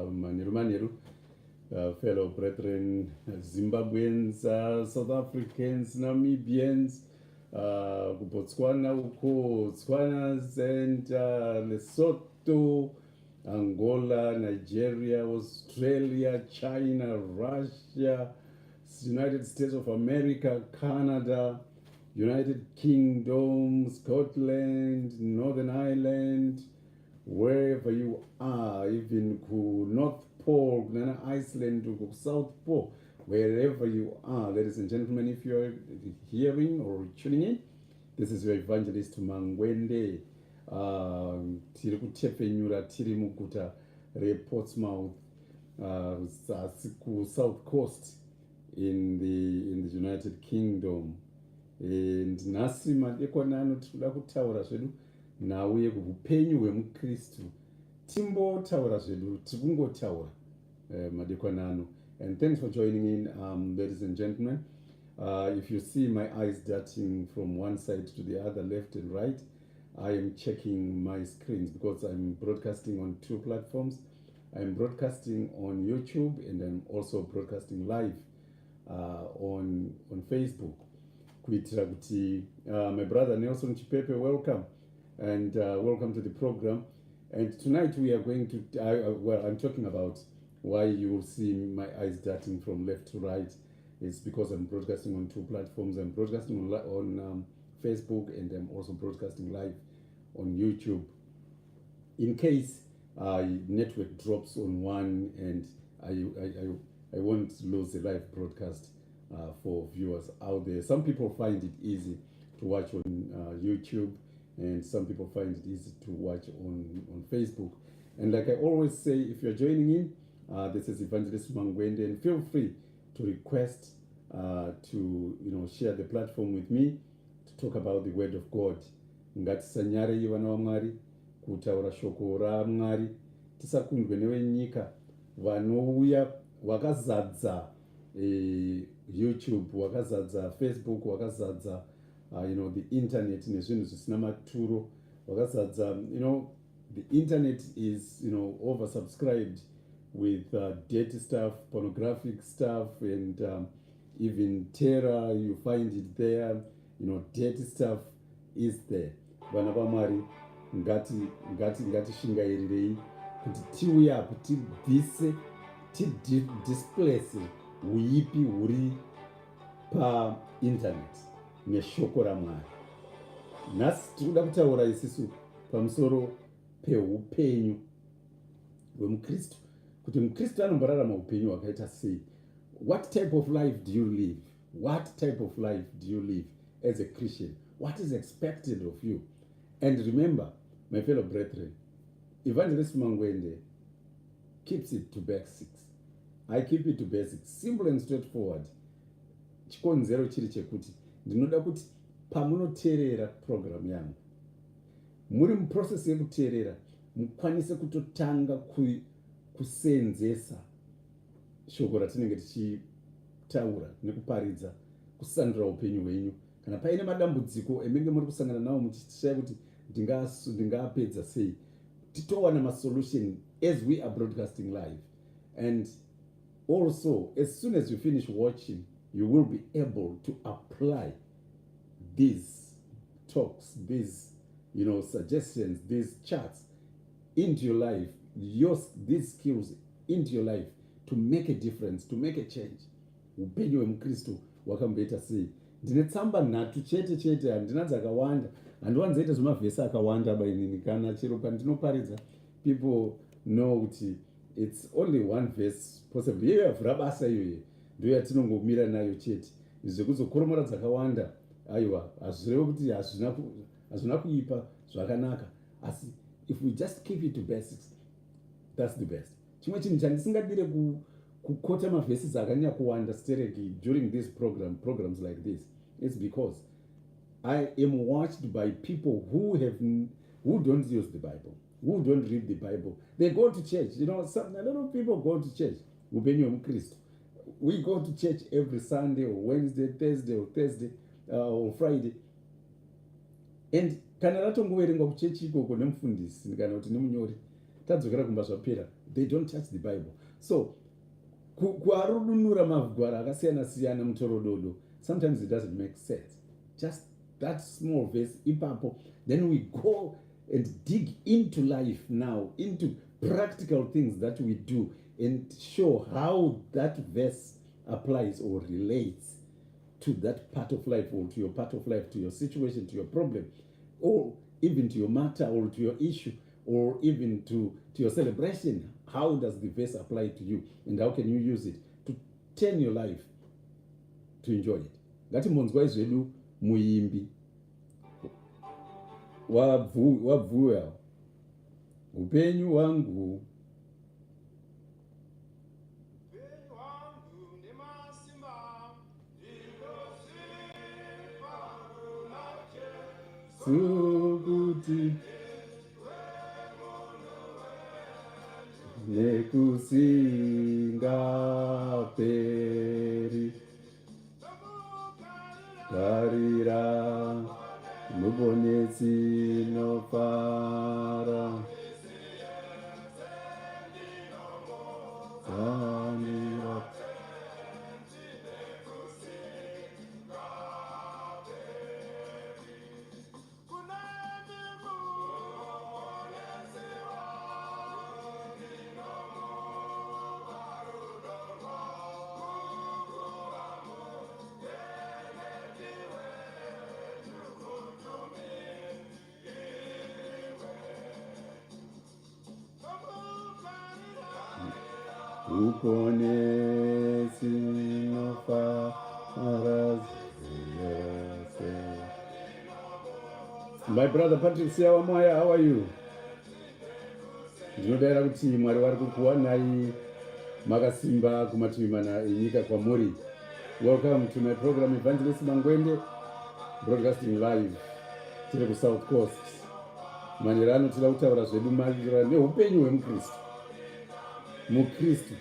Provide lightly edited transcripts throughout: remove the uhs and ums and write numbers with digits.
Manheru manheru, fellow brethren, Zimbabweans, South Africans, Namibians, kuBotswana uko, Tswanas and Lesotho, Angola, Nigeria, Australia, China, Russia, United States of America, Canada, United Kingdom, Scotland, Northern Ireland, wherever you are, even ku North Pole, kunana Iceland, ku South Pole, wherever you are, ladies and gentlemen, if you're hearing or tuning in, this is your evangelist Mangwende. Tiri kutepfenyura tiri muguta rePortsmouth, zasi kuSouth Coast in the United Kingdom. And nhasi madekwana ano tiri kuda kutaura zvedu nhau yeupenyu hwemukristu. Timbotaura zvedu, tiri kungotaura madekwana ano. And thanks for joining in, ladies and gentlemen. If you see my eyes darting from one side to the other, left and right, I am checking my screens because I'm broadcasting on two platforms. I'm broadcasting on YouTube and I'm also broadcasting live on Facebook, kuitira kuti my brother Nelson Chipepe, welcome, and welcome to the program. And tonight we are going to well, I'm talking about why you will see my eyes darting from left to right. It's because I'm broadcasting on two platforms. I'm broadcasting on Facebook and I'm also broadcasting live on YouTube, in case network drops on one and I won't lose the live broadcast for viewers out there. Some people find it easy to watch on YouTube and some people find it easy to watch on Facebook. And like I always say, if you're joining in, this is Evangelist Mangwende, and feel free to request to share the platform with me to talk about the word of God. Ngatisanyarei, vana vaMwari, kutaura shoko raMwari. Tisakundwe nevenyika vanouya vakazadza YouTube, vakazadza Facebook, vakazadza the internet nezvinhu zvisina maturo. Vakazadza, the internet is oversubscribed with dirty stuff, pornographic stuff, and even terror, you find it there. Dirty stuff is there. Vana vaMwari, ngatishingairirei kuti tiuye apo tibvise, tidisplace uipi huri painternet neshoko raMwari. Nhasi tiri kuda kutaura isisu pamusoro peupenyu hwemukristu, kuti mukristu anomborarama upenyu hwakaita sei. What type of life do you live? What type of life do you live as a Christian? What is expected of you? And remember, my fellow brethren, Evangelist Mangwende keeps it to basics. I keep it to basics, simple and straightforward. Chikonzero chiri chekuti ndinoda kuti pamunoteerera program yangu, muri muprocess yekuteerera, mukwanise kutotanga kusenzesa shoko ratinenge tichitaura nekuparidza, kusandura upenyu hwenyu. Kana paine madambudziko emenge muri kusangana nawo, muchishaya kuti ndingaapedza sei, titowana masolution as we are broadcasting live. And also, as soon as you finish watching, you will be able to apply these talks, these suggestions, these charts into your life, these skills into your life, to make a difference, to make a change. Upenyu hwemukristu hwakamboita sei? Ndine tsamba nhatu chete chete, handina dzakawanda. Handiwanzoita zvemavhesi akawanda bainini. Kana chero pandinoparidza, people know kuti it's only one verse, possibly iyoyo yavhura basa. Iyoyo ndo yatinongomira nayo chete. Zvekuzokoromora dzakawanda, aiwa, hazvireve kuti hazvina kuipa, zvakanaka, asi if we just keep it to basics, that's the best. Chimwe chinhu chandisingadire kuquota mavhesi akanyanya kuwanda stereki during this program, programs like this, it's because I am watched by people who don't use the Bible, who don't read the Bible. They go to church. A lot of people go to church. Upenyu hwemukristu, we go to church every Sunday or Wednesday, Thursday or Thursday or Friday, and kana ratongoverengwa kuchechi ikoko nemufundisi kana kuti nemunyori, Tadzokera kumba zvapera. They don't touch the Bible. So kuarudunura magwara akasiyana siyana mutorododo, sometimes it doesn't make sense. Just that small verse ipapo, then we go and dig into life now, into practical things that we do and show how that verse applies or relates to that part of life or to your part of life, to your situation, to your problem, or even to your matter or to your issue or even to your celebration. How does the verse apply to you and how can you use it to turn your life to enjoy it? Ngatimbonzwai zvedu muimbi wabvuya upenyu hwangu. Upenyu hwangu nemasimba ndinozvipa kuna Jesu. Sukuti nekusingaperi tarira Muponesi nofara Tanira. Muponesi nofara yose. My brother Patrick Siawamwaya, how are you? Ndinodaira kuti Mwari vari kukuwanai makasimba kumativi mana enyika kwamuri. Welcome to my program, Evangelist Mangwende, broadcasting live tiri kuSouth Coast. Manheru ano tida kutaura zvedu maererano neupenyu hwemukristu, mukristu.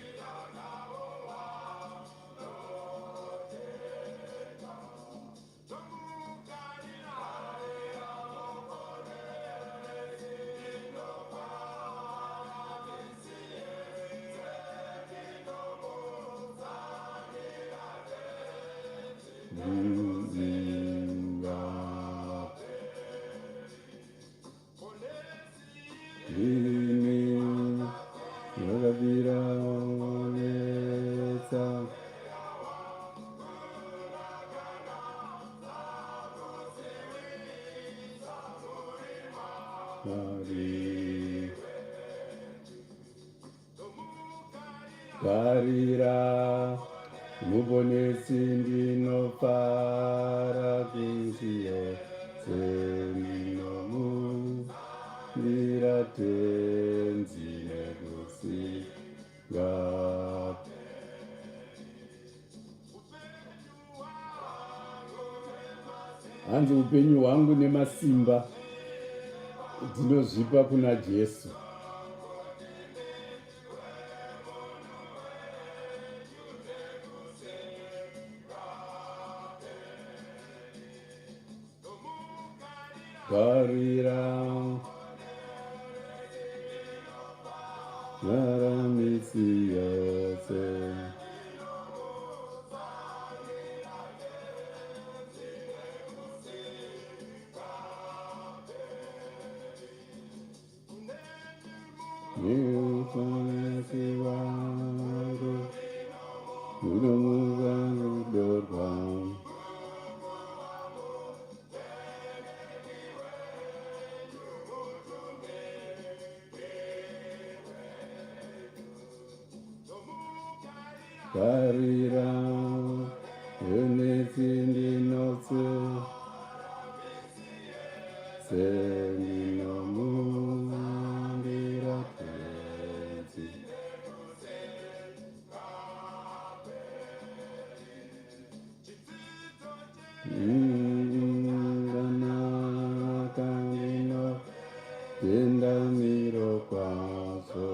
Imi makabira netsa. Mwari tarira Muponesi ndinofara kunziyo dzendinomumbira Tenzi nekusinga. Hanzi upenyu hwangu nemasimba ndinozvipa kuna Jesu. Tarira naramisi yose. Muponesi wangu unomuva rudo rwangu. Tarira unetsi ndinotse sendinomumbira Tenzi. Ndanaka ndinotenda miro kwazvo.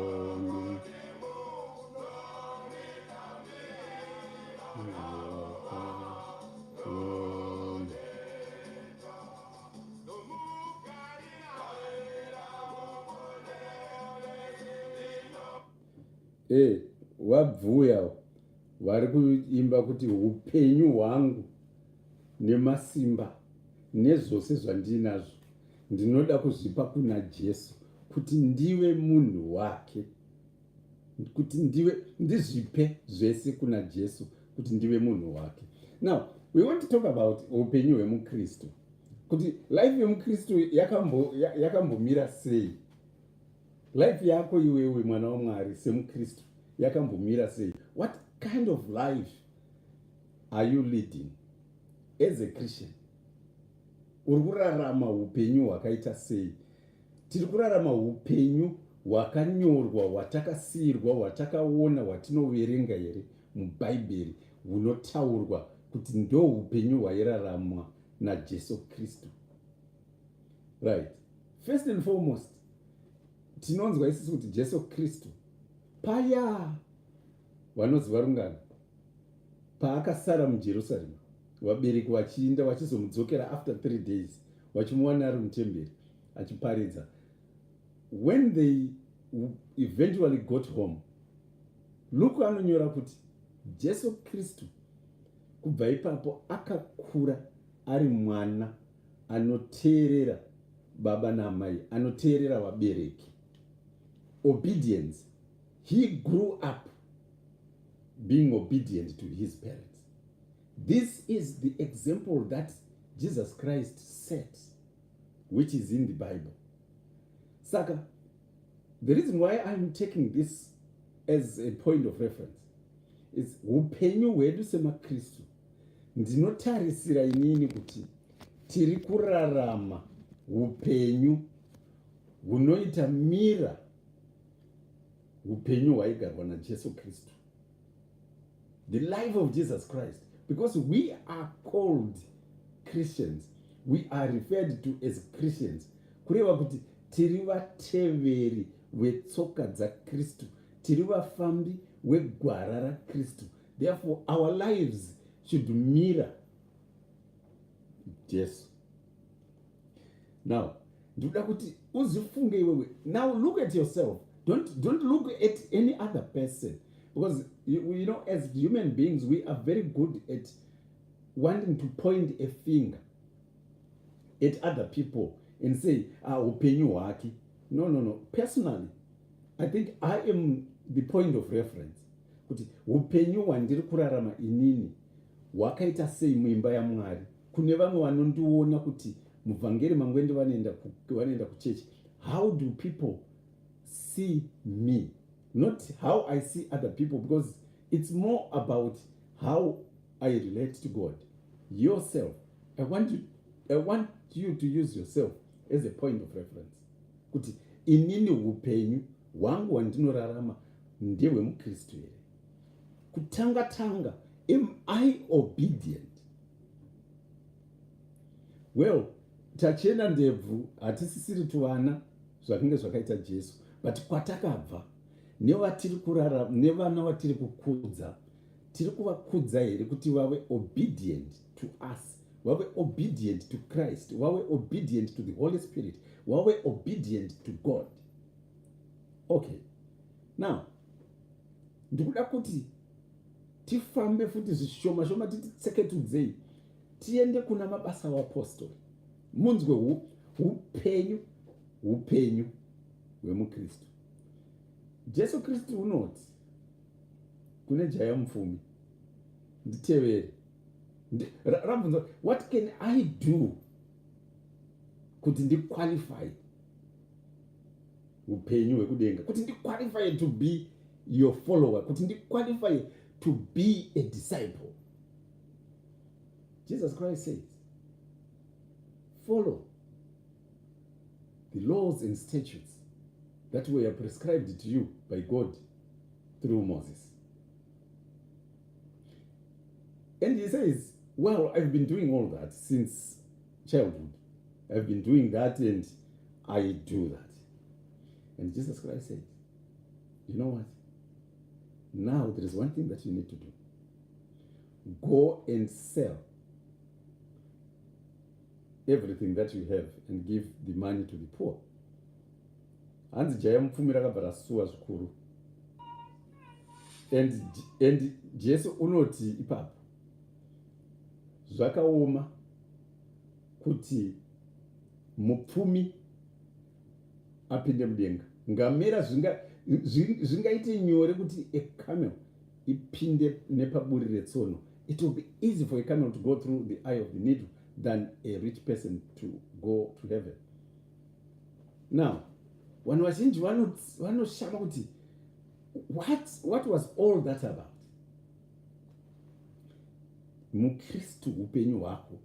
E, vabvuya vari kuimba kuti upenyu hwangu nemasimba nezvose zvandinazvo ndinoda kuzvipa kuna Jesu kuti ndive munhu wake, kuti ndive ndizvipe zvese kuna Jesu kuti ndive munhu wake. Now we want to talk about upenyu hwemukristu, kuti life yemukristu yakambomira sei. Life yako iwewe mwana waMwari semukristu yakambomira sei? What kind of life are you leading as a Christian? Uri kurarama upenyu hwakaita sei? Tiri kurarama upenyu hwakanyorwa, hwatakasiyirwa, hwatakaona, hwatinoverenga here muBhaibheri, hunotaurwa kuti ndo upenyu hwairaramwa naJesu Kristu? Right, first and foremost, tinonzwa isusu kuti Jesu Kristu paya vanoziva rungano paakasara muJerusarema, vabereki vachiinda vachizomudzokera after 3 days, vachimuwana ari mutemberi achiparidza. When they eventually got home, Luke anonyora kuti Jesu Kristu kubva ipapo akakura ari mwana anoteerera baba naamai, anoteerera vabereki, obedience. He grew up being obedient to his parents. This is the example that Jesus Christ set, which is in the Bible. Saka the reason why I'm taking this as a point of reference is upenyu hwedu semakristu. Ndinotarisira inini kuti tiri kurarama upenyu hunoita mira upenyu hwaigarwa naJesu Kristu, the life of Jesus Christ, because we are called Christians, we are referred to as Christians, kureva kuti tiri vateveri vetsoka dzakristu, tiri vafambi wegwara rakristu. Therefore our lives should mirror Jesu. Now ndinoda kuti uzvifunge iwewe. Now look at yourself. Don't look at any other person, because as human beings we are very good at wanting to point a finger at other people and say, "Ah, upenyu hwake." No. Personally, I think I am the point of reference kuti upenyu hwandiri kurarama inini hwakaita sei muimba yaMwari. Kune vamwe vanondiona kuti muvhangeri Mangwende vanoenda kuchechi, how do people see me? Not how I see other people, because it's more about how I relate to God. Yourself, I want you to use yourself as a point of reference kuti inini upenyu hwangu hwandinorarama ndehwemukristu here? Kutanga tanga, am I obedient? Well, tachena ndebvu, hatisisiri tuvana zvakange zvakaita Jesu, but kwatakabva nevatiri kurara nevana vatiri kukudza, tiri kuvakudza here kuti vave obedient to us, vave obedient to Christ, vave obedient to the Holy Spirit, vave obedient to God? Okay, now ndikuda kuti tifambe futi zvishoma shoma, tititseketudzei, tiende kuna Mabasa Vapostori, munzwe upenyu hwemukristu. Jesu Kristu unoti kune jaya mupfumi, "Nditevere." Rabvunza, "What can I do kuti ndiqualify upenyu hwekudenga, kuti ndiqualify to be your follower, kuti ndiqualify to be a disciple?" Jesus Christ says, "Follow the laws and statutes that were prescribed to you by God through Moses." And he says, "Well, I've been doing all that since childhood. I've been doing that and I do that." And Jesus Christ says, "You know what? Now there is one thing that you need to do. Go and sell everything that you have and give the money to the poor." Hanzi jaya mupfumi rakabva rasuwa zvikuru. And Jesu unoti ipapo zvakaoma kuti mupfumi apinde mudenga. Ngamera zvingaite nyore kuti a camel ipinde nepaburi retsono. It will be easy for a camel to go through the eye of the needle than a rich person to go to heaven. Now, vanhu vazhinji vanoshama kuti what was all that about? Mukristu, upenyu hwako,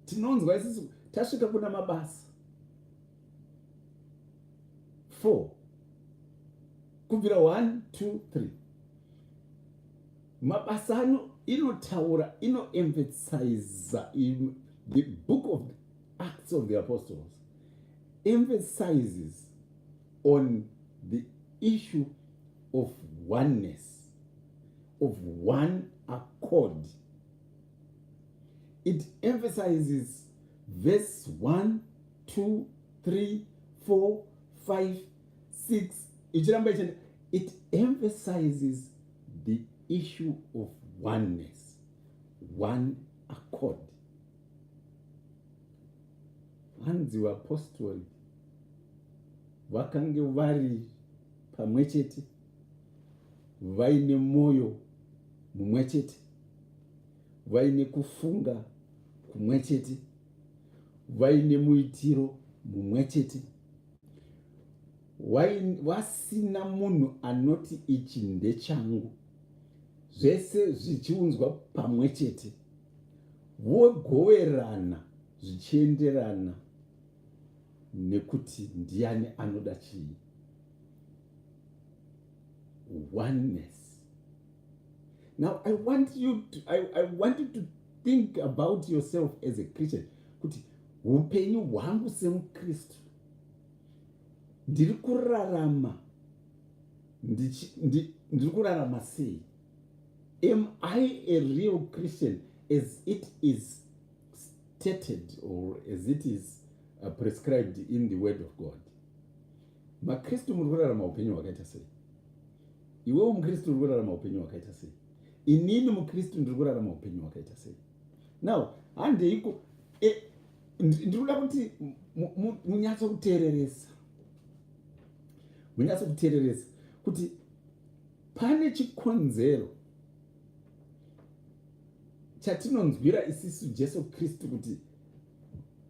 tinonzwa isusu tasvika kuna Mabasa 4, kubvira 1, 2, 3. Mabasa ano inotaura, inoemphasiza. The Book of Acts of the Apostles emphasizes on the issue of oneness, of one accord. It emphasizes verse 1, 2, 3, 4, 5, 6, ichiramba ichienda. It emphasizes the issue of oneness, one accord. Hanzi vapostori vakange vari pamwe chete, vaine mwoyo mumwe chete, vaine kufunga kumwe chete, vaine muitiro mumwe chete, vasina munhu anoti ichi ndechangu, zvese zvichiunzwa pamwe chete, vogoverana zvichienderana nekuti ndiani anoda chii. Oneness. Now I want you to think about yourself as a Christian, kuti upenyu hwangu semukristu, ndiri kurarama ndiri kurarama sei? Am I a real Christian as it is stated or as it is prescribed in the Word of God? Makristu, muri kurarama upenyu hwakaita sei? Iwewo mukristu, uri kurarama upenyu hwakaita sei? Inini mukristu, ndiri kurarama upenyu hwakaita sei? Now handeiko. Ndiri kuda kuti munyatsokuteereresa, munyatsokuteereresa kuti pane chikonzero chatinonzwira isisu Jesu Kristu, kuti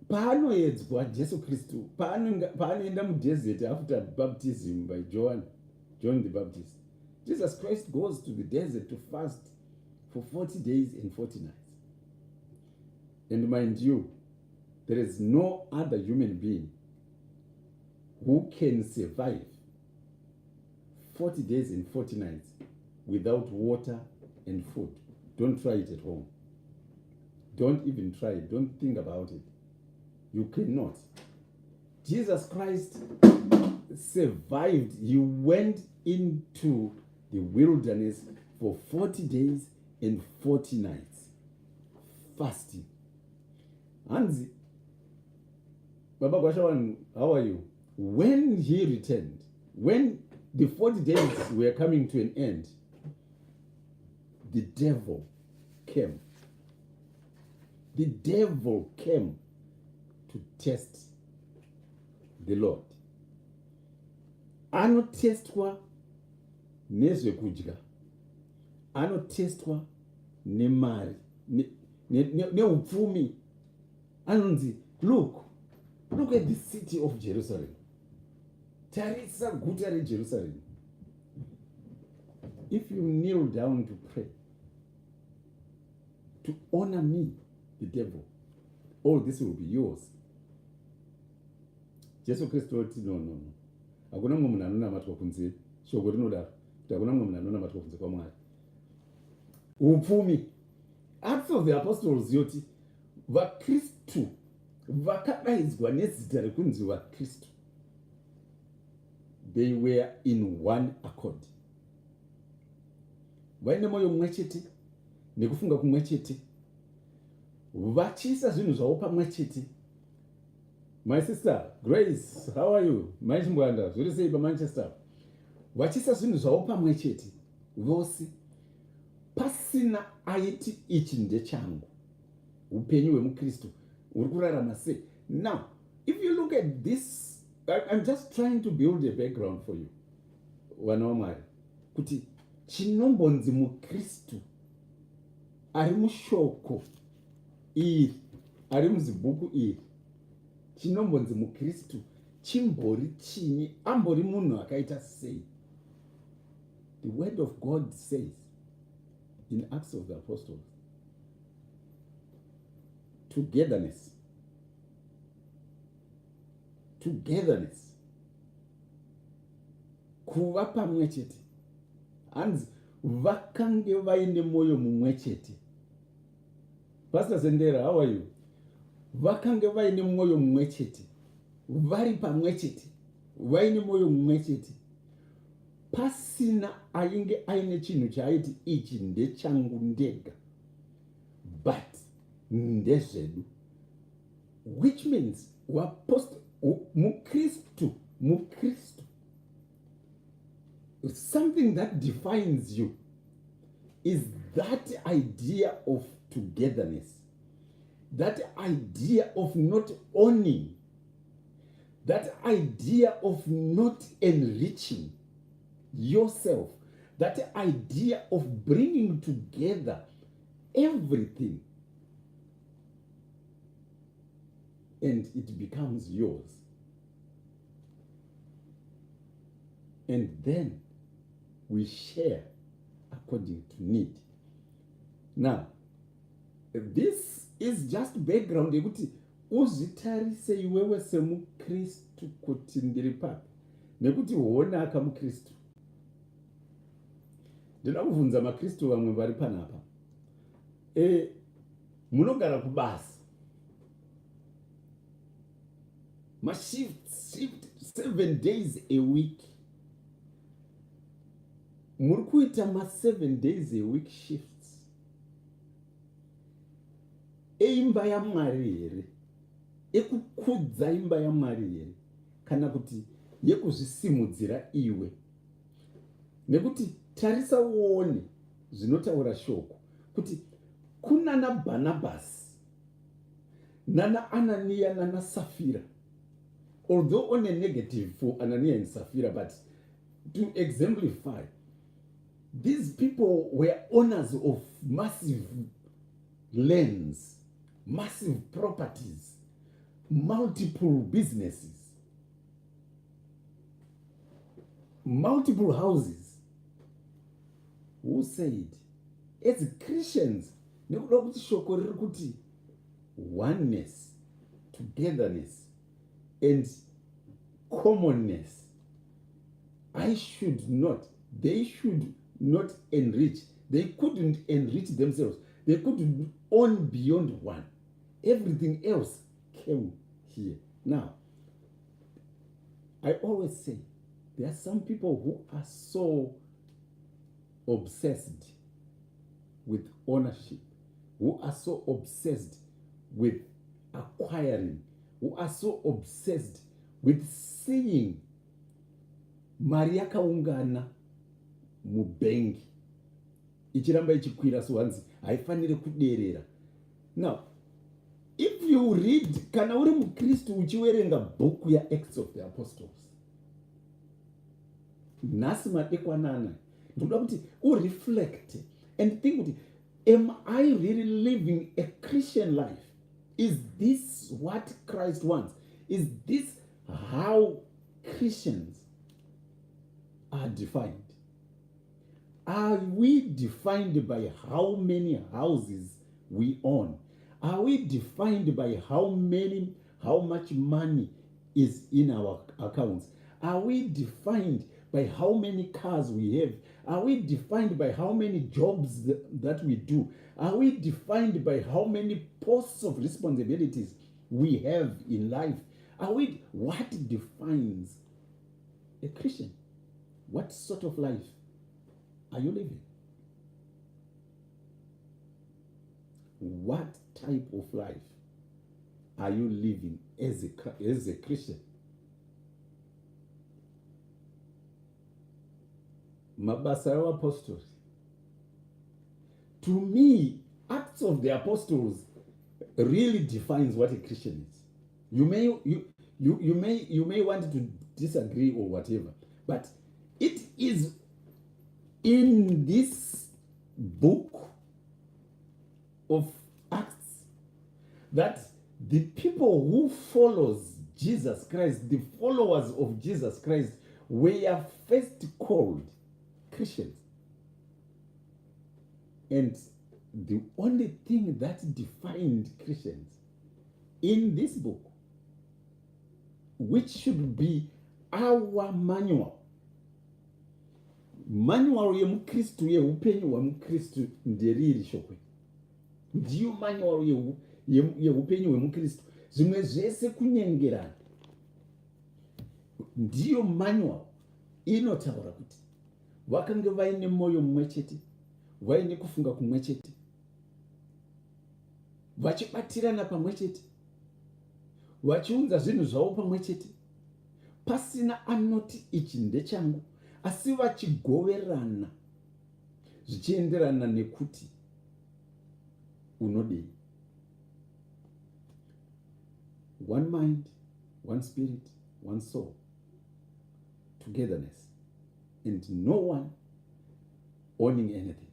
paanoedzwa Jesu Kristu, paanoenda mudesert after baptism by John the Baptist, Jesus Christ goes to the desert to fast for 40 days and 40 nights. And mind you, there is no other human being who can survive 40 days and 40 nights without water and food. Don't try it at home. Don't even try it. Don't think about it. You cannot. Jesus Christ survived. He went into the wilderness for 40 days and 40 nights fasting. Hanzi, Baba Gwashawan, how are you? When he returned, when the 40 days were coming to an end, the devil came. The devil came to test the Lord. Anotestwa nezvekudya, anotestwa nemari, neupfumi. Anonzi, "Look, look at the city of Jerusalem. Tarisa guta reJerusalem. If you kneel down to pray, to honor me," the devil, "all this will be yours." Jesu Kristu oti, "No, no, no, hakuna mumwe munhu anonamatwa kunze." Shoko rinodaro kuti hakuna mumwe munhu anonamatwa kunze kwaMwari. Upfumi. Acts of the Apostles yoti vakristu vakadaidzwa nezita rekunzi vakristu, they were in one accord, vaine mwoyo mumwe chete nekufunga kumwe chete, vachiisa zvinhu zvavo pamwe chete. My sister Grace, how are you? Mai Chimbwanda, zviri sei paManchester? Vachiisa zvinhu zvavo pamwe chete. Vose pasina aiti ichi ndechangu. Upenyu hwemukristu uri kurarama sei? Now if you look at this, I'm just trying to build a background for you, vana vaMwari, kuti chinombonzi mukristu ari mushoko iri, ari muzibhuku iri, chinombonzi mukristu chimbori chinyi, ambori munhu akaita sei? The word of God says in Acts of the Apostles, togetherness, togetherness, kuva pamwe chete. Hanzi vakange vaine mwoyo mumwe chete. Pastor Sendera, how are you? Vakange vaine mwoyo mumwe chete, vari pamwe chete, vaine mwoyo mumwe chete, pasina ainge aine chinhu chaaiti ichi ndechangu ndega, but ndezvedu. Which means wapost mukristu, mukristu, something that defines you is that idea of togetherness, that idea of not owning, that idea of not enriching yourself, that idea of bringing together everything and it becomes yours. And then we share according to need. Now, this is just background yekuti uzvitarise iwewe semukristu kuti ndiri papi, nekuti honaka mukristu. Ndinoda kubvunza makristu vamwe vari panapa, munogara kubasa mashift shift 7 days a week, muri kuita ma7 days a week shifts eimba yaMwari here, ekukudza imba yaMwari here, kana kuti yekuzvisimudzira iwe? Nekuti tarisa uone zvinotaura shoko kuti kunana Bhanabhasi nana Ananiya nana Safira, although on a negative for Ananiya and Safira, but to exemplify, these people were owners of massive lands, massive properties, multiple businesses, multiple houses, who said as Christians, nekuda kuti shoko riri kuti oneness, togetherness and commonness, I should not, they should not enrich, they couldn't enrich themselves, they couldn't own beyond one. Everything else came here. Now, I always say there are some people who are so obsessed with ownership, who are so obsessed with acquiring, who are so obsessed with seeing mari yakaungana mubhengi ichiramba ichikwira, so hanzi haifaniri kuderera. Now, if you read, kana uri mukristu uchiwerenga bhuku yaActs of the Apostles nhasi madekwanana, ndinoda kuti ureflect and think kuti, am I really living a Christian life? Is this what Christ wants? Is this how Christians are defined? Are we defined by how many houses we own? Are we defined by how much money is in our accounts? Are we defined by how many cars we have? Are we defined by how many jobs that we do? Are we defined by how many posts of responsibilities we have in life? What defines a Christian? What sort of life are you living? What type of life are you living as a Christian? Mabasa evapostori. To me, Acts of the Apostles really defines what a Christian is. You may, you, you, you may, you may want to disagree or whatever, but it is in this book of Acts that the people who follows Jesus Christ, the followers of Jesus Christ, were first called Christians. And the only thing that defined Christians in this book, which should be our manual, manual yemukristu yeupenyu hwemukristu nderiri shoko ndiyo manual yeupenyu hwemukristu zvimwe zvese kunyengerana ndiyo manual inotaura kuti vakange vaine mwoyo mumwe chete vaine kufunga kumwe chete vachibatirana pamwe chete vachiunza zvinhu zvavo pamwe chete pasina anoti ichi ndechangu asi vachigoverana zvichienderana nekuti unodei one mind one spirit one soul togetherness and no one owning anything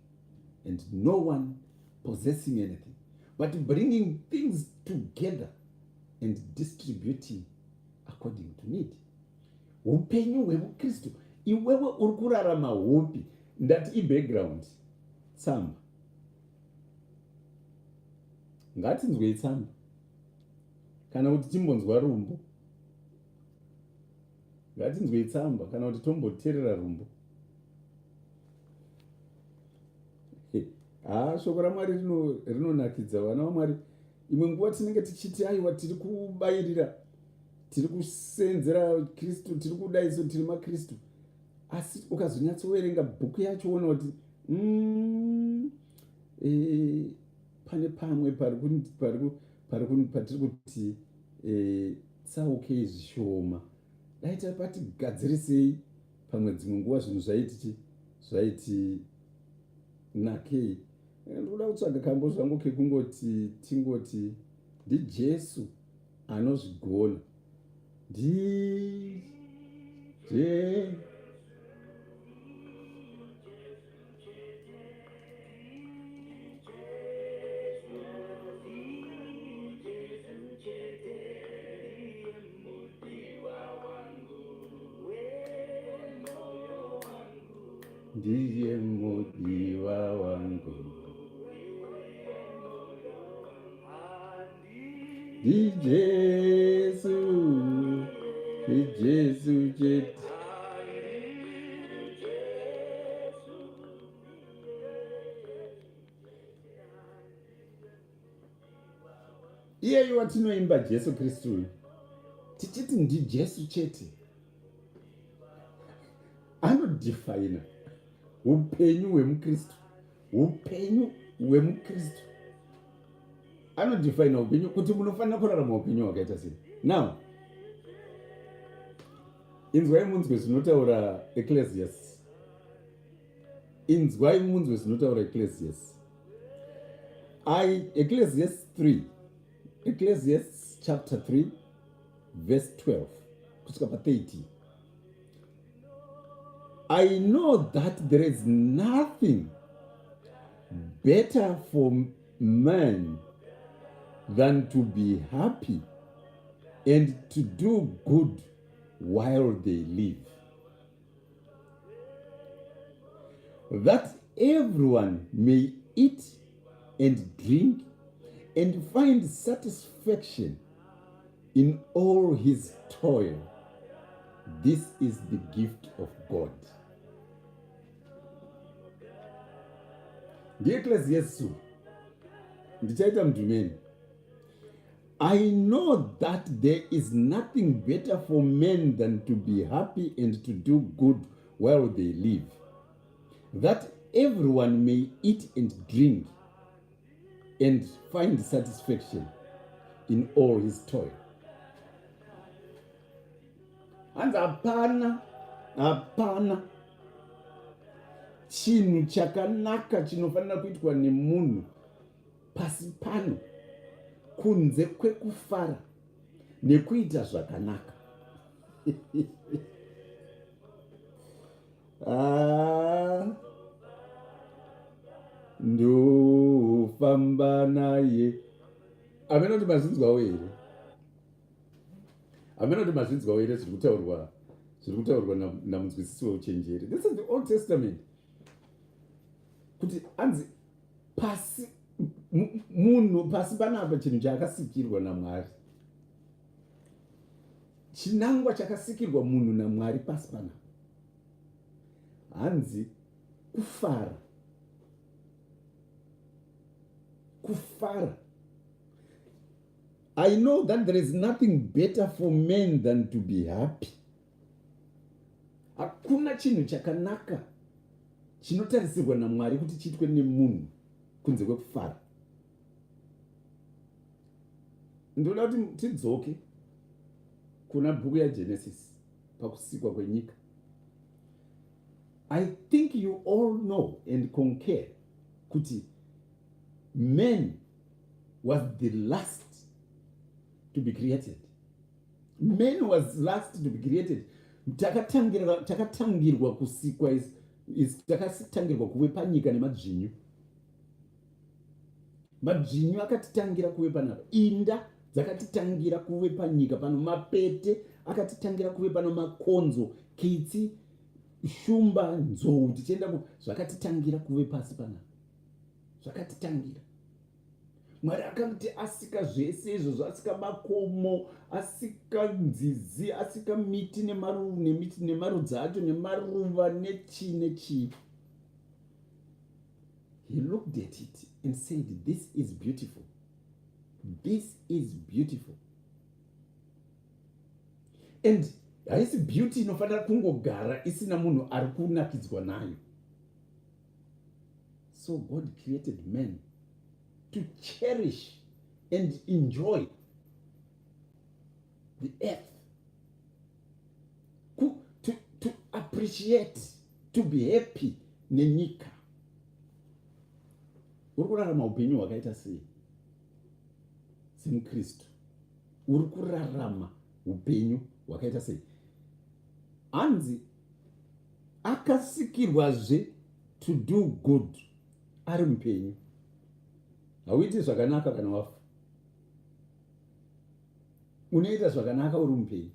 and no one possessing anything but bringing things together and distributing according to need upenyu hwemukristu iwewe uri kurarama hupi ndati ibackground tsamba ngatinzwei tsamba kana kuti timbonzwa rumbo ngatinzwei tsamba kana kuti tomboterera rumbo haa shoko ramwari rinonakidza vana vamwari imwe nguva tinenge tichiti aiwa tiri kubayirira tiri kusenzera kristu tiri kudaiso tiri makristu asi ukazonyatsoverenga bhuku yacho wona kuti mm, e, pane pamwe patiri kuti e, tsaukei zvishoma dai tapati gadzirisei pamwe dzimwe nguva zvinhu zvaiti chi zvaiti nakei eh, ndikuda kutsvaga kambo zvangu kekungoti tingoti ndijesu anozvigona ndi je Ndiye mudiwa wangu ndiJesu, ndiJesu chete. Iyeyu watinoimba Jesu Kristu uyu tichiti ndiJesu chete anodefina upenyu hwemukristu upenyu hwemukristu anodefina upenyu kuti munofanira kurarama upenyu hwakaita sei now inzwai munzwe zvinotaura ecclesias inzwai munzwe zvinotaura ecclesias i ecclesias 3 ecclesias chapter 3 verse 12 kusvika pa 13 i know that there is nothing better for man than to be happy and to do good while they live that everyone may eat and drink and find satisfaction in all his toil. This is the gift of God. Ndieklesiyesu ndichaita mudhumeni I know that there is nothing better for men than to be happy and to do good while they live, that everyone may eat and drink and find satisfaction in all his toil. Hanzi hapana, hapana. chinhu chakanaka chinofanira kuitwa nemunhu pasi pano kunze kwekufara nekuita zvakanaka. Ah, ndofamba naye. Hameno kuti mazvinzwawo here, hameno kuti mazvinzwawo here zviri kutaurwa, zviri kutaurwa namunzwisisi weuchenjeri. This is the Old Testament, kuti anzi pasi munhu pasi panapa chinhu chaakasikirwa naMwari, chinangwa chakasikirwa munhu naMwari pasi panapa hanzi kufara, kufara. I know that there is nothing better for men than to be happy. Hakuna chinhu chakanaka chinotarisirwa naMwari kuti chiitwe nemunhu kunze kwekufara. Ndinoda kuti tidzoke kuna bhuku yaGenesis pakusikwa kwenyika. I think you all know and concur kuti man was the last to be created. Man was last to be created. Takatangirwa kusikwa, takatangirwa kuve panyika nemadzvinyu. Madzvinyu akatitangira kuve panapa. Inda dzakatitangira kuve panyika pano. Mapete akatitangira kuve pano. Makonzo, kitsi, shumba, nzou, tichienda zvakatitangira kuve pasi panapa, zvakatitangira. Mwari akati asika zvese izvozvo, asika makomo, asika nzizi, asika miti nemiti nemarudzi acho nemaruva nechii nechii, he looked at it and said, "This is beautiful, this is beautiful." And haisi beauty inofanira kungogara isina munhu ari kunakidzwa nayo. So God created man to cherish and enjoy the earth, to appreciate, to be happy nenyika. Uri kurarama upenyu hwakaita sei semukristu? Uri kurarama upenyu hwakaita sei? Hanzi akasikirwazve to do good ari mupenyu. Hauiti zvakanaka kana wafa, unoita zvakanaka uri mupenyu.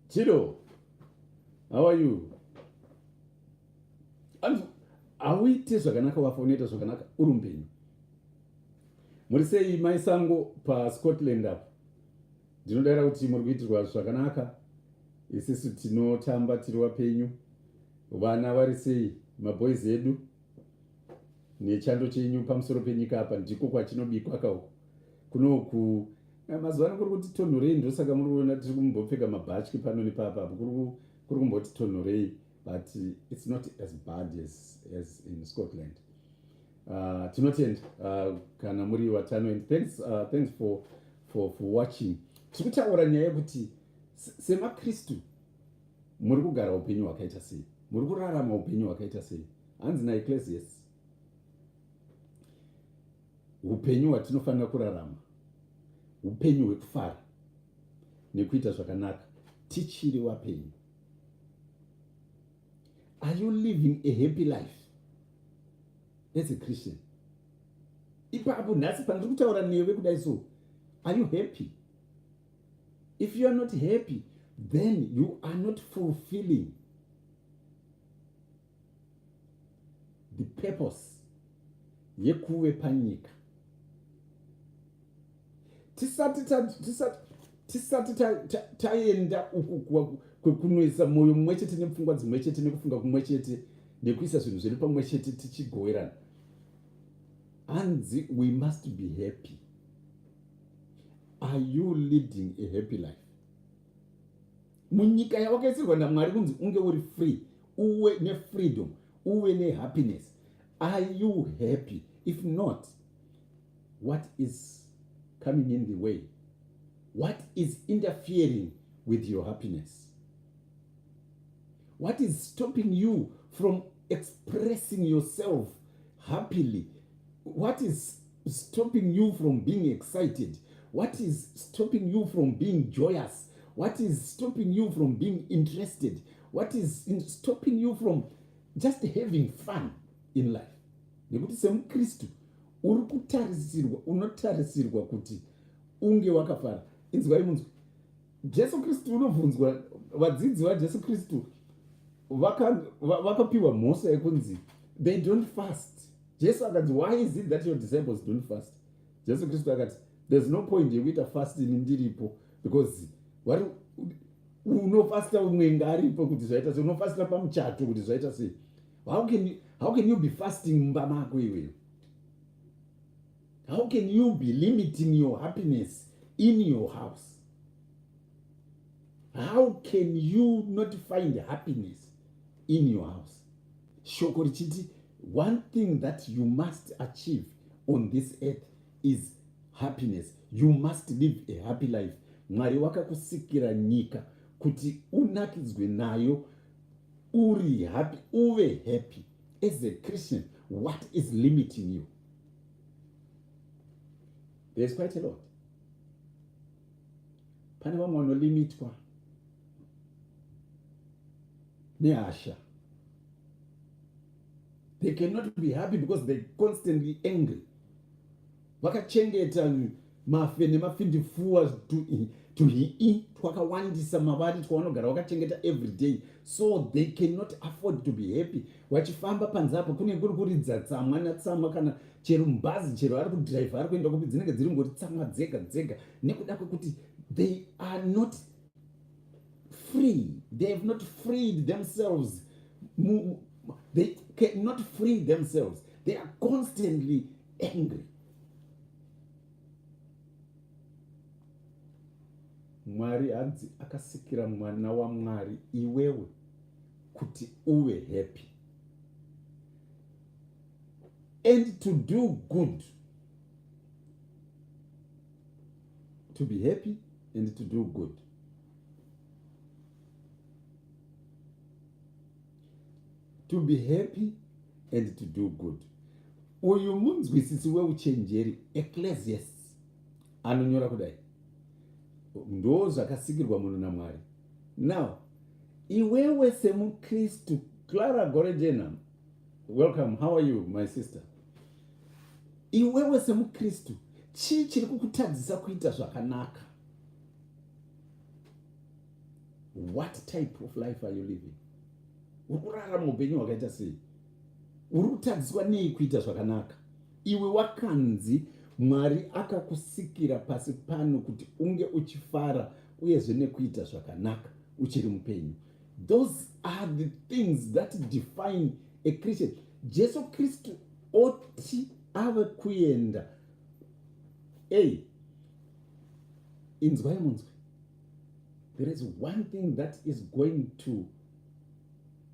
Chido, how are you? Hauite zvakanaka wafa, unoita zvakanaka uri mupenyu. Muri sei maisango paScotland apo? Ndinodaira kuti muri kuitirwa zvakanaka. Isisu tinotamba tiri wapenyu. Vana vari sei, maboys edu? Nechando chenyu pamusoro penyika apa, ndiko kwachinobikwa kauko kunoku. Mazuva ano kuri kuti tonhorei, ndosaka muri kuona tiri kumbopfeka mabhatyi pano nepapa apo, kuri kumboti tonhorei, but it's not as bad as in Scotland. Tinotenda kana muri vatano, and thanks for watching. Tiri kutaura nyaya yekuti semakristu muri kugara upenyu hwakaita sei, muri kurarama upenyu hwakaita sei. Hanzi naEcclesiastes, upenyu hwatinofanira kurarama upenyu hwekufara nekuita zvakanaka tichiri wapenyu. Are you living a happy life as a Christian? Ipapo nhasi pandiri kutaura newe kudai, so are you happy? If you are not happy, then you are not fulfilling the purpose yekuve panyika. Tisati taenda uku kwekunoisa mwoyo mumwe chete nepfungwa dzimwe chete nekufunga kumwe chete nekuisa zvinhu zvedu pamwe chete tichigoverana, hanzi we must be happy. Are you leading a happy life munyika yawakaisirwa naMwari kunzi unge uri free, uwe nefreedom, uve nehappiness? Are you happy? If not, what is coming in the way? What is interfering? with your happiness? What is stopping you from expressing yourself happily? What is stopping you from being excited? What is stopping you from being joyous? What is stopping you from being interested? What is stopping you from just having fun in life? Nekuti semuKristu uri kutarisirwa, unotarisirwa kuti unge wakafara. Inzwai munzwe. Jesu Kristu unobvunzwa, vadzidzi vaJesu Kristu vakapiwa mhosva yekunzi they don't fast. Jesu akanzi, why is it that your disciples don't fast? Jesu Kristu akati, there's no point yekuita fast ini ndiripo, because vari unofasta umwe aripo kuti zvaita sei, unofasta pamuchato kuti zvaita sei. How can you be fasting mumba mako iweyo? How can you be limiting your happiness in your house? How can you not find happiness in your house? Shoko richiti one thing that you must achieve on this earth is happiness. You must live a happy life. Mwari wakakusikira nyika kuti unakidzwe nayo, uri happy, uve happy. As a Christian, what is limiting you? There's quite a lot. Pane vamwe vanolimitwa nehasha. They cannot be happy because they constantly angry. Vakachengeta mafe nemafindifuwa tuhii twakawandisa mavari twavanogara vakachengeta every day, so they cannot afford to be happy. Vachifamba panze apo kunenge kuri kuridza tsamwa natsamwa, kana chero mubhazi, chero ari kudhiraivha, ari kuenda kupi, dzinenge dziri ngori tsamwa dzega dzega, nekuda kwekuti they are not free. They have not freed themselves. They cannot free themselves. They are constantly angry. Mwari hanzi akasikira mwana waMwari iwewe kuti uve happy and to do good. To be happy and to do good. To be happy and to do good. Uyu munzwisisi weuchenjeri, Ecclesiastes, anonyora kudai: ndo zvakasikirwa munhu naMwari. Now iwewe semuKristu, Clara Gorejena, welcome, how are you, my sister? Iwewe semuKristu, chii chiri kukutadzisa kuita zvakanaka? What type of life are you living? Uri kurarama upenyu hwakaita sei? Uri kutadziswa nei kuita zvakanaka? Iwe wakanzi Mwari akakusikira pasi pano kuti unge uchifara uyezve nekuita zvakanaka uchiri mupenyu. Those are the things that define a Christian. Jesu Kristu oti ave kuenda, ei, inzwai munzwe, there is one thing that is going to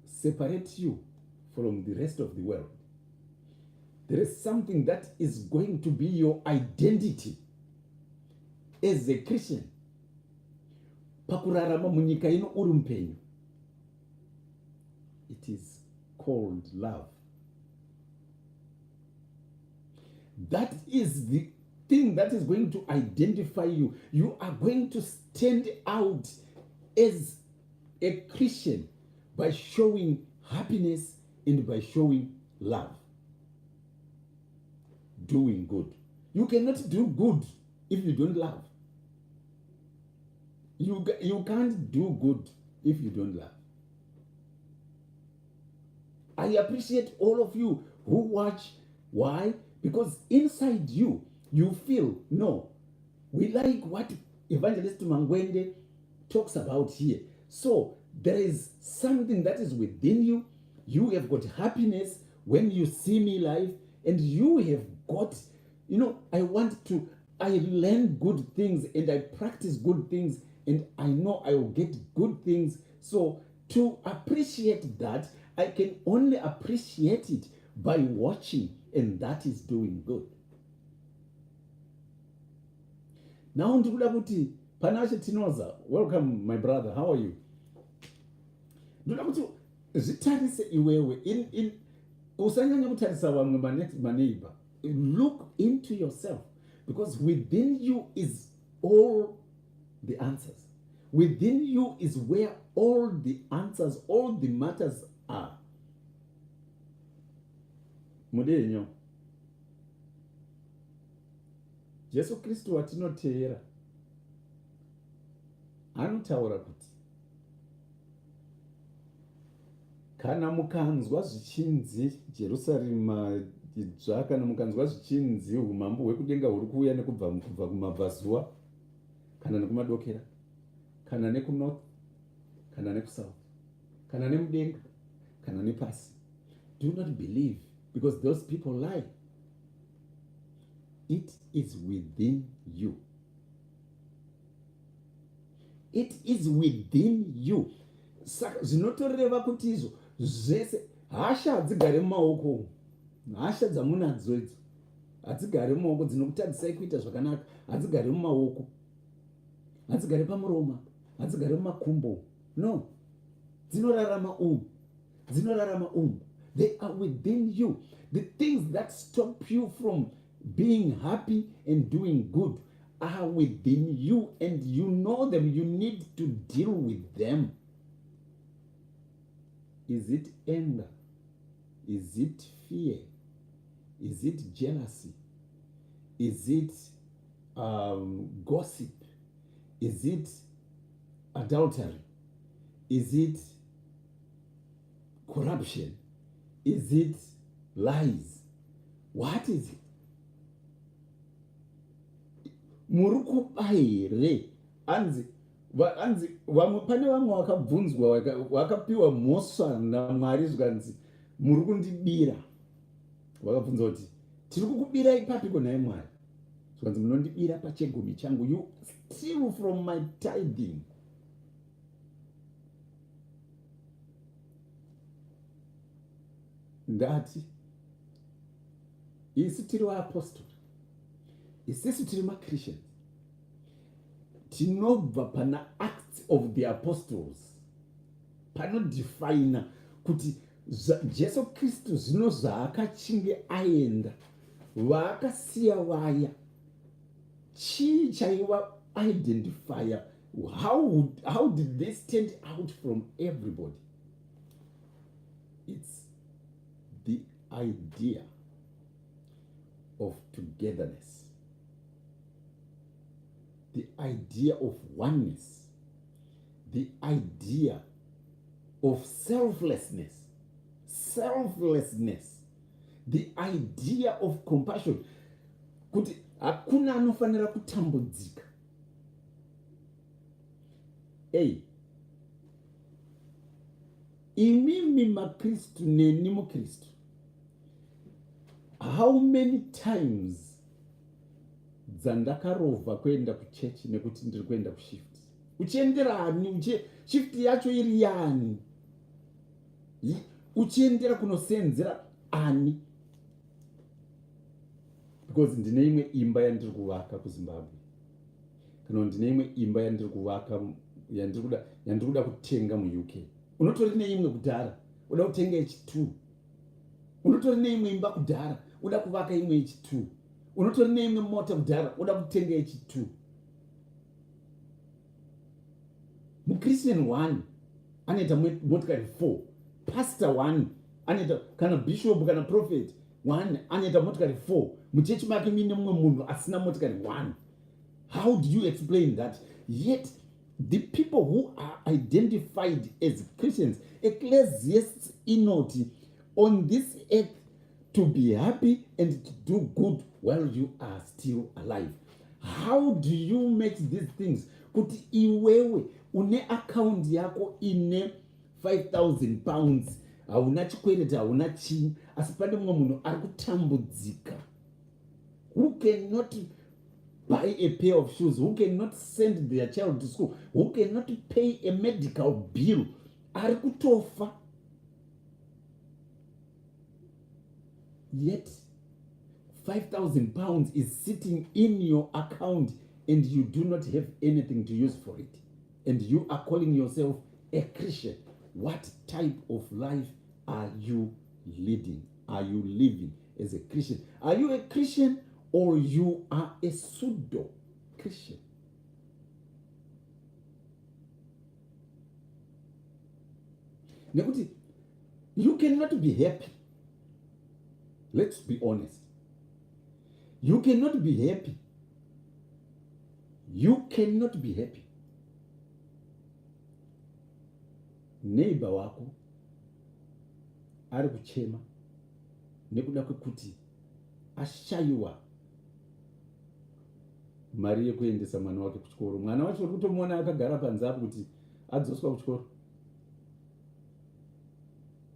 separate you from the rest of the world. There is something that is going to be your identity as a Christian pakurarama munyika ino uri mupenyu. It is called love. That is the thing that is going to identify you. You are going to stand out as a Christian by showing happiness and by showing love, doing good. You cannot do good if you don't love. You can't do good if you don't love. I appreciate all of you who watch. Why? Because inside you, you feel, no, we like what Evangelist Mangwende talks about here. So there is something that is within you. You have got happiness when you see me live, and you have got, I want to, I learn good things and I practice good things, and I know I will get good things. So to appreciate that, I can only appreciate it by watching, and that is doing good. Now ndikuda kuti Panashe Tinoza, welcome my brother, how are you? Ndoda kuti zvitarise iwewe in, in, usanyanya kutarisa vamwe maneighbor. Look into yourself because within you is all the answers. Within you is where all the answers, all the matters are. Mudenyo. Jesu Kristu watinoteera anotaura kuti kana mukanzwa zvichinzi Jerusarema idzva, kana mukanzwa zvichinzi umambo hwekudenga huri kuuya nekubva kubva kumabvazuva kana nekumadokera kana nekunorth kana nekusouth kana nemudenga kana nepasi, do not believe because those people lie. It is within you. It is within you. Saka zvinotoreva kuti izvo zvese hasha hadzigare mumaoko, hasha dzamunadzo idzo hadzigare mumaoko, dzinokutadzisai kuita zvakanaka hadzigare mumaoko, hadzigare pamuromo, hadzigare mumakumbo, no, dzinorarama umu, dzinorarama umu. They are within you. The things that stop you from being happy and doing good are within you and you know them. You need to deal with them. Is it anger? Is it fear? Is it jealousy? Is it gossip? Is it adultery? Is it corruption? Is it lies? What is it? Muri kuba here? Anzi anzi vamwe, pane vamwe vakabvunzwa, vakapiwa mhosva naMwari, zvikanzi muri kundibira. Vakabvunza kuti tiri kukubirai papiko nhai Mwari? Zvikanzi munondibira pachegumi changu. You steal from my tithing. Ndati isu tiri vaapostori, isisu tiri maChristians, tinobva pana Acts of the Apostles, panodefina kuti Jesu Kristu zvino zvaakachinge aenda, vaakasiya vaya, chii chaiva identifier? How did they stand out from everybody? It's the idea of togetherness, the idea of oneness, the idea of selflessness, selflessness, the idea of compassion, kuti hakuna anofanira kutambudzika. Ei, imimi maKristu neni muKristu, how many times dzandakarovha kuenda kuchechi nekuti ndiri kuenda kushift? Uchienderani? Shift yacho iri yani? Uchiendera kunosenzera ani? Because ndine imwe imba yandiri kuvaka kuZimbabwe, kana ndine imwe imba yandiri kuvaka, yandiri kuda kutenga muUK. Unotori neimwe kudhara, uda kutenga yechi2. Unotori neimwe imba kudhara, uda kuvaka imwe yechi2. Unotori neimwe mota kudhara, uda kutenga yechi2. MuChristian 1 anoita motikari 4, pastor 1 anoita, kana bishop kana prophet 1 anoita motikari 4, muchechi make muine mumwe munhu asina motikari 1. How do you explain that? Yet the people who are identified as Christians, Ecclesiastes inoti on this earth to be happy and to do good while you are still alive. How do you make these things, kuti iwewe une akaundi yako ine £5000, hauna chikwereti, hauna chii, asi pane mumwe munhu ari kutambudzika who cannot buy a pair of shoes, who cannot send their child to school, who cannot pay a medical bill, ari kutofa, yet £5000 is sitting in your account and you do not have anything to use for it and you are calling yourself a Christian. What type of life are you leading? Are you living as a Christian? Are you a Christian or you are a pseudo Christian? Nekuti you cannot be happy. Let's be honest. You cannot be happy. You cannot be happy. Neighbor wako ari kuchema nekuda kwekuti ashayiwa mari yekuendesa mwana wake kuchikoro. Mwana wacho uri kutomuona akagara panze apo kuti adzoswa kuchikoro.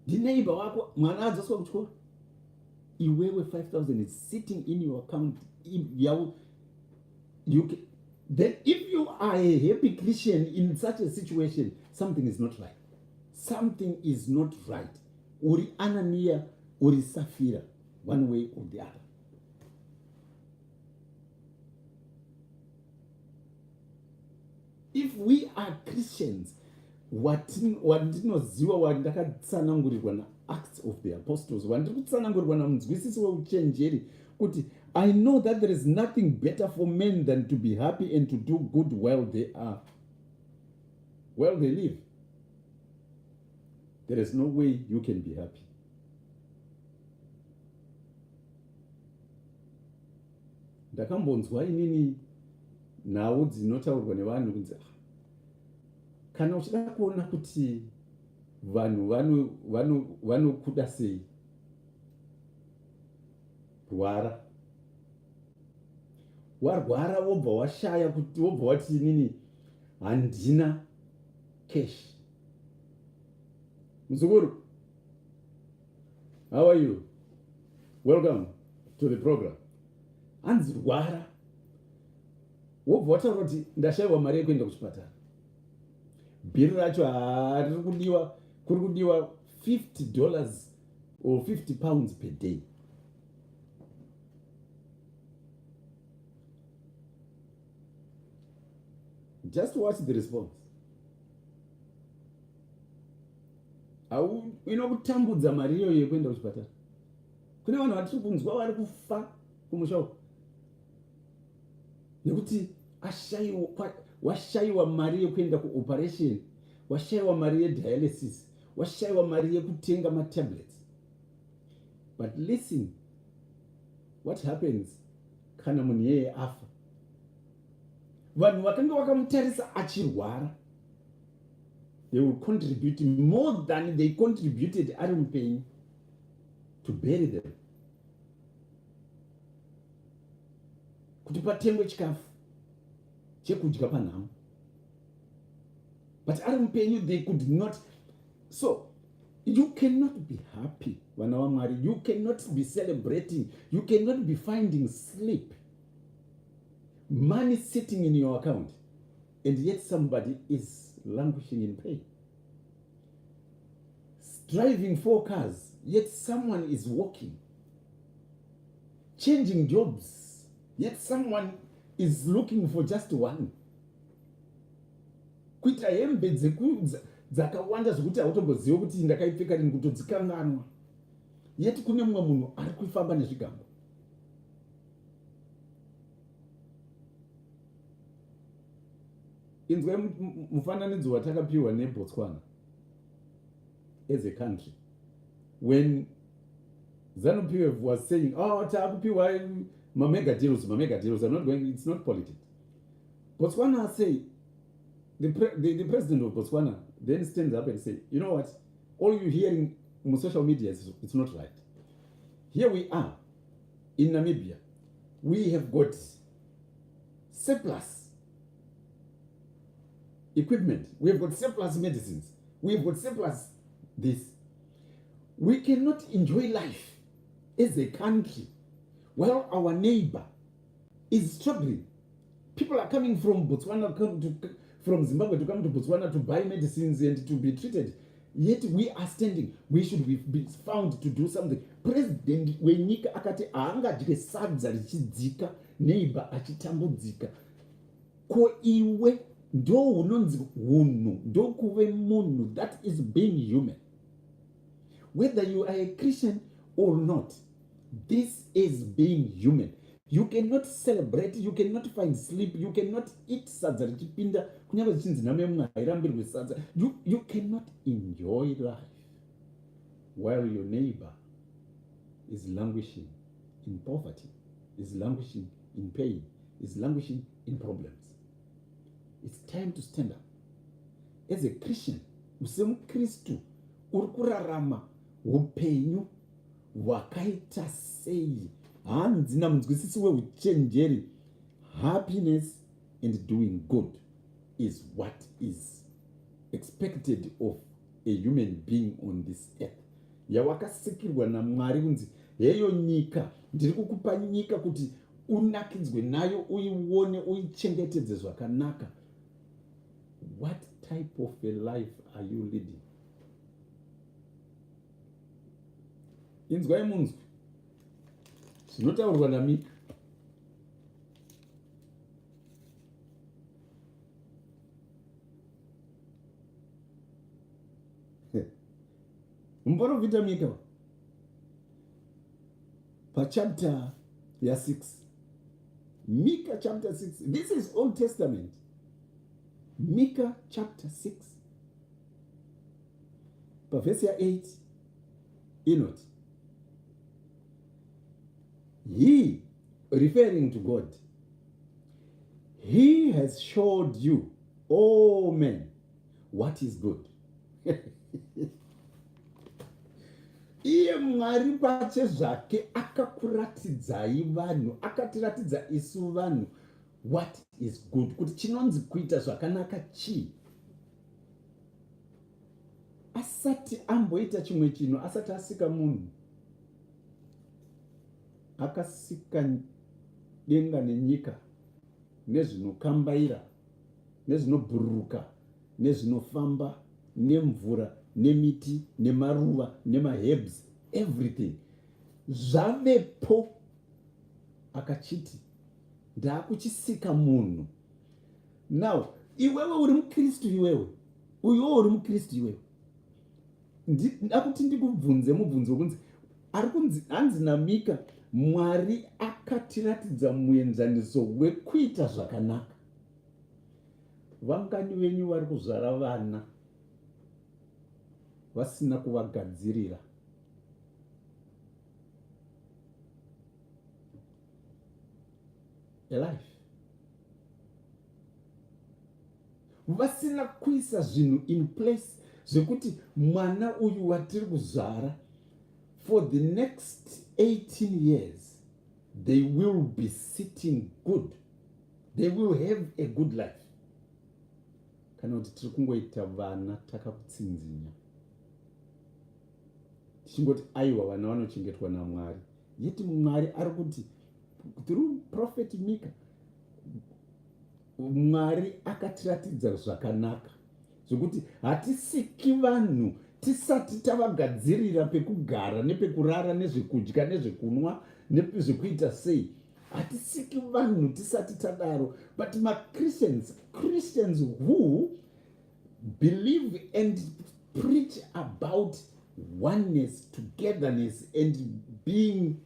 Ndineighbor wako mwana adzoswa kuchikoro. Iwewe 5000 is sitting in your account. You can, then if you are a happy Christian in such a situation, something is not right. Something is not right. Uri Anania, uri Safira, one way or the other. If we are Christians, wandinoziva wandakatsanangurirwa naActs of the Apostles, wandiri kutsanangurirwa namunzwisisi weuchenjeri kuti I know that there is nothing better for men than to be happy and to do good while they are, while they live. There is no way you can be happy. Ndakambonzwa inini nhau dzinotaurwa nevanhu kunzi ah, kana uchida kuona kuti vanhu vanokuda sei, rwara. Warwara wobva washaya kuti wobva wati inini handina cash. Muzukuru, how are you? Welcome to the program. Hanzi rwara wobva wataura kuti ndashaiwa mari yekuenda kuchipatara. Bhiri racho hariri kudiwa, kuri kudiwa $50 or £50 per day. Just watch the response. Inokutambudza mari iyoyo yekuenda kuchipatara. Kune vanhu vatiri kunzwa vari kufa kumusha uko nekuti washaiwa mari yekuenda kuoperation, washaiwa mari yedialysis, washaiwa mari yekutenga matablets. But listen, what happens kana munhu iyeye afa? Vanhu vakanga vakamutarisa achirwara, they will contribute more than they contributed ari mupenyu to bury them, kuti patengwe chikafu chekudya panhamo. But ari mupenyu they could not. So you cannot be happy, vana vaMwari. You cannot be celebrating, you cannot be finding sleep, money sitting in your account, and yet somebody is languishing in pain. Driving 4 cars, yet someone is walking. Changing jobs, yet someone is looking for just one. Kuita hembe dzakawanda zvekuti hautomboziva kuti ndakaipfeka rini, kutodzikanganwa, yet kune mumwe munhu ari kufamba nezvigambo. Inzwai mufananidzo watakapiwa neBotswana as a country when ZANU PF was saying, oh, takupiwa mamega deals, mamega deals. I'm not going, it's not politics. Botswana say, the president of Botswana then stands up and say, you know what, all you hearing on social media, it's not right. Here we are in Namibia. We have got surplus equipment. We have got surplus medicines. We have got surplus this. We cannot enjoy life as a country while our neighbor is struggling. People are coming from Botswana, come to, from Zimbabwe to come to Botswana to buy medicines and to be treated. Yet we are standing. We should be found to do something. President wenyika akati haangadye sadza richidzika, neighbor achitambudzika. Ko iwe ndo hunonzi hunhu, ndokuve munhu, that is being human. Whether you are a Christian or not, this is being human. You cannot celebrate, you cannot find sleep, you cannot eat sadza richipinda, kunyange zvichinzi nhamo yemumwe hairambirwe sadza. You cannot enjoy life while your neighbor is languishing in poverty, is languishing in pain, is languishing in problems. It's time to stand up as a Christian. Usemukristu uri kurarama upenyu hwakaita sei? Hanzi namunzwisisi weuchenjeri, happiness and doing good is what is expected of a human being on this earth yawakasikirwa naMwari kunzi heyo nyika, ndiri kukupa nyika kuti unakidzwe nayo, uione, uichengetedze zvakanaka. What type of a life are you leading? Inzwai munzwi zvinotaurwa naMika. Muporofita Mika pachapter ya6, Mika chapter 6, this is Old Testament, Mika chapter 6 pavhesi ya8 inoti, he, referring to God, he has showed you, oh man, what is good. Iye Mwari pache zvake akakuratidzai vanhu, akatiratidza isu vanhu what is good, kuti chinonzi kuita zvakanaka chii. Asati amboita chimwe chinhu, asati asika munhu, akasika denga nenyika nezvinokambaira nezvinobhururuka nezvinofamba nemvura nemiti nemaruva nemaherbs, everything zvavepo. Akachiti ndakuchisika munhu. Now iwewe uri mukristu, iwewe uyowo uri mukristu, iwewe ndakuti ndikubvunze mubvunzo wekunzi ari kunzi hanzi naMika, Mwari akatiratidza muenzaniso wekuita zvakanaka. Vangani venyu vari kuzvara vana vasina kuvagadzirira a life, vasina kuisa zvinhu in place zvekuti mwana uyu watiri kuzvara, for the next 18 years they will be sitting good, they will have a good life? Kana kuti tiri kungoita vana takakutsinzinya, tichingoti aiwa, vana vanochengetwa naMwari, yeti Mwari ari kuti through prophet Mika, Mwari akatiratidza zvakanaka zvekuti hatisiki vanhu tisati tavagadzirira pekugara nepekurara nezvekudya nezvekunwa nezvekuita sei. Hatisiki vanhu tisati tadaro. But maChristians, Christians who believe and preach about oneness, togetherness and being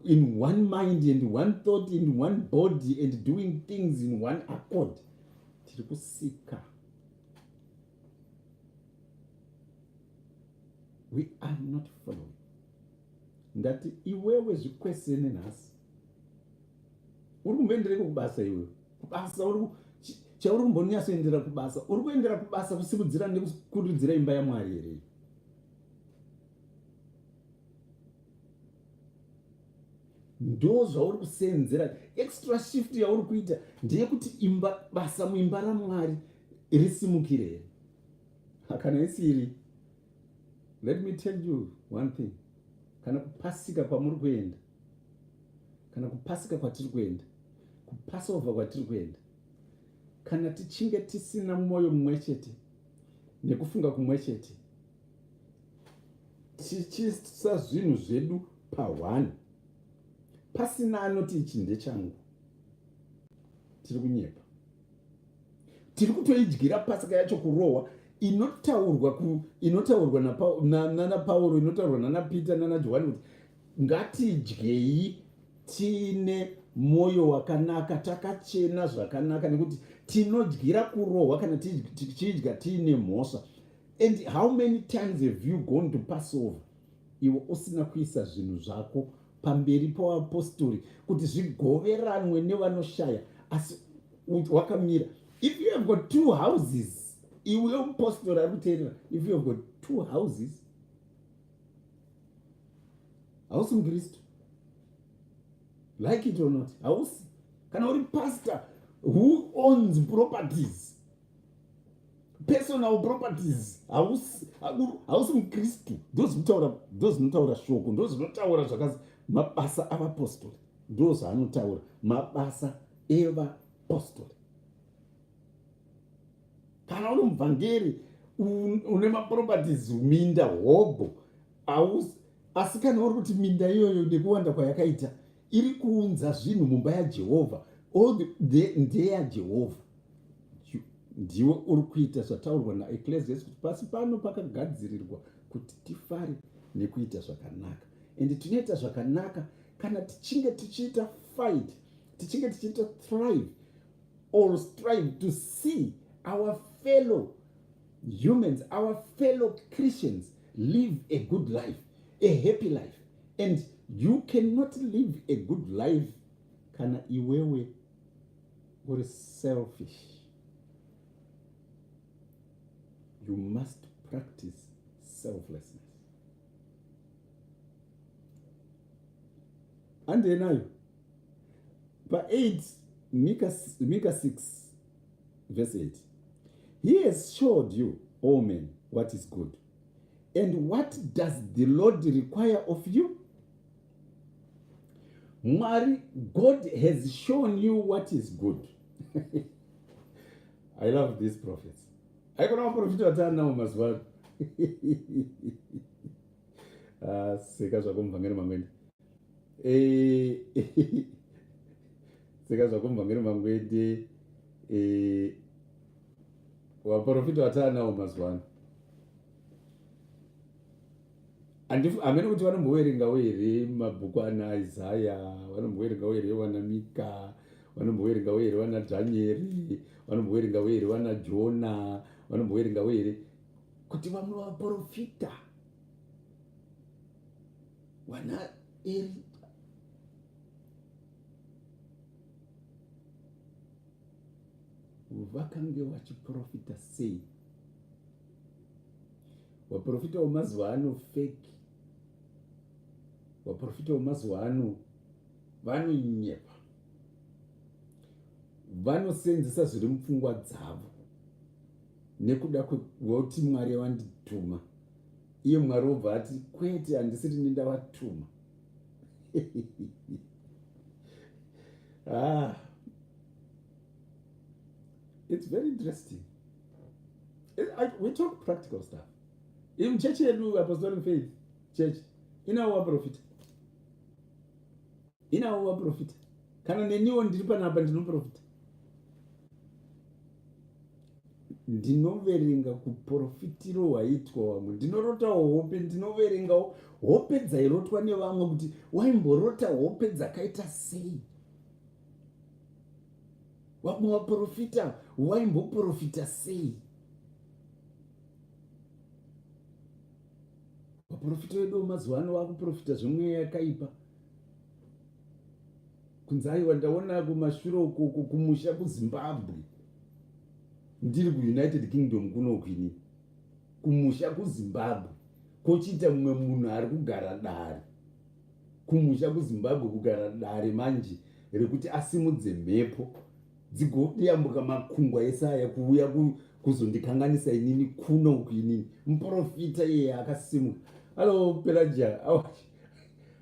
in one mind and one thought, in one body and doing things in one accord, tiri kusika, we are not following. Ndati iwewe zvikwesene nhasi, uri kumboendereko kubasa? Iwewe kubasa uri chauri kumbonyatsoendera kubasa, uri kuendera kubasa kusimudzira nekukurudzira imba yaMwari here? Ndo zvauri kusenzera extra shift yauri kuita ndeyekuti imba basa muimba raMwari risimukire here? Kana isiri, let me tell you one thing, kana kupasika kwamuri kuenda, kana kupasika kwatiri kuenda, kuPassover kwatiri kuenda, kana tichinge tisina mwoyo mumwe chete nekufunga kumwe chete, tichiisa zvinhu zvedu pahwani, pasina anoti ichi ndechangu, tiri kunyepa. Tiri kutoidyira pasika yacho kurohwa inotaurwa ku inotaurwa nana Pauro, inotaurwa nana Peter nana Johani kuti ngatidyei tiine mwoyo wakanaka, takachena zvakanaka, nekuti tinodyira kurohwa kana tichidya tiine mhosva. And how many times have you gone to Passover iwe usina kuisa zvinhu zvako pamberi pavapostori kuti zvigoveranwe nevanoshaya, asi wakamira? If you have got two houses, iwe mupostori ari kuteerera, if you have got two houses, hausi mukristu, like it or not, hausi. Kana uri pastor who owns properties, personal properties, hausi mukristu. Ndozvinotaura shoko, ndozvinotaura zvakazi mabasa avapostori, ndozvaanotaura mabasa evapostori. Kana uri mubvangeri une maproperties, minda hobho, asi kana uri kuti minda iyoyo nekuwanda kwayakaita iri kuunza zvinhu mumba yaJehovha, ndeyaJehovha, ndiwe uri kuita zvataurwa naEcclesiastes kuti pasi pano pakagadzirirwa kuti tifare nekuita zvakanaka. And tinoita zvakanaka kana tichinge tichiita fight, tichinge tichiita thrive or strive to see our fellow humans, our fellow Christians live a good life, a happy life. And you cannot live a good life kana iwewe uri selfish. You must practice selflessness. Handiyenayo pa8 Mika 6 verse 8: "He has showed you, O men, what is good, and what does the Lord require of you?" Mwari, God has shown you what is good. I love these prophets. Aikona vaprofita vataanawo mazuva ano. Ah, seka zvako muvhangeri Mangwende. Seka zvako muvhangeri Mangwende. Vaprofita vataanawo mazuva ano, hamene kuti vanomboverengawo here mabhuku ana Isaya, vanomboverengawo here vana Mika, vanomboverengawo here vana Dhanieri, vanomboverengawo here vana Jona, vanomboverengawo here kuti vamwe vaprofita vana Eri vakange vachiprofita sei. Vaprofita vemazuva ano fake. Vaprofita vemazuva ano vanonyepa, vanosenzesa zviri mupfungwa dzavo nekuda kwekuti Mwari vandituma, iye Mwari wobva ati kwete, handisiri nendavatuma. Ah, it's very interesting. We talk practical stuff in church yedu. Apostolic Faith Church inawo vaprofita, inawo vaprofita. Kana neniwo ndiri panapa ndinoprofita, ndinoverenga kuprofitiro hwaitwa vamwe, ndinorotawo hope, ndinoverengawo hope dzairotwa nevamwe kuti waimborota hope dzakaita sei, vamwe vaprofita waimboprofita sei. Vaprofita vedu vemazuva ano vakuprofita zvemweya yakaipa, kunzi aiwa, ndaona kumashure uko kumusha kuZimbabwe, ndiri kuUnited Kingdom kunoku ini, kumusha kuZimbabwe kochiita mumwe munhu ari kugara dare kumusha kuZimbabwe, kugara dare manje rekuti asimudze mhepo dzigoyambuka makungwa ese aya kuuya kuzondikanganisa inini kuno uku inini. Muprofita iyeye akasimuka. Hallo Pelagia, how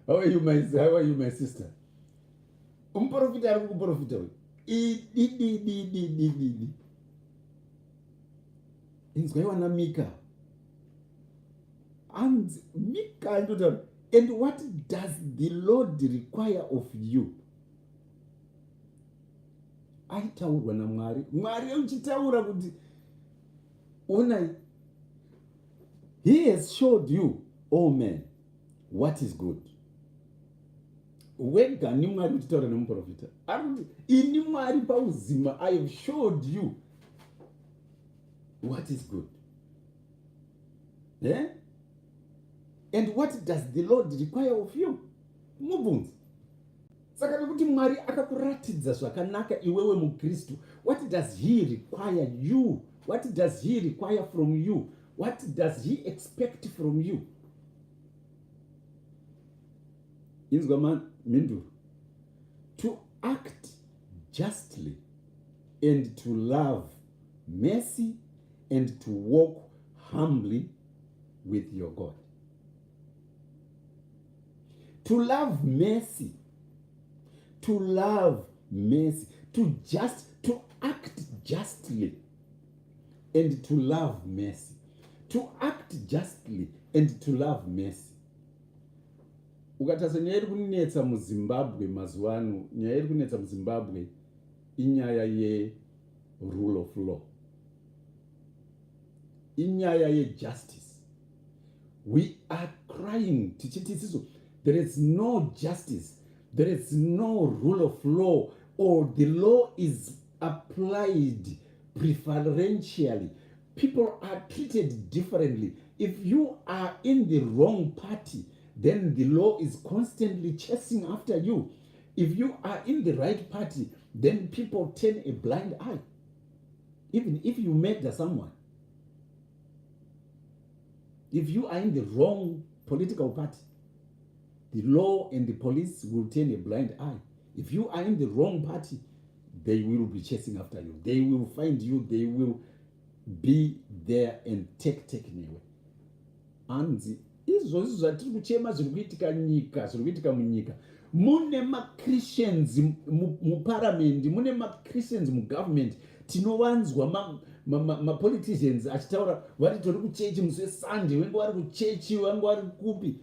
are you, my sister? Muprofita ari kukuprofita uyu ididididididi. Inzwai wana Mika, anzi Mika andotaura, "And what does the Lord require of you?" Aitaurwa naMwari, Mwari uchitaura kuti onai, he has showed you, o man, what is good. Wega ni Mwari uchitaura nemuprofita ari kuti ini Mwari pauzima, I have showed you what is good. Yeah? And what does the Lord require of you? Mubvunzi. Saka nekuti Mwari akakuratidza zvakanaka iwewe muKristu, what does he require you? What does he require from you? What does he expect from you? Inzwa mhinduro. To act justly and to love mercy and to walk humbly with your God. To love mercy, to love mercy, to just to act justly and to love mercy, to act justly and to love mercy. Ukatarisa nyaya iri kunetsa muZimbabwe mazuva ano, nyaya iri kunetsa muZimbabwe inyaya yerule of law, inyaya yejustice. We are crying tichiti isisu there is no justice, there is no rule of law, or the law is applied preferentially. People are treated differently. If you are in the wrong party, then the law is constantly chasing after you. If you are in the right party, then people turn a blind eye, even if you murder someone. If you are in the wrong political party, the law and the police will turn a blind eye. If you are in the wrong party, they will be chasing after you. They will find you. They will be there and take newe. Anzi izvozvi zvatiri kuchema zviri kuitika nyika, zviri kuitika munyika, mune maChristians muparamendi, mune maChristians mugovernment. Tinovanzwa mapoliticians achitaura vari tori kuchechi musi weSunday, vange vari kuchechi, vange vari kupi,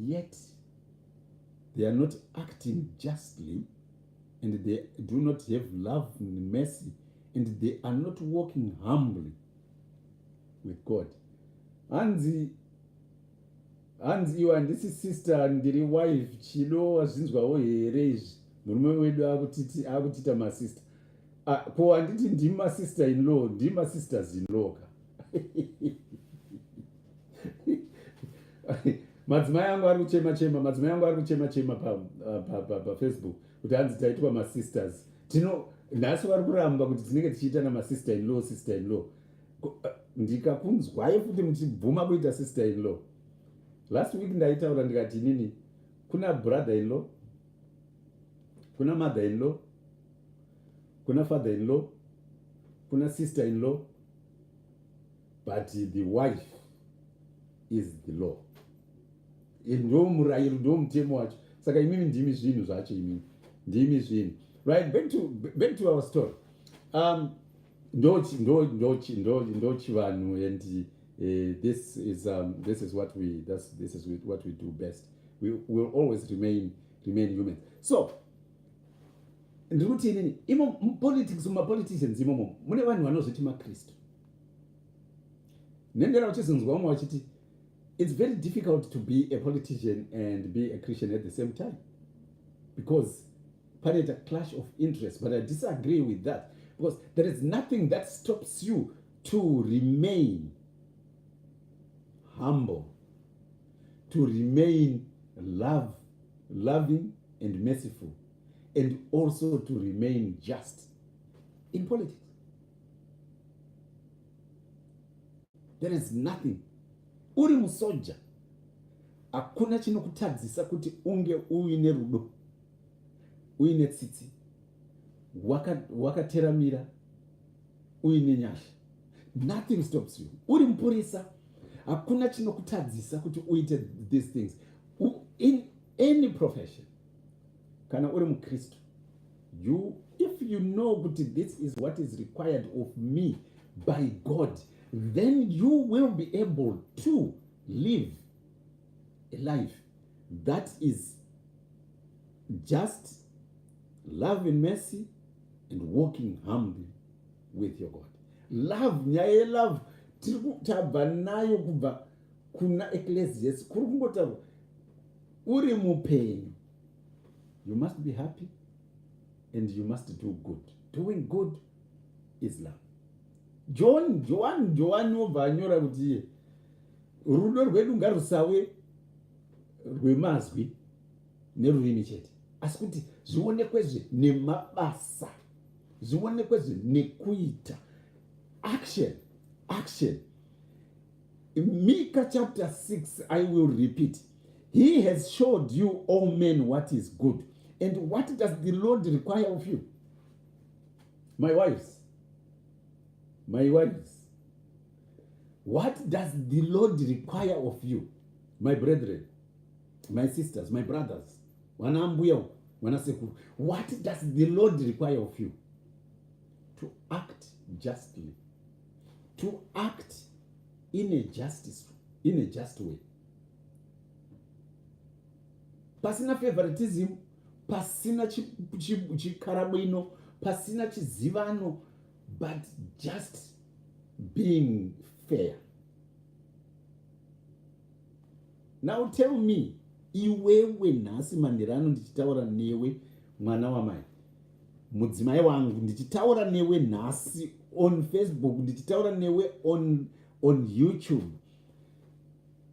yet they are not acting justly and they do not have love and mercy and they are not walking humbly with God. Hanzi iwe handisi sister, ndiri wife. Chido, wazvinzwawo here izvi? Murume wedu akutita masister. Ah, ko handiti ndimi masister in law, ndimi masisters in law ka? Madzimai angu ari kuchema chema, madzimai angu ari kuchema chema paFacebook kuti hanzi taitwa masisters. Tino nhasi vari kuramba kuti tinenge tichiita namasister in law, sister in law. Ndikakunzwai futi muchibvuma kuita sister in law. Last week ndaitaura ndikati inini kuna brother in law, kuna mother in law, kuna father in law, kuna sister in law, but the wife is the law. Ndo murayiro, ndo mutemo wacho. Saka imimi ndimi zvinhu zvacho, imimi ndimi zvinhu. Right, back to our story. Ndo chivanhu and this is what we that's, this is what we do best. We will always remain humans. So ndiri kuti inini imo mupolitics, mumapoliticians imomo mune vanhu vanozviti maKristu. Nendera uchizonzwa vamwe vachiti it's very difficult to be a politician and be a Christian at the same time because panoita clash of interest, but I disagree with that because there is nothing that stops you to remain humble, to remain loving and merciful, and also to remain just in politics. There is nothing. Uri musoja, hakuna chinokutadzisa kuti unge uine rudo, uine tsitsi, wakateramira, uine nyasha. Nothing stops you. Uri mupurisa, hakuna chinokutadzisa kuti uite these things. In any profession, kana uri muKristu, you if you know kuti this is what is required of me by God, then you will be able to live a life that is just, love and mercy. and walking humbly with your God. Love, nyaya yelove tiri tabva nayo kubva kuna Ecclesiastes kuri kungotaurwa uri mupenyu. You must be happy and you must do good. Doing good is love. John, Joan, Joan obva anyora kuti iye rudo rwedu ngarusave rwemazwi nerurimi chete asi kuti zvionekwezve nemabasa zvionekwezve nekuita action action Mika chapter 6 I will repeat he has showed you all men what is good and what does the Lord require of you my wives my wives what does the Lord require of you my brethren my sisters my brothers vana ambuya vana sekuru what does the Lord require of you to act justly to act in a justice in a just way pasina favoritism pasina chikarabwino pasina chizivano but just being fair Now tell me iwewe nhasi manheru ano ndichitaura newe mwana wamai mudzimai wangu ndichitaura newe nhasi on Facebook ndichitaura newe on YouTube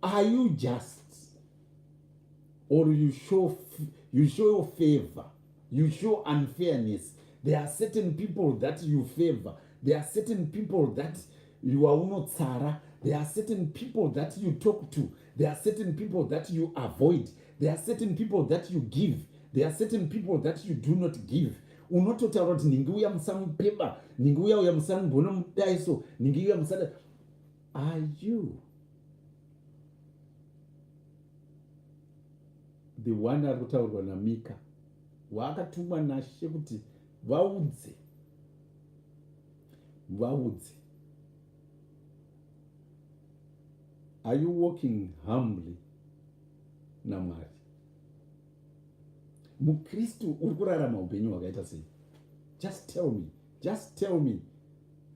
are you just or you show favor you show unfairness there are certain people that you favor there are certain people that you waunotsara there are certain people that you talk to there are certain people that you avoid there are certain people that you give there are certain people that you do not give unototaura kuti nhingi uya musamupeba nhingi uya uya musambonomudaiso nhingi uya musada are you the one ari kutaurwa naMika waakatumwa naShe kuti vaudze vaudze are you walking humbly naMwari mukristu uri kurarama upenyu hwakaita sei just tell me just tell me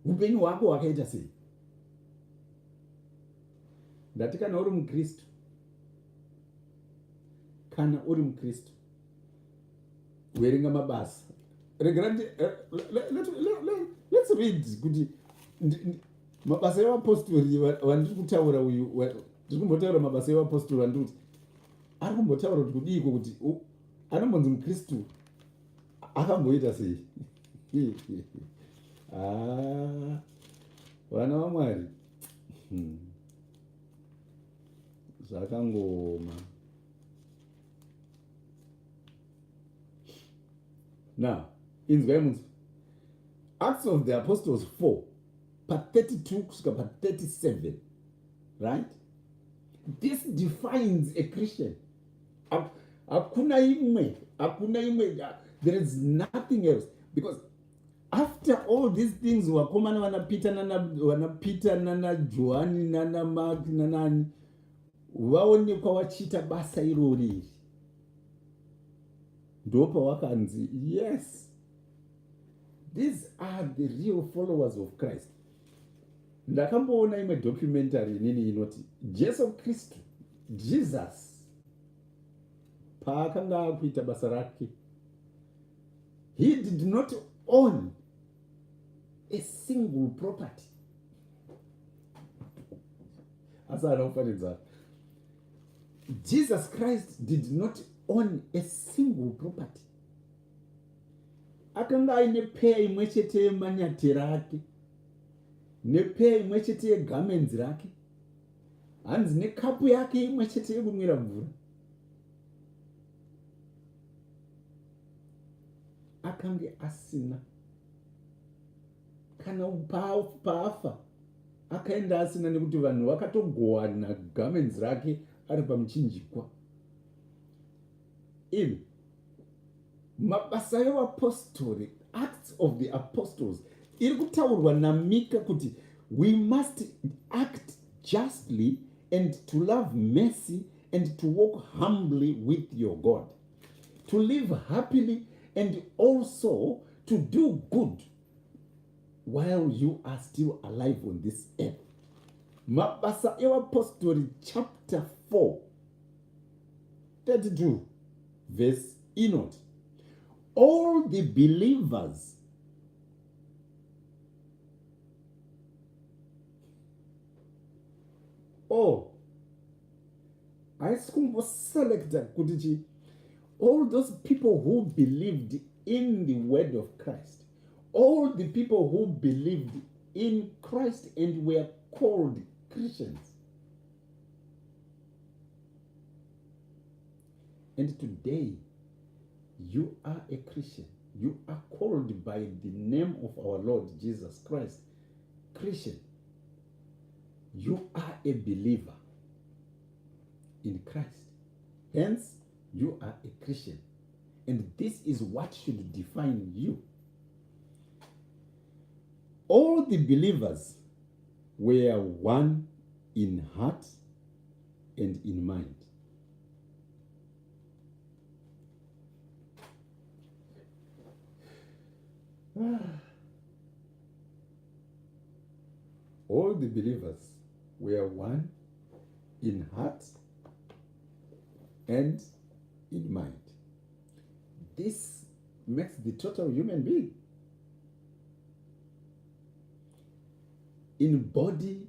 upenyu hwako hwakaita sei ndati kana uri mukristu kana uri mukristu verenga mabasa regera eh, let's read kuti mabasa evapostori vandiri kutaura uyu ndiri kumbotaura mabasa evapostori vandiri kuti ari kumbotaura kuti kudiiko kuti anombonzi mukristu akamboita sei ah, vana vamwari hmm. Zvakangooma. Now, inzwai munzwa. Acts of the Apostles 4 pa32 kusvika pa37 right? This defines a Christian. Hakuna imwe, hakuna imwe, there is nothing else because After all these things vakomana vana Peter nana vana Peter nana Johani nana Mark nanani vaonekwa vachiita basa irori iri ndopawakanzi yes these are the real followers of Christ ndakamboona imwe documentary inini inoti Jesu Kristu Jesus paakanga akuita basa rake He did not own a single property. Asi haana kufanidza. Jesus Christ did not own a single property. Akanga aine peya imwe chete yemanyatera ake nepeya imwe chete yegamenzi rake hanzi nekapu yake imwe chete yekunwira mvura. Akange asina kana paafa akaenda asina nekuti vanhu vakatogowana garments rake ari pamuchinjikwa. Imi mabasa evapostori, Acts of the Apostles, iri kutaurwa naMika kuti we must act justly and to love mercy and to walk humbly with your God. To live happily and also To do good while you are still alive on this earth. Mabasa evapostori chapter 4 32 verse inoti all the believers oh haisi kumboselecta kuti chi all those people who believed in the word of Christ all the people who believed in Christ and were called Christians. And today, you are a Christian. You are called by the name of our Lord Jesus Christ, Christian. You are a believer in Christ. Hence, you are a Christian. And this is what should define you. All the believers were one in heart and in mind. All the believers were one in heart and in mind. This makes the total human being. In body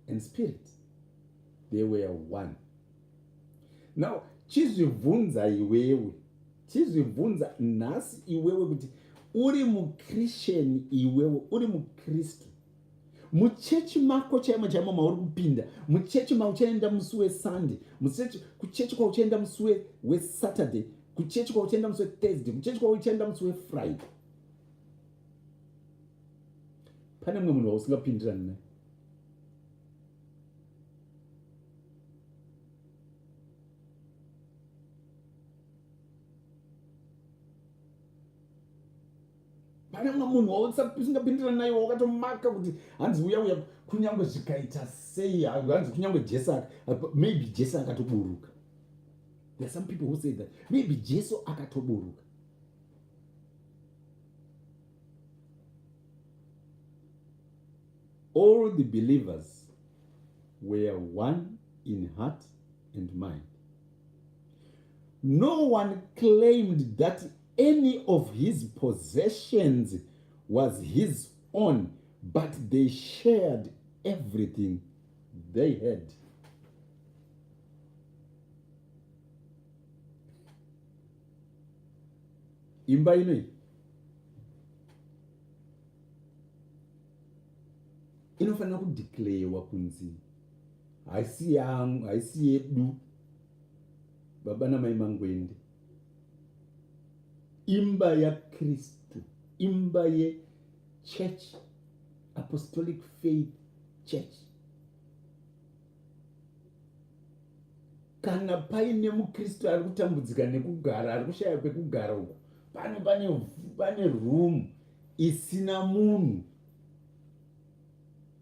and spirit, they were one. Now, chizvibvunza iwewe, chizvibvunza nhasi iwewe kuti uri muChristian iwewe, uri muKristu. Muchechi mako chaimo chaimo mauri kupinda, muchechi mauchaenda musi weSunday, muchechi kuchechi kwauchaenda musi weSaturday, kuchechi kwauchaenda musi weThursday, kuchechi kwauchaenda musi weFriday, pane mumwe munhu wausingapindirani naye. Pane mumwe munhu wausingapindirani naye wakatomaka kuti hanzi uya uya kunyange zvikaita sei, hanzi kunyange Jesu, maybe Jesu akatoburuka. There are some people who say that maybe Jesu akatoburuka. All the believers were one in heart and mind. No one claimed that any of his possessions was his own, but they shared everything they had. Imba ino inofanira kudeclarewa kunzi haisi yangu, haisi yedu baba namai Mangwende. Imba yaKristu, imba yechurch, Apostolic Faith Church. Kana paine muKristu ari kutambudzika nekugara, ari kushaya pekugara uku, pane pane pane room isina munhu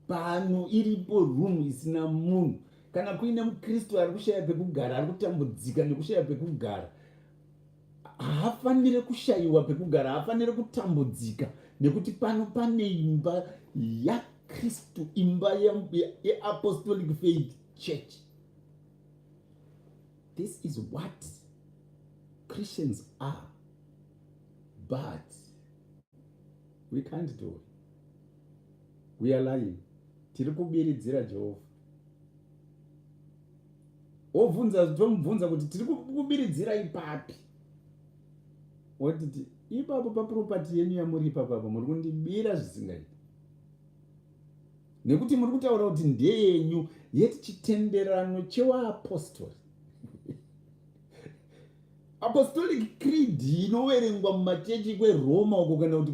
pano, iripo room isina munhu. Kana kuine muKristu ari kushaya pekugara, ari kutambudzika nekushaya pekugara, haafanire kushayiwa pekugara, haafanire kutambudzika, nekuti pano pane imba yaKristu, imba yeApostolic Faith Church. This is what Christians are, but we can't do it. We are lying. Tiri kubiridzira Jehovha. Wobvunza, tomubvunza kuti tiri kubiridzira ipapi? Wotiti ipapo paproperty yenyu yamuri ipapo apo muri kundibira zvisingaiti, nekuti muri kutaura kuti ndeyenyu, yeti chitenderano chewaapostori, Apostolic Creed inoverengwa mumachechi kweRoma uko, kana kuti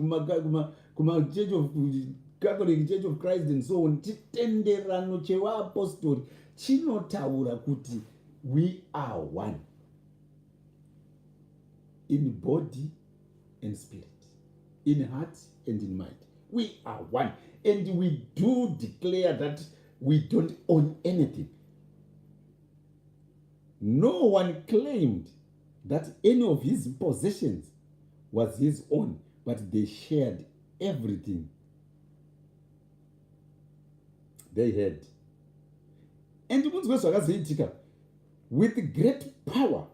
kumachurch of Catholic Church of Christ and so on. Chitenderano chevaApostori chinotaura kuti we are one in body and spirit, in heart and in mind. We are one, and we do declare that we don't own anything. No one claimed that any of his possessions was his own, but they shared everything they had. And munzwe zvakazoitika. With great power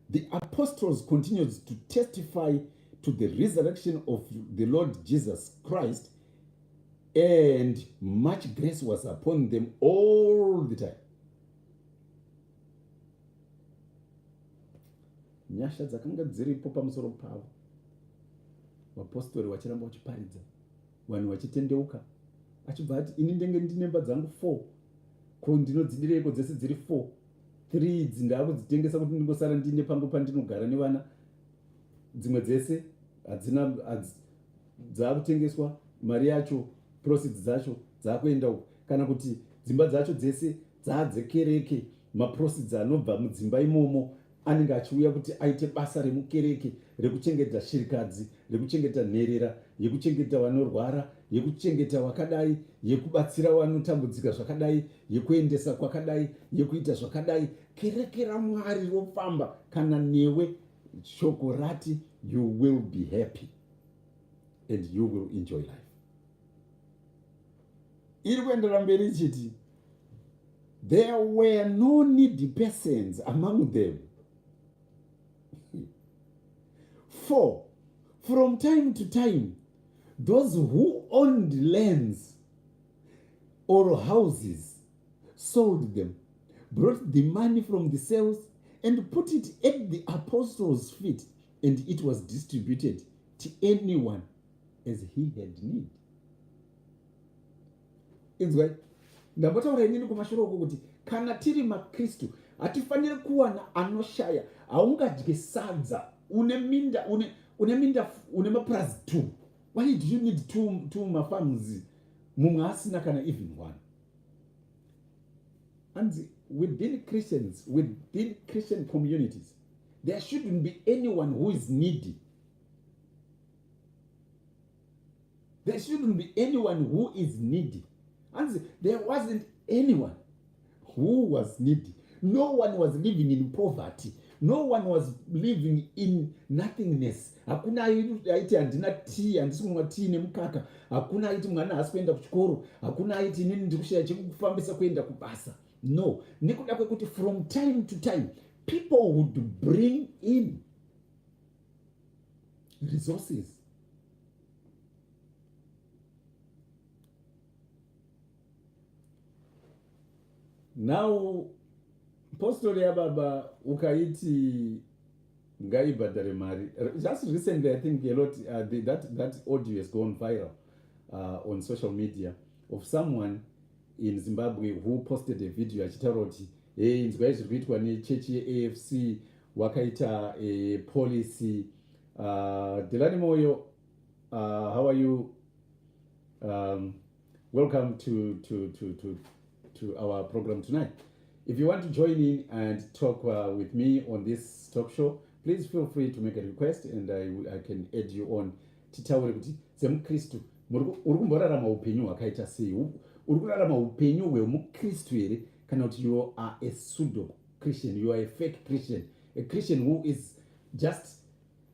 the apostles continued to testify to the resurrection of the Lord Jesus Christ, and much grace was upon them all the time. Nyasha dzakanga dziripo pamusoro pavo, vapostori vachiramba vachiparidza, vanhu vachitendeuka. Achibva ati, ini ndenge ndinemba dzangu four, ko ndinodzidireiko dzese dziri four? Three idzi ndaakudzitengesa kuti ndingosara ndiine pangu pandinogara nevana. Dzimwe dzese hadzina, dzaakutengeswa, mari yacho, proceeds dzacho dzaakuenda uko. Kana kuti dzimba dzacho dzese dzaadzekereke, maproceeds anobva mudzimba imomo anenge achiuya kuti aite basa remukereke rekuchengeta shirikadzi, rekuchengeta nherera, yekuchengeta vanorwara, yekuchengeta vakadai, yekubatsira vanotambudzika zvakadai, yekuendesa kwakadai, yekuita zvakadai. Kereke raMwari rofamba. Kana newe shoko rati you will be happy and you will enjoy life. Iri kuenderera mberi ichiti, there were no needy persons among them, for from time to time those who owned lands or houses sold them, brought the money from the sales and put it at the apostles' feet, and it was distributed to anyone as he had need. Inzwai, ndambotaura inini kumashure uko kuti kana tiri maKristu hatifaniri kuwana anoshaya. Haungadye sadza une minda, une minda, une mapurazi two. Why do you need two mafarms, mumwe asina kana even one? Anzi within Christians, within Christian communities, there shouldn't be anyone who is needy. There shouldn't be anyone who is needy. Anzi there wasn't anyone who was needy. No one was living in poverty. No one was living in nothingness. Hakuna aiti handina tea, handisi kumwa tea nemukaka. Hakuna aiti mwana haasi kuenda kuchikoro. Hakuna aiti inini ndiri kushaya chekufambisa kuenda kubasa. No, nekuda kwekuti from time to time people would bring in resources. Now postori yababa ukaiti ngaibhadhare mari. Just recently, I think a lot, that audio has gone viral on social media of someone in Zimbabwe who posted a video achitaura kuti, hey, inzwai zviri kuitwa nechechi yeAFC, wakaita a policy. Delani Moyo, how are you? Welcome to our program tonight. If you want to join in and talk with me on this talk show, please feel free to make a request and I can add you on. Titaure kuti semukristu uri kumborarama upenyu hwakaita sei? Uri kurarama upenyu hwemukristu here, kana kuti you are a pseudo Christian, you are a fake Christian, a Christian who is just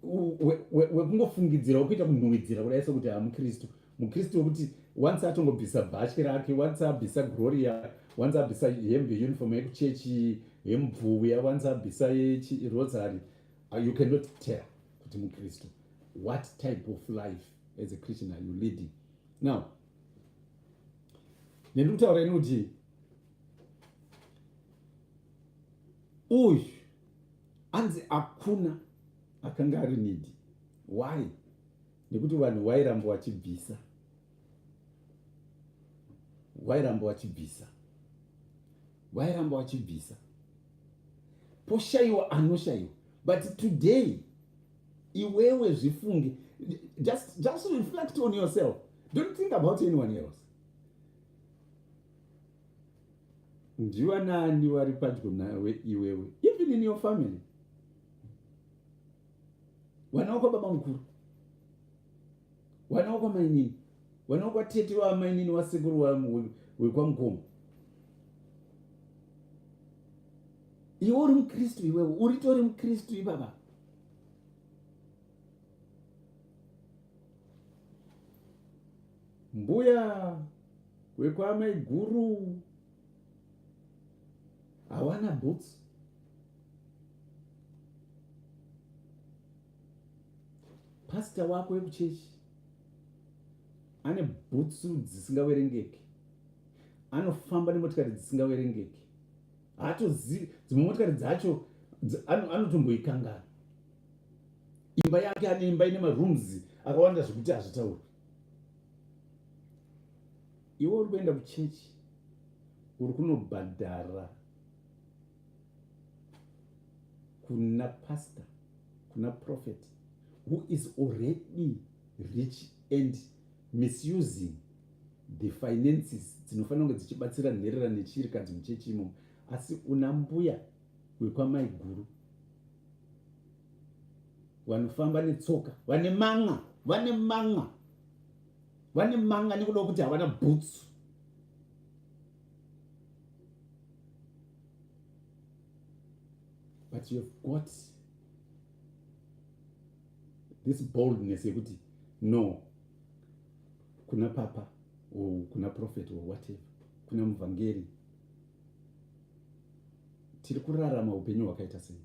wekungofungidzira, wekuita kunhuwidzira kudai sekuti hamukristu? Mukristu wekuti once atongobvisa bhatyi rake, once abvisa gloria, once abvisa hembe, uniform yekuchechi yemubvuya, once abvisa rosary, you cannot tell kuti mukristu. What type of life as a Christian are you leading? Now nendiri kutaura ini kuti uyu anzi hakuna akanga ari needy. Why? Nekuti vanhu vairamba vachibvisa, vairamba vachibvisa, vairamba vachibvisa, poshayiwa anoshayiwa. But today iwewe zvifunge, just reflect on yourself. Don't think about anyone else. Ndivanani vari padyo nawe iwewe, even in your family, vana wakwababa mukuru, vana wakwamainini, vana wakwatete wamainini, wasekuru, wekwamukoma? Iwe uri mukristu, iwewe uritori mukristu ipapa. Mbuya wekwaamaiguru hawana boots. Pastor wako wekuchechi ane bhutsu dzisingaverengeki, anofamba nemotikari dzisingaverengeki, haatozivi dzimwe motikari dzacho anotomboikangana. Imba yake ane imba ine marooms akawanda zvekuti hazvitaurwi. Iwe uri kuenda kuchechi, uri kunobhadhara kuna pastor, kuna prophet who is already rich and misusing the finances dzinofanira kunge dzichibatsira nherera nechirikadzi muchechi imomo, asi una mbuya wekwamaiguru vanofamba netsoka vane man'a, vane man'a, vane man'a nekuda kwekuti havana bhutsu. But you've got this boldness yekuti no kuna papa or kuna prophet or whatever, kuna muvhangeri, tiri kurarama upenyu hwakaita sei?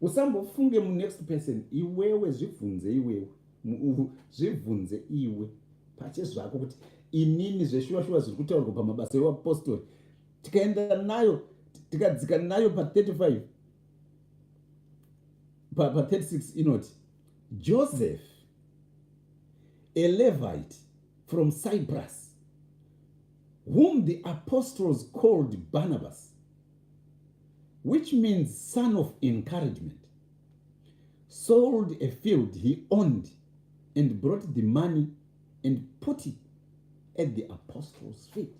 Usambofunge munext person, iwewe zvibvunze, iwewe zvibvunze iwe pachezvako kuti inini zveshuwa shuwa zviri kutaurwa pamabasa evapostori, tikaenda nayo tikadzika nayo pa35 pa36 inoti Joseph, a Levite from Cyprus, whom the apostles called Barnabas, which means son of encouragement, sold a field he owned and brought the money and put it at the apostles' feet.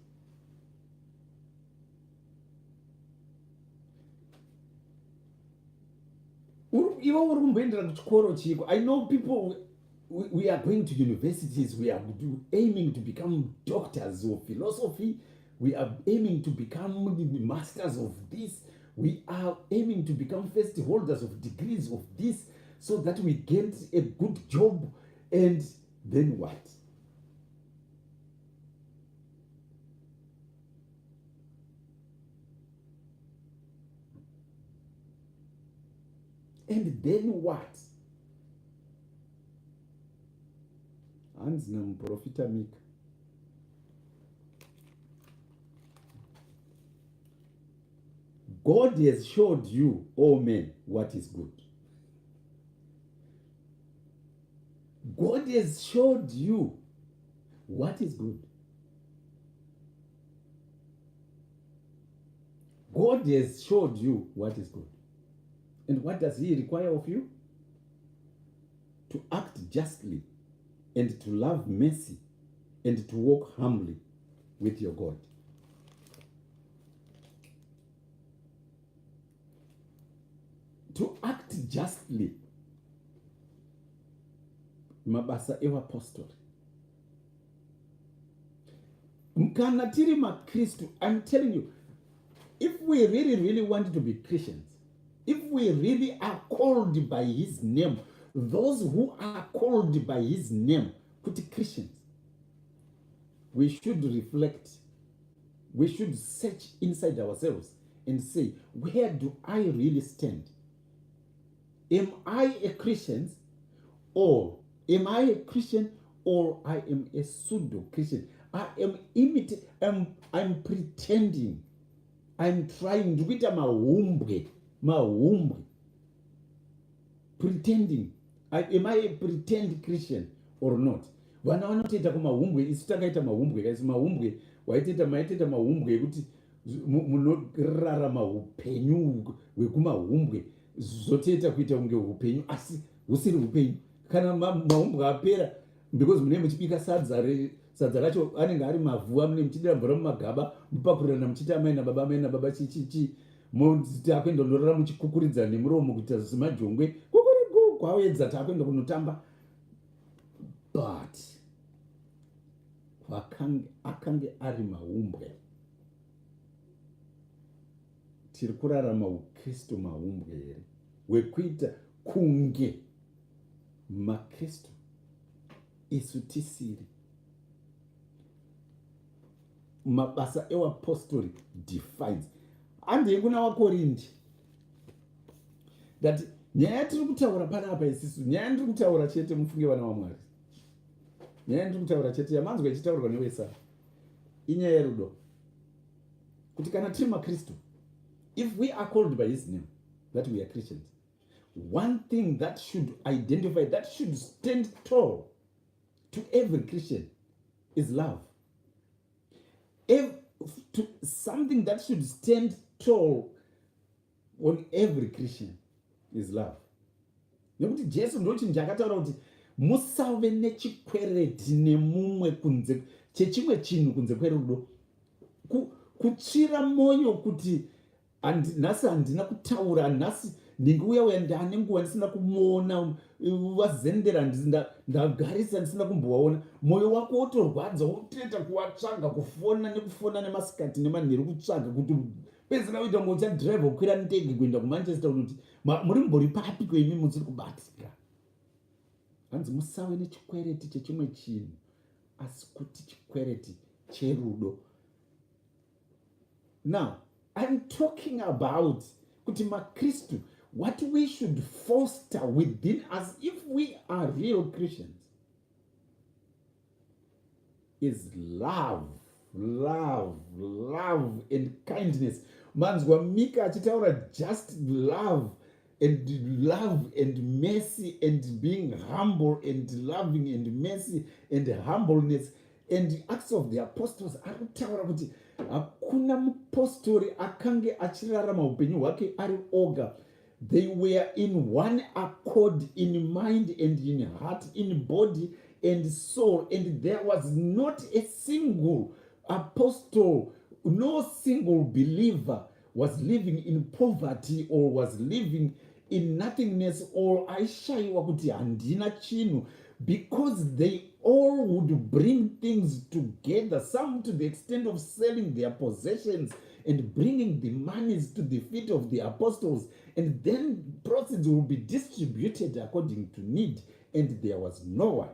Iwe uri kumboendera kuchikoro chiko? I know people, we are going to universities, we are aiming to become doctors of philosophy, we are aiming to become masters of this, we are aiming to become first holders of degrees of this, so that we get a good job. And then what? And then what? Hanzi namuprofita Mika, God has showed you, oh men, what is good. God has showed you what is good. God has showed you what is good. And what does he require of you? To act justly and to love mercy and to walk humbly with your God. To act justly. Mabasa evapostori. Kana tiri maKristu, I'm telling you, if we really, really want to be Christians, if we really are called by his name, those who are called by his name, kuti Christians, we should reflect, we should search inside ourselves and say, where do I really stand? Am I a Christian or am I a Christian or I am a pseudo Christian? I am imitating, I'm pretending, I'm trying, ndikuita mahumbwe, mahumbwe, pretending. Am I a pretend Christian or not? Vana vanotoita kumahumbwe, isu takaita mahumbwe, kaisi mahumbwe, waitoita, maitoita mahumbwe ekuti munorarama upenyu hwekumahumbwe, zvotoita kuita kunge upenyu asi husiri upenyu. Kana mahumbwe apera, because munenge muchibika sadza, sadza racho anenge ari mavhu, amunenge muchidira mvura mumagaba, mupakurirana muchiita amai nababa, amai nababa, chichichi, takuenda kunorara muchikukuridza nemuromo kuita semajongwe, kukuriku, kwawedza takuenda kunotamba. But akange ari mahumbwe. Tiri kurarama uKristu mahumbwe here, hwekuita kunge maKristu isu tisiri? Mabasa ewapostori defines. Handei kuna Wakorindi. Ndati nyaya yatiri kutaura panapa isisu, nyaya ndiri kutaura chete mufunge vana vaMwari. Nyaya ndiri kutaura chete yamanzwa ichitaurwa newesa inyaya yerudo. Kuti kana tiri maKristu, if we are called by his name that we are Christians, one thing that should identify, that should stand tall to every Christian is love. If, to, something that should stand tall on every Christian is love. Nekuti Jesu ndochinhu chaakataura kuti musave nechikwereti nemumwe kunze chechimwe chinhu kunze kwerudo. Kutsvira mwoyo kuti nhasi handina kutaura nhasi ndingi uya uya ndane nguva ndisina kumuona vazendera ndagarisa ndisina kumbovaona mwoyo wako wotorwadza wotoita kuvatsvaga kufona nekufona nemasikati nemanheru kutsvaga kuti pedzera kuita kunge uchadrive kukwira ndege kuenda kumanchester kuti muri mbori papi kweimi musiri kubatika hanzi musave nechikwereti chechimwe chinhu asi kuti chikwereti cherudo Now, I'm talking about kuti maKristu, what we should foster within us if we are real Christians is love, love, love and kindness. Manzwa Mika achitaura just love and love and mercy and being humble and loving and mercy and humbleness and Acts of the Apostles ari kutaura kuti hakuna mupostori akange achirarama upenyu hwake ari oga. They were in one accord in mind and in heart, in body and soul, and there was not a single apostle, no single believer was living in poverty or was living in nothingness or aishaiwa kuti handina chinhu, because they all would bring things together, some to the extent of selling their possessions and bringing the monies to the feet of the apostles, and then proceeds will be distributed according to need, and there was no one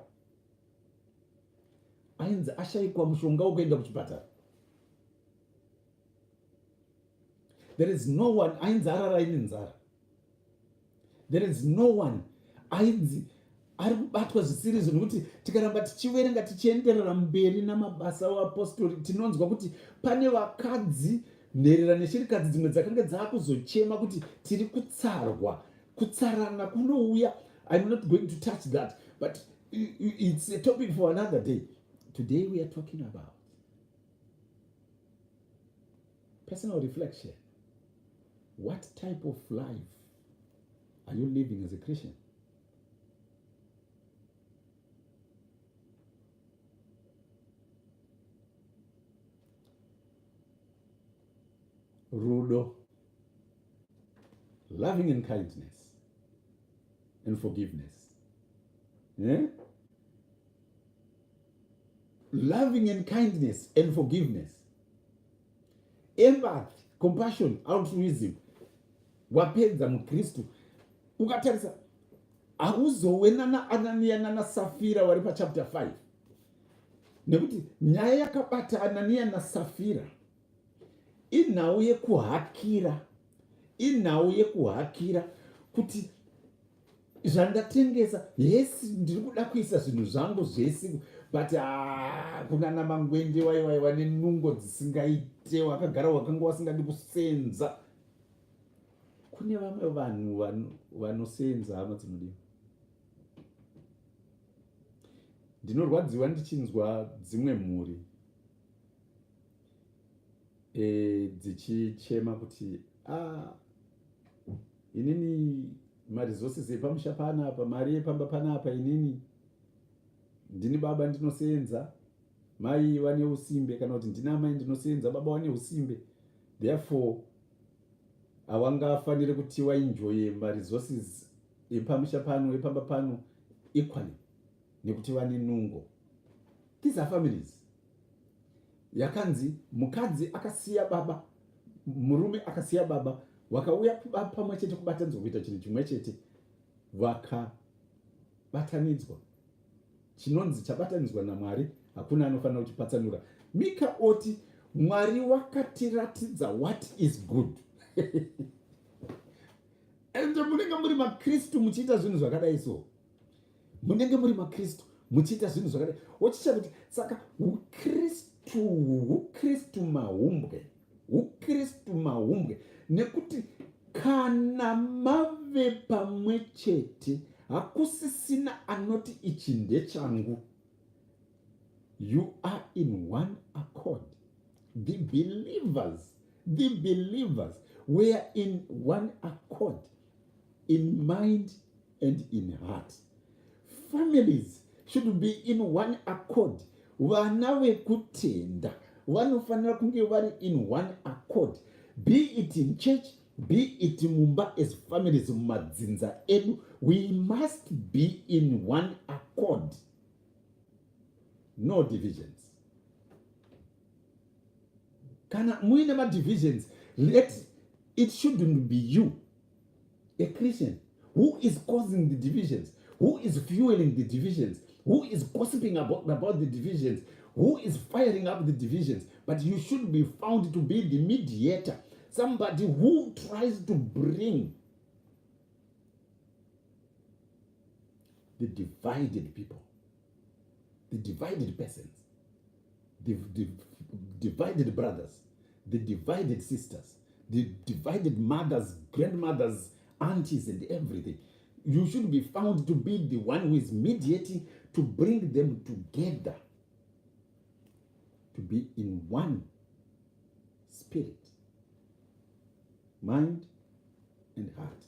ainzi ashaikwa mushonga wekuenda kuchipatara. There is no one ainzi arara aine nzara. There is no one ainzi ari kubatwa zvisiri izvo, nekuti tikaramba tichiverenga tichienderera mberi namabasa evapostori tinonzwa kuti pane vakadzi nherera neshirikadzi dzimwe dzakange dzaakuzochema kuti tiri kutsarwa. Kutsarana kunouya. I'm not going to touch that, but it's a topic for another day. Today we are talking about personal reflection. What type of life are you living as a Christian? Rudo, loving and kindness and forgiveness. Yeah? Loving and kindness and forgiveness, empathy, compassion, altruism. Wapedza muKristu. Ukatarisa hauzowe nana Ananiya nana Safira wari pachapter 5, nekuti nyaya yakabata Ananiya naSafira inhau yekuhakira, inhau yekuhakira kuti zvandatengesa, yes, ndiri kuda kuisa zvinhu zvangu zvese, but ah, kunana mangwende waiwai wane nungo dzisingaite, wakagara wakanga wasingadi kusenza. Kune vamwe vanhu vanosenza, hama dzinodiwa. Ndinorwadziwa ndichinzwa dzimwe mhuri e, dzichichema kuti ah, inini maresources epamusha panapa, mari yepamba panapa, inini ndini baba ndinosenza, mai vane usimbe, kana kuti ndini amai ndinosenza, baba vane usimbe, therefore hawangafanire kuti waenjoye maresources epamusha pano, epamba pano equally, nekuti vane nungo. These are families yakanzi mukadzi akasiya baba, murume akasiya baba, vakauya pamwe chete kubatanidzwa kuita chinhu chimwe chete, vakabatanidzwa. Chinonzi chabatanidzwa naMwari hakuna anofanira kuchipatsanura. Mika oti Mwari wakatiratidza what is good. Ende munenge muri maKristu muchiita zvinhu zvakadai so. Munenge muri maKristu muchiita zvinhu zvakadai. Wochicha kuti saka uKristu uKristu mahumbwe. UKristu mahumbwe nekuti kana mave pamwe chete hakusisina anoti ichi ndechangu. You are in one accord. The believers, the believers were in one accord in mind and in heart. Families should be in one accord. Vana vekutenda vanofanira kunge vari in one accord, be it in church, be it mumba, as families, mumadzinza edu, we must be in one accord. No divisions. Kana muine madivisions, let it shouldn't be you, a Christian, who is causing the divisions, who is fueling the divisions, who is gossiping about the divisions, who is firing up the divisions. But you should be found to be the mediator, somebody who tries to bring the divided people, the divided persons, the divided brothers, the divided sisters, the divided mothers, grandmothers, aunties, and everything. You should be found to be the one who is mediating to bring them together, to be in one spirit, mind, and heart.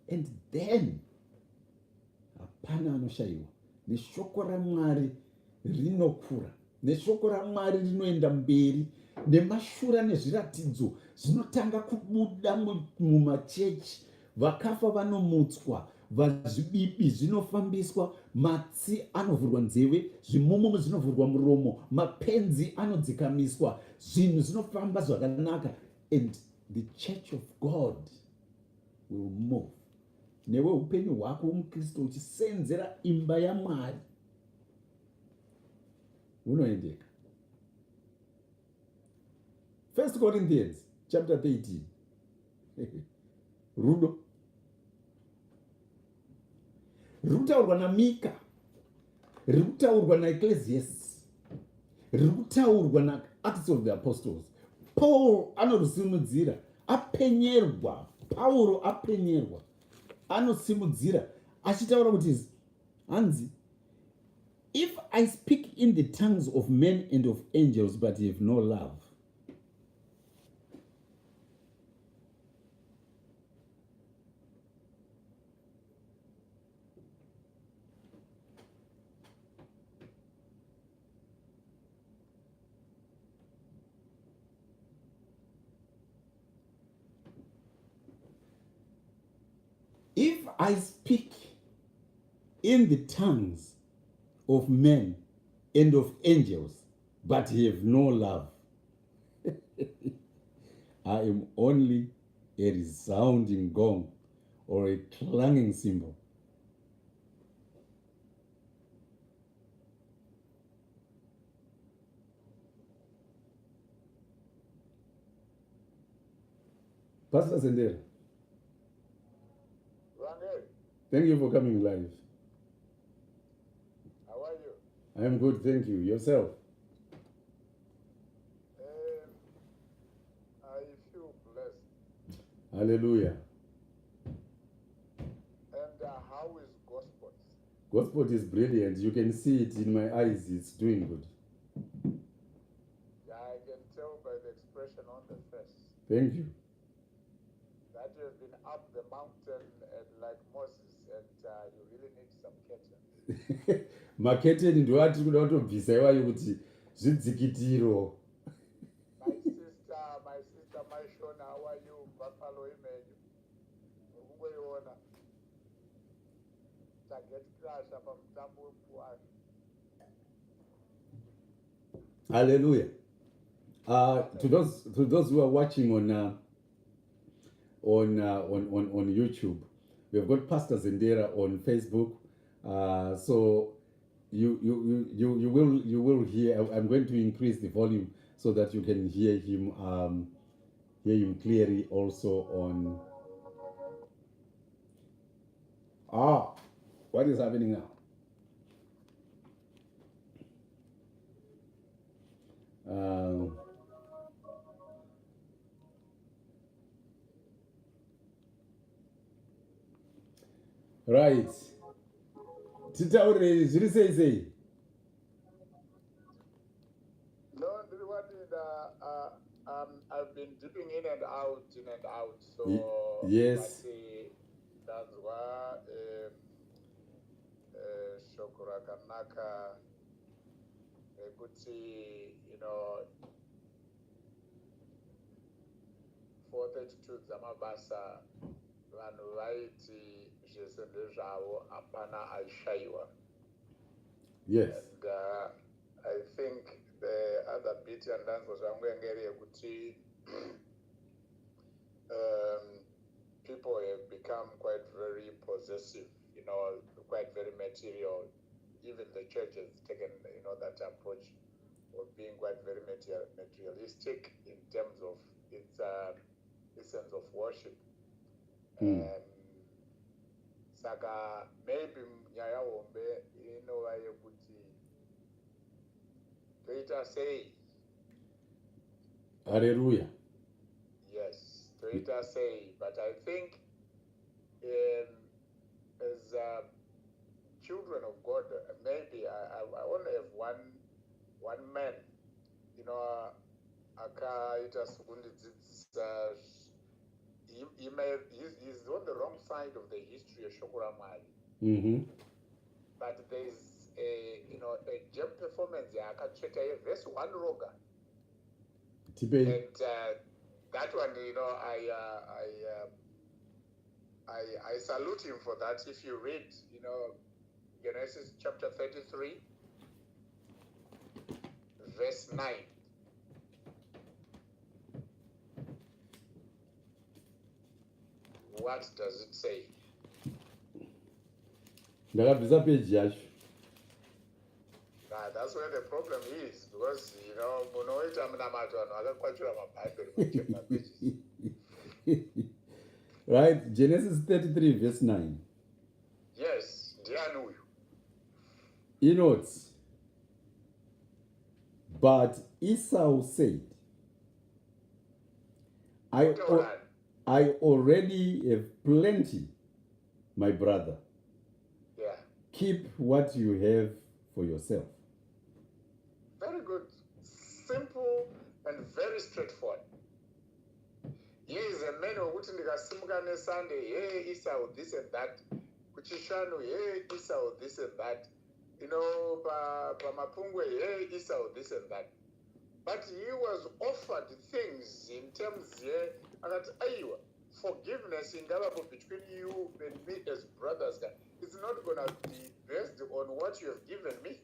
And then hapana anoshayiwa neshoko raMwari rinokura, neshoko raMwari rinoenda mberi, nemashura nezviratidzo zvinotanga kubuda mumachechi. Vakafa vanomutswa, vazvibibi zvinofambiswa, matsi anovhurwa nzeve, zvimumu zvinovhurwa muromo, mapenzi anodzikamiswa, zvinhu zvinofamba zvakanaka, and the church of God will move. Newe upenyu hwako umukristu uchisenzera imba yaMwari hunoendeka. First Corinthians chapter 13. Rudo riri kutaurwa naMika, riri kutaurwa naEcclesiastes, riri kutaurwa naActs of the Apostles. Paul anorisimudzira, apenyerwa. Pauro apenyerwa, anosimudzira achitaura kuti hanzi, if I speak in the tongues of men and of angels but have no love, if I speak in the tongues of men and of angels but have no love, I am only a resounding gong or a clanging cymbal. Pastor Zendera, thank you for coming live. How are you? I am good, thank you. Yourself? I feel blessed. Hallelujah. And how is Gosport? Gosport is brilliant. You can see it in my eyes. It's doing good. Yeah, I can tell by the expression on the face. Thank you. That you have been up the mountain and like Moses, and you really need some curtains. Maketeni ndo atiri kuda kutobvisa iwayo kuti zvidzikitiro. My sister, my sister, my Shona, how are you? Buffalo imenyu. Uri kungoiona. Target crash apa mutambo wemukuwasha. Hallelujah. To those who are watching on YouTube, we've got Pastor Zendera on Facebook. So you will hear. I'm going to increase the volume. so that you can hear him hear him clearly also on. Ah, what is happening now? Right, titaurire zviri sei sei. No, ndiri wadida. I've been dipping in and out, in and out. So Yes. But, ndanzwa shoko rakanaka rekuti 432 dzamabasa, vanhu vaiti zvese ndezvavo, hapana aishayiwa. And I think the other bit yandanzwa zvangu yange iri yekuti people have become quite very possessive, quite very material. Even the church has taken that approach of being quite very materialistic in terms of its essence of worship. Saka maybe nyaya hombe inova yekuti toita sei. Hallelujah. Yes, toita sei. But I think as children of God, maybe I only have one man akaita sekundidzidzisa. He's on the wrong side of the history yeshoko raMwari, but there's a you know a gem performance yaakatsveta yevhesi one roga. Tipei. And that one, I salute him for that. If you read Genesis chapter 33 verse 9. What does it say? Ndakabvisa peji yacho. Nah, that's where the problem is, because munoita munamato vanhu vakakwachura mabhaibheri, mapages. Right, Genesis 33 verse 9. Yes, ndiani uyu? Inoti, "But Esau said, Kutaurani. I already have plenty, my brother. Keep what you have for yourself." Very good. Simple and very straightforward. He is a man wekuti ndikasimuka neSunday, "Hey Esau, this and that." Kuchishanu, "Hey Esau, this and that." Pamapungwe, "Hey Esau, this and that." But he was offered things in terms ye akati, "Aiwa, forgiveness ingavapo between you and me as brothers. It's not gonna be based on what you have given me."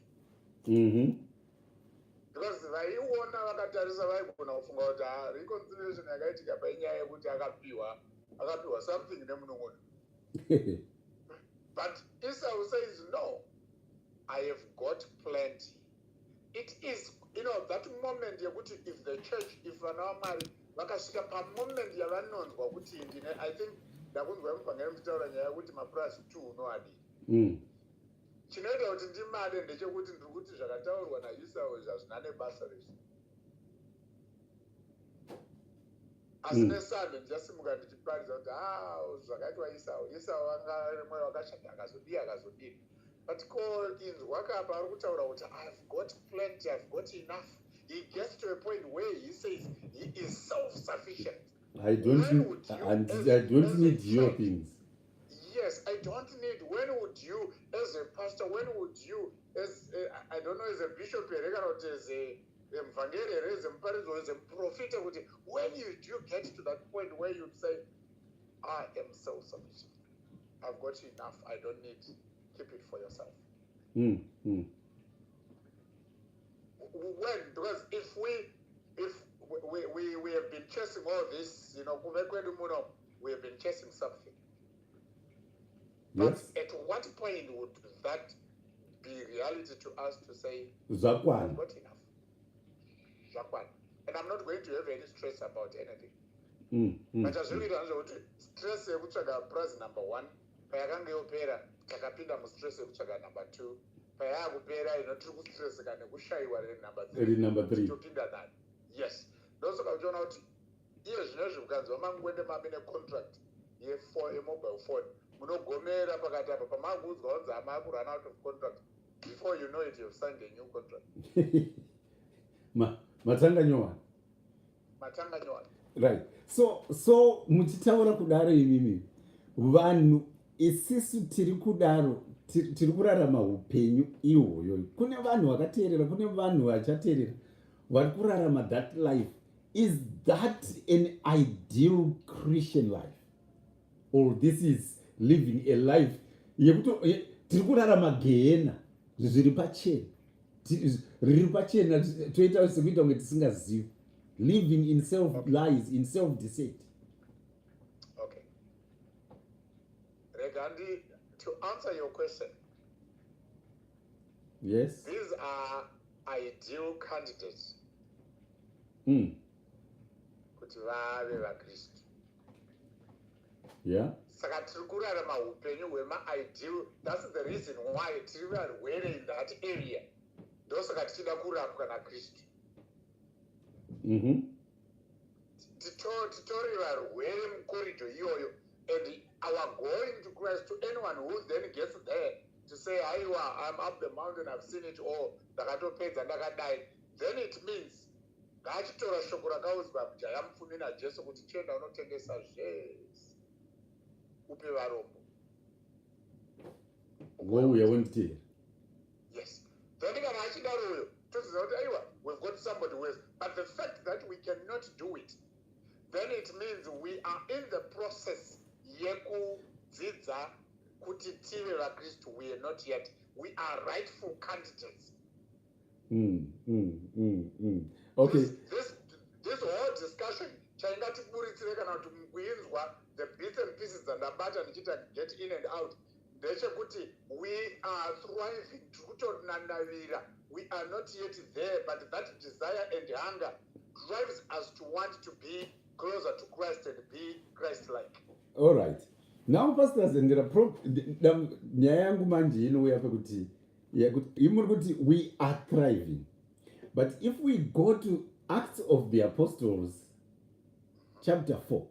Because vaiona vakatarisa vaigona kufunga kuti, ha, reconciliation yakaitika painyaya yekuti akapiwa something nemunun'una. But Esau says, "No, I have got plenty." It is that moment yekuti if the church, if vana vaMwari vakasvika pamoment yavanonzwa kuti ndine, I think ndakunzwa mubhangeri muchitaura nyaya yekuti maplus two unoadii. Chinoita kuti ndimade ndechekuti ndiri kuti zvakataurwa naEsau hazvina nebasa rezvo, asi neSunday ndichasimuka ndichiparidza kuti, ha, zvakaitwa Esau, Esau anga rimwe wakashata, akazodii, akazodii. But ko inzwa kapa ari kutaura kuti, "I've got plenty, I've got enough." He gets to a point where he says he is self-sufficient. I don't When would you, and I don't as a need your church, things. Yes, I don't need. When would you, as a pastor, when would you, as a, I don't know, as a bishop here, kana kuti as a muvhangeri here, as a muparidzi, as a prophet, kuti when you do get to that point where you'd say, "I am self-sufficient. I've got enough. I don't need. Keep it for yourself." When? Because if we have been chasing all this, kuve kwedu muno, we have been chasing something. But at what point would that be reality to us to say, Zvakwana. "Got enough? Zvakwana." And I'm not going to have any stress about anything. But zvazviri kuita ndezvekuti stress yekutsvaga prize number one payakanga yopera, takapinda mustress yekutsvaga number two. Payakupera ino, tiri kustresseka nekushayiwa renumber. Ri number three. Topinda nani? Yes, ndosaka uchiona kuti iye zvinezvi ukanzwa Mangwende mami necontract yemobile phone, munogomera pakati apa. Pamakuudzwa kunzi amakurun out of contract, before you know it, you've signed a new contract. Matanga nyowani. Matanga nyowani. Right, so muchitaura kudaro imimi, vanhu isisu tiri kudaro, tiri kurarama upenyu ihwoyo. Kune vanhu vakateerera, kune vanhu vachateerera vari kurarama that life. Is that an ideal Christian life, or this is living a life yekuti tiri kurarama gehena zviri pachena, riri pachena, toita sekuita kunge tisingazivi, living in self lies, in self deceit? Okay, rega ndi to answer your question. These are ideal candidates kuti vave vaKristu. Saka tiri kurarama upenyu hwemaideal. That's the reason why tiri varwere in that area. Ndosaka tichida kurapwa naKristu. Titori varwere mucorridor iyoyo, and our going to Christ, to anyone who then gets there to say, "Aiwa, I'm up the mountain, I've seen it all, ndakatopedza, ndakadai," then it means ngaachitora shoko rakaudzwa mujaya mupfumi naJesu kuti, "Chienda unotengesa zvese, upe varombo." Wouya wonditeera. Yes, then kana achidaro uyo, toziva kuti aiwa, we've got somebody who is. But the fact that we cannot do it, then it means we are in the process yekudzidza kuti tive vaKristu. We are not yet. We are rightful candidates. This whole discussion chaingatiburitsire kana kuti mukuinzwa, the bits and pieces dzandabata ndichiita get in and out, ndechekuti we are thriving, tiri kutonanavira. We are not yet there, but that desire and hunger drives us to want to be closer to Christ and be Christ like. All right, now, Pastor Zendera, nyaya yangu manje inouya pekuti yekuti imuri kuti we are thriving, but if we go to Acts of the Apostles chapter 4,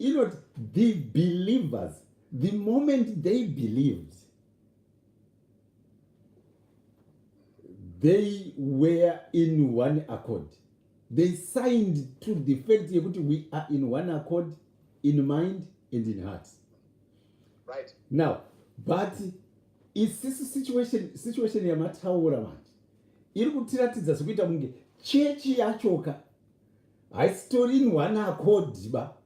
inoti the believers, the moment they believed, they were in one accord. They signed to the fact yekuti we are in one accord in mind and in heart. Now, but isisi situation yamataura manje iri kutiratidza sekuita kunge chechi yachoka haisitori in one accord ba.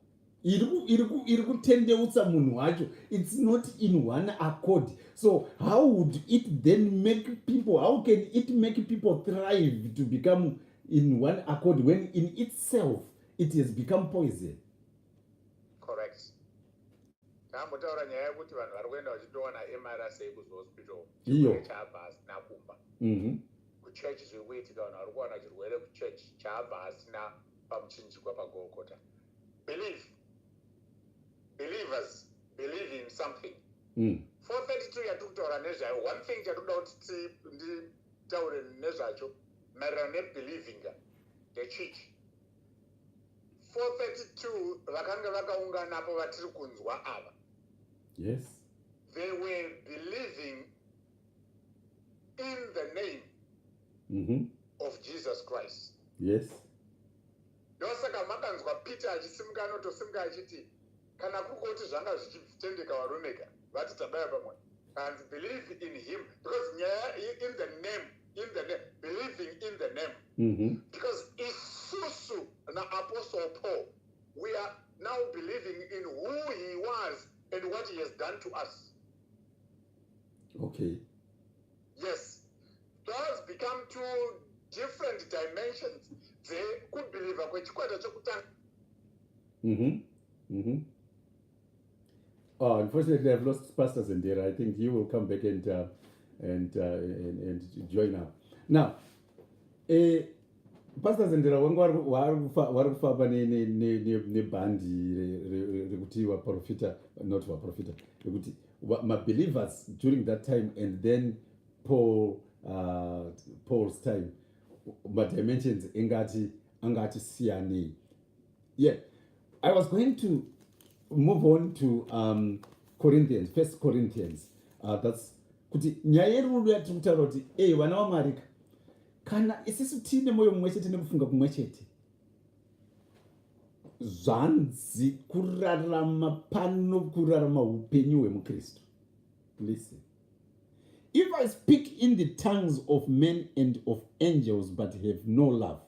Iri kutendeutsa munhu wacho. It's not in one accord. So how would it then make people, how can it make people thrive to become in one accord when in itself it has become poison? Correct. Tambotaura nyaya yekuti vanhu vari kuenda vachitowana MRSA kuzihospital. Iyo. Chaabva asina kumba. Kuchechi zviri kuitika, vanhu vari kuwana chirwere kuchechi chaabva asina pamuchinjikwa paGorogota. Believe, believers believe in something. 432 yatiri kutaura nezvayo, one thing chatinoda kuti nditaure nezvacho maererano nebelieving ndechichi: 432 vakanga vakaunganapo vatiri kunzwa ava, they were believing in the name of Jesus Christ. Ndosaka makanzwa Peter achisimuka, anotosimuka achiti, kana kuri kuti zvanga zvichitendeka, varumeka vati tabaya pamwe, and believe in him, because nyaya in the name, in the name, believing in the name, because isusu naapostle Paul, we are now believing in who he was and what he has done to us. Yes, those become two different dimensions dzekubhilivha kwechikwata chekutanga. Oh, unfortunately, I've lost Pastor Zendera. I think he will come back and join up. Now, Pastor Zendera wangu vari kufamba nebhandi rekuti vaprofita, not vaprofita, rekuti mabelievers during that time and then Paul, Paul's time, madimensions engati anga achisiyanei. Yeah, I was going to move on to Corinthians, First Corinthians. That's kuti nyaya yerudo yatiri kutaura kuti ei vana vaMwarika, kana isisu tiine mwoyo mumwe chete nekufunga kumwe chete, zvanzi kurarama pano, kurarama upenyu hwemuKristu. Listen. If I speak in the tongues of men and of angels but have no love,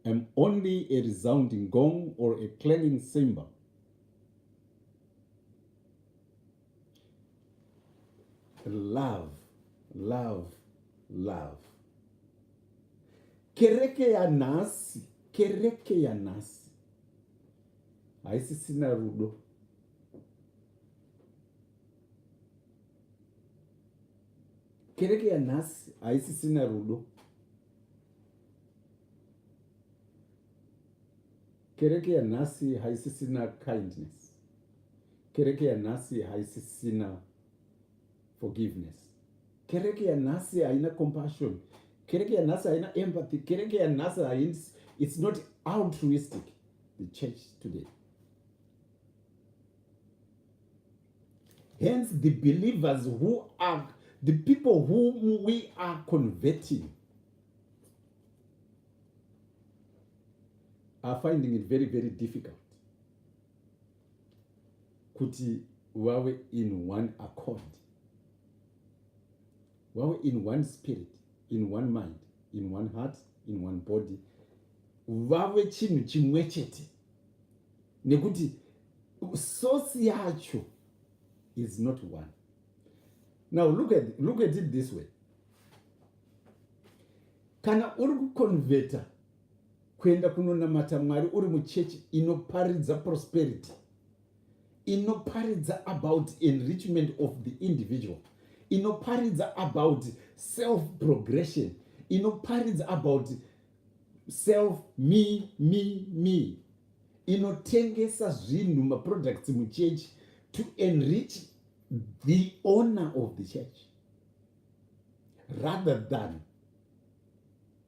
am only a resounding gong or a clanging cymbal. Love, love, love. Kereke yanhasi, kereke yanhasi haisisina rudo. Kereke yanhasi haisisina rudo. Kereke yanhasi haisisina kindness. Kereke yanhasi haisisina forgiveness. Kereke yanhasi haina compassion. Kereke yanhasi haina empathy. Kereke yanhasi haina, it's not altruistic, the church today. Hence the believers who are the people whom we are converting are finding it very, very difficult kuti vave in one accord, vave in one spirit, in one mind, in one heart, in one body, vave chinhu chimwe chete, nekuti source yacho is not one. Now look at it this way. Kana uri kuconverta kuenda kunonamata Mwari uri muchechi inoparidza prosperity, inoparidza about enrichment of the individual, inoparidza about self progression, inoparidza about self, me, me, me, inotengesa zvinhu, maproducts muchechi to enrich the owner of the church rather than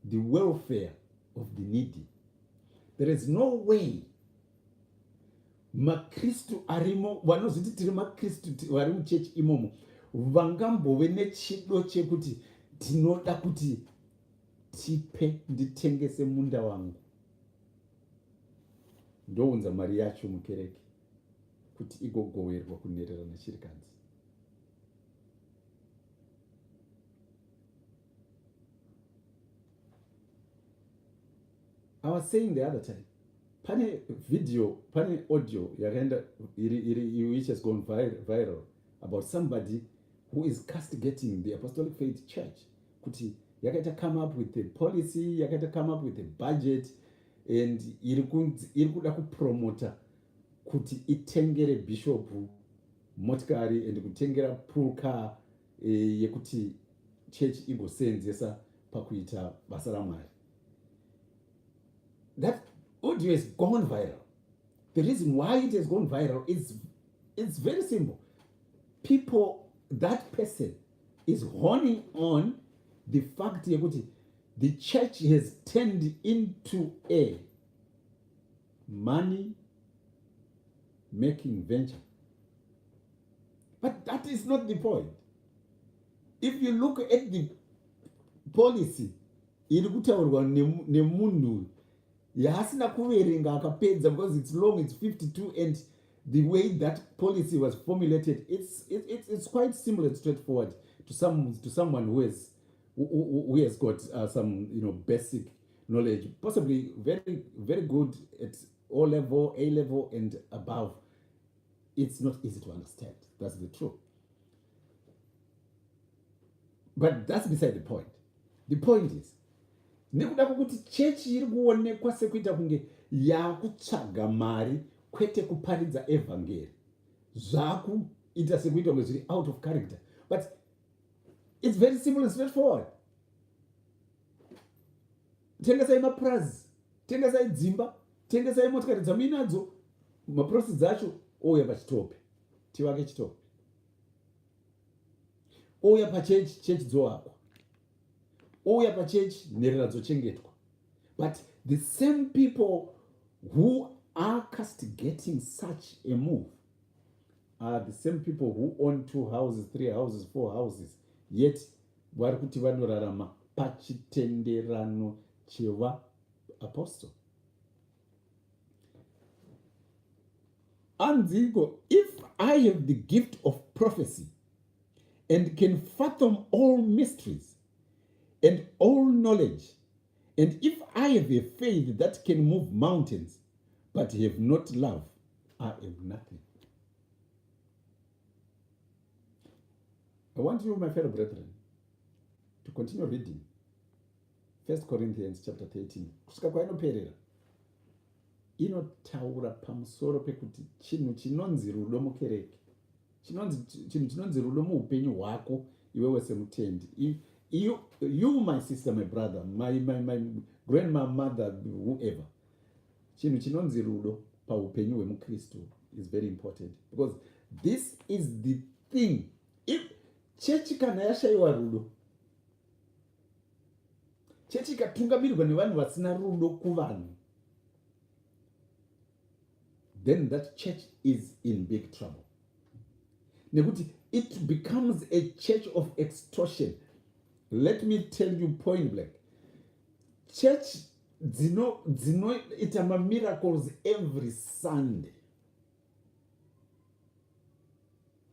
the welfare of the needy, there is no way maKristu arimo, vanozviti tiri maKristu, vari muchechi imomo, vangambove nechido chekuti tinoda kuti tipe, nditengese munda wangu, ndounza mari yacho mukereke kuti igogoverwa kunherera nechirikadzi. I was saying the other time, pane video, pane audio yakaenda iri iri which has gone viral about somebody who is castigating the Apostolic Faith Church kuti yakaita come up with a policy, yakaita come up with a budget, and iri kuda kupromota kuti itengere bishop motikari and kutengera pool car yekuti church igosenzesa pakuita basa raMwari. That audio has gone viral. The reason why it has gone viral is, it's very simple. People, that person is honing on the fact yekuti the church has turned into a money making venture. But that is not the point. If you look at the policy iri kutaurwa nemunhu yaasina kuverenga akapedza, because it's long, it's 52, and the way that policy was formulated, it's quite simple and straightforward to someone who has got some basic knowledge, possibly very, very good at O level, A level and above. It's not easy to understand, that's the truth. But that's beside the point. The point is, nekuda kwokuti chechi iri kuonekwa sekuita kunge yakutsvaga mari kwete kuparidza evhangeri, zvakuita sekuita kunge zviri out of character. But it's very simple and straightforward. Tengesai mapurazi, tengesai dzimba, tengesai motikari dzamuinadzo, maproceeds acho ouya pachitope, tivake chitope. Ouya pachechi, chechi dzovakwa. Ouya pachechi, nherera dzochengetwa. But the same people who are castigating such a move are the same people who own two houses, three houses, four houses, yet vari kuti vanorarama pachitenderano chevaapostle. Anziko, if I have the gift of prophecy and can fathom all mysteries and all knowledge, and if I have a faith that can move mountains, but have not love, I am nothing. I want you, my fellow brethren, to continue reading First Corinthians chapter 13 kusvika kwainoperera. Inotaura pamusoro pekuti chinhu chinonzi rudo mukereke, chinonzi chinhu chinonzi rudo muupenyu hwako iwewe semutendi. You, you my sister, my brother, my, my, my grandma, mother, whoever. Chinhu chinonzi rudo paupenyu hwemukristu is very important because this is the thing. If chechi kana yashaiwa rudo, chechi ikatungamirirwa nevanhu vasina rudo kuvanhu, then that church is in big trouble, nekuti it becomes a church of extortion. Let me tell you point blank, church dzinoita mamiracles every Sunday,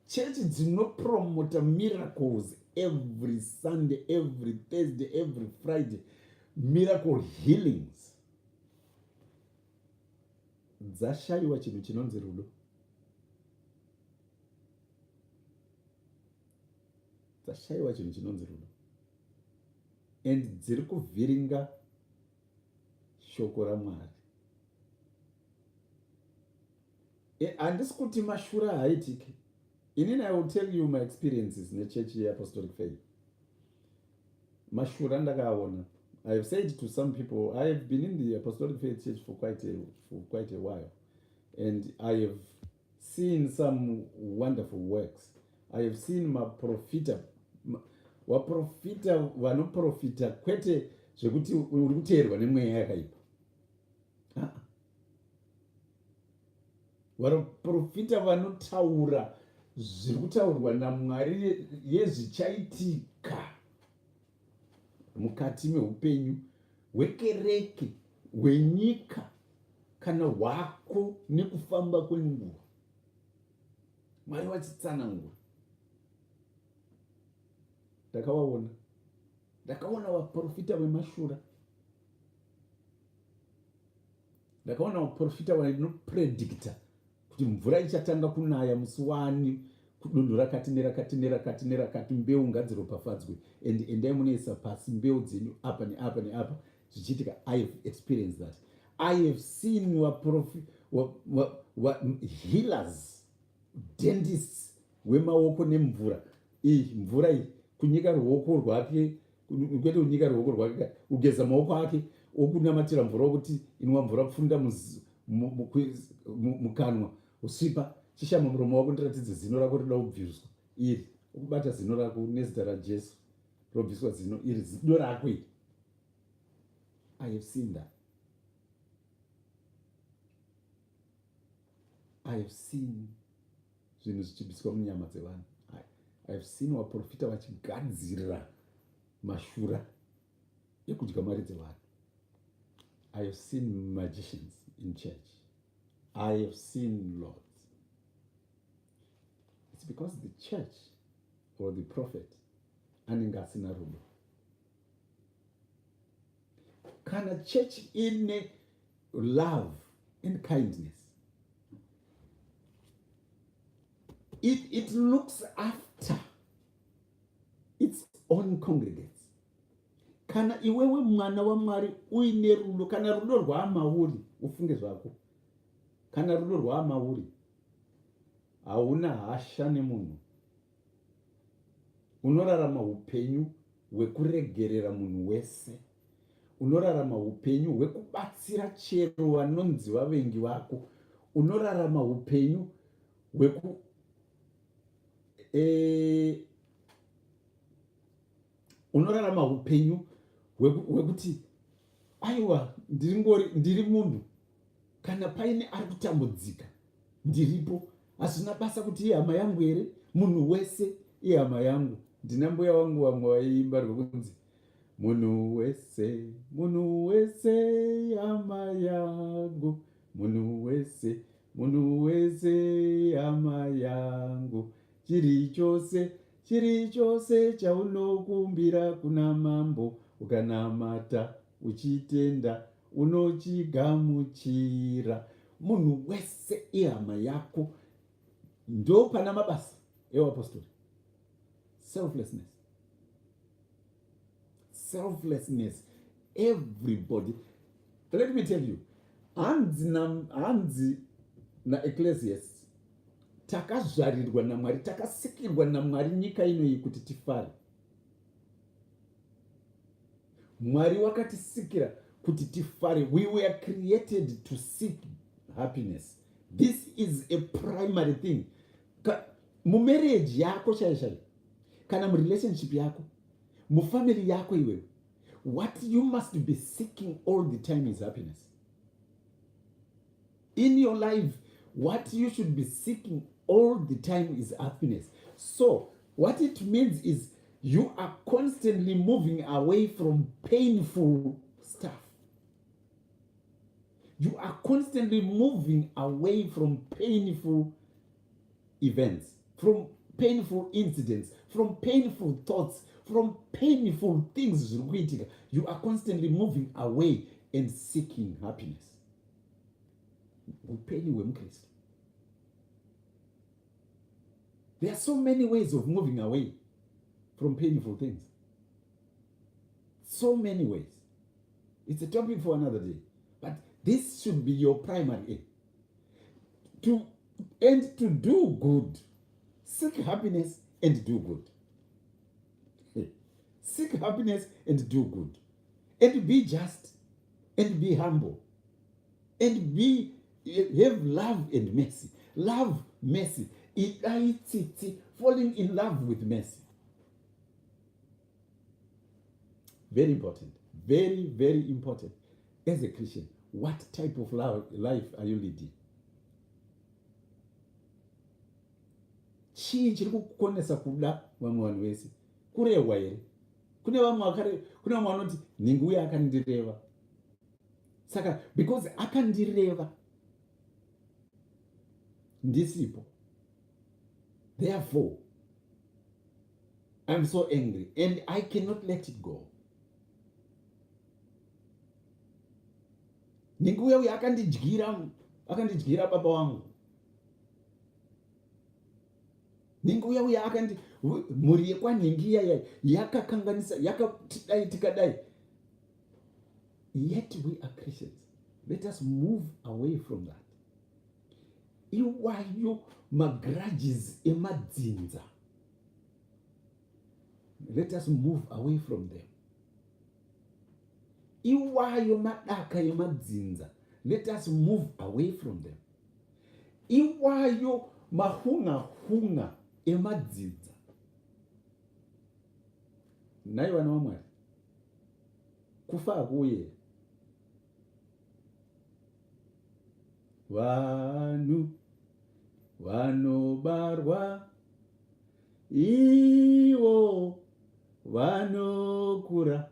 chechi dzinopromota miracles every Sunday, every Thursday, every Friday, miracle healings, dzashayiwa chinhu chinonzi rudo. Dzashayiwa chinhu chinonzi rudo and dziri kuvhiringa shoko raMwari. Handisi kuti mashura haaitiki. Inini I will tell you my experiences nechechi yeApostolic Faith. Mashura ndakaaona. I have said to some people, I have been in the Apostolic Faith Church for quite a while, and I have seen some wonderful works. I have seen maprofita, vaprofita vanoprofita kwete zvekuti uri kuteerwa nemweya yakaipa. Vaprofita vanotaura zviri kutaurwa naMwari yezvichaitika mukati meupenyu hwekereke, hwenyika kana hwako nekufamba kwenguva, Mwari vachitsanangura. Ndakavaona, ndakaona vaprofita vemashura, ndakaona vaprofita vanopredicta kuti mvura ichatanga kunaya musi wani kudunhu rakati nerakati nerakati nerakati, mbeu ngadziropafadzwe and endai munoisa pasi mbeu dzenyu apa neapa neapa, zvichiitika. I have experienced that. I have seen vaprofi wa, healers, dentists wemaoko nemvura iyi, mvura iyi, kunyika ruoko rwake, kwete kunyika ruoko rwake, kugeza maoko ake, okunamatira mvura, wokuti inwa mvura, pfunda mukanwa, usvipa, chishama muromo wako ndiratidze zino rako rinoda kubviswa iri, okubata zino rako, nezita raJesu robviswa zino iri, zino rako iri. I have seen that. I have seen zvinhu zvichibviswa munyama dzevanhu. I have seen vaprofita vachigadzira mashura ekudya mari dzevanhu. I have seen magicians in church. I have seen lords. It's because the church or the prophet anenge asina rudo. Kana church ine love and kindness, it looks after its own congregates. Kana iwewe mwana waMwari uine rudo, kana rudo rwaamauri, ufunge zvako, kana rudo rwaamauri, hauna hasha nemunhu, unorarama upenyu hwekuregerera munhu wese. Unorarama upenyu hwekubatsira chero vanonzi vavengi vako. Unorarama upenyu hweku e, unorarama upenyu hwekuti aiwa ndiringori ndiri munhu kana paine ari kutambudzika ndiripo hazvina basa kuti ihama yangu here munhu wese ihama yangu ndina mbuya wangu vamwe vaiimba rwekunzi munhu wese munhu wese ihama yangu munhu wese munhu wese ihama yangu chiri chose chiri chose chaunokumbira kuna mambo ukanamata uchitenda unochigamuchira munhu wese ihama yako ndo pana mabasa ewapostori selflessness selflessness everybody let me tell you hanzi na hanzi naecclesiasts takazvarirwa namwari takasikirwa namwari nyika inoyi kuti tifare Mwari wakatisikira kuti tifare. We were created to seek happiness. This is a primary thing. Mumarriage yako chaiyo chaiyo, kana murelationship yako, mufamily yako iwewe, what you must be seeking all the time is happiness. In your life, what you should be seeking all the time is happiness. So, what it means is you are constantly moving away from painful stuff. You are constantly moving away from painful events, from painful incidents, from painful thoughts, from painful things zviri kuitika. You are constantly moving away and seeking happiness. Upenyu hwemukristu. There are so many ways of moving away from painful things. So many ways. It's a topic for another day. But this should be your primary aim. To, and to do good. Seek happiness and do good. Seek happiness and do good. And be just and be humble and be have love and mercy. Love mercy. Idai tsitsi, falling in love with mercy. Very important. Very, very important. As a Christian, what type of life are you leading? Chii chiri kukukonesa kuda vamwe vanhu vese? Kurehwa here? Kune vamwe vakare, kune vamwe vanoti nhingi uye akandireva. Saka because akandireva ndisipo. Therefore, I'm so angry and I cannot let it go. Nhingi uya uya akandidyira akandidyira baba wangu. Nhingi uya uya akandi mhuri yekwanhingi iya iya yakakanganisa yakatidai tikadai. Yet we are Christians. Let us move away from that. Iwayo magrudges emadzinza. Let us move away from them. Iwayo madaka emadzinza. Let us move away from them. Iwayo mahunga hunga emadzinza. Nhai vana vaMwari, kufa hakuuye here? Vanhu vanobarwa ivo vanokura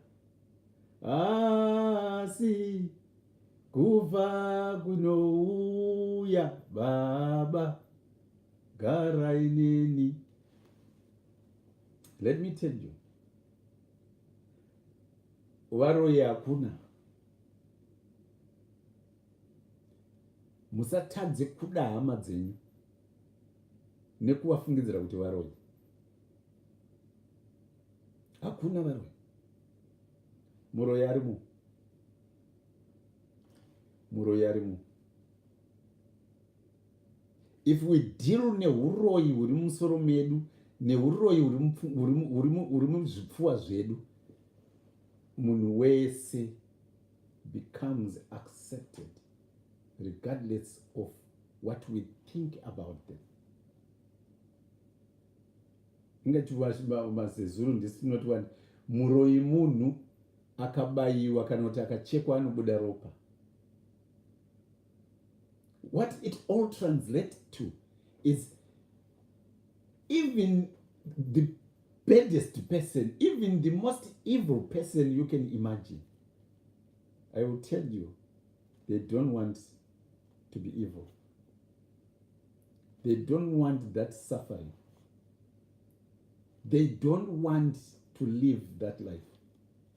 asi kufa kunouya baba garai neni. Let me tell you, varoyi hakuna. Musatadze kuda hama dzenyu nekuvafungidzira kuti varoyi. Hakuna varoyi. Muroyi arimo. Muroyi arimo. If we deal nehuroyi huri mumusoro medu nehuroyi huri muzvipfuwa zvedu, munhu wese becomes accepted regardless of what we think about them. Ingati mazezuru ndisi tinoti wani muroyi munhu akabayiwa kana kuti akachekwa anobuda ropa. What it all translates to is even the baddest person, even the most evil person you can imagine, I will tell you, they don't want to be evil. They don't want that suffering. They don't want to live that life.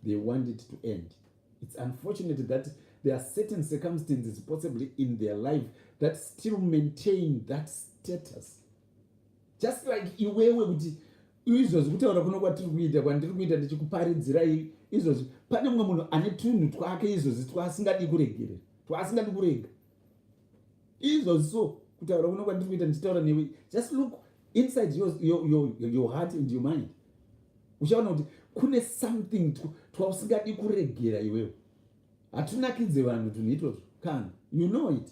They want it to end. It's unfortunate that there are certain circumstances possibly in their life that still maintain that status. Just like iwewe kuti izvozvi kutaura kuno kwatiri kuita kwandiri kuita ndichikuparidzirai izvozvi pane mumwe munhu ane tunhu twake izvozvi twaasingadi kuregerera twaasingadi kurega izvozvi so kutaura kuno kwandiri kuita ndichitaura newe just look inside your heart and your mind uchaona kuti kune something twausingadi kuregera iwewe hatunakidze vanhu tunhu itwotwo kana you know it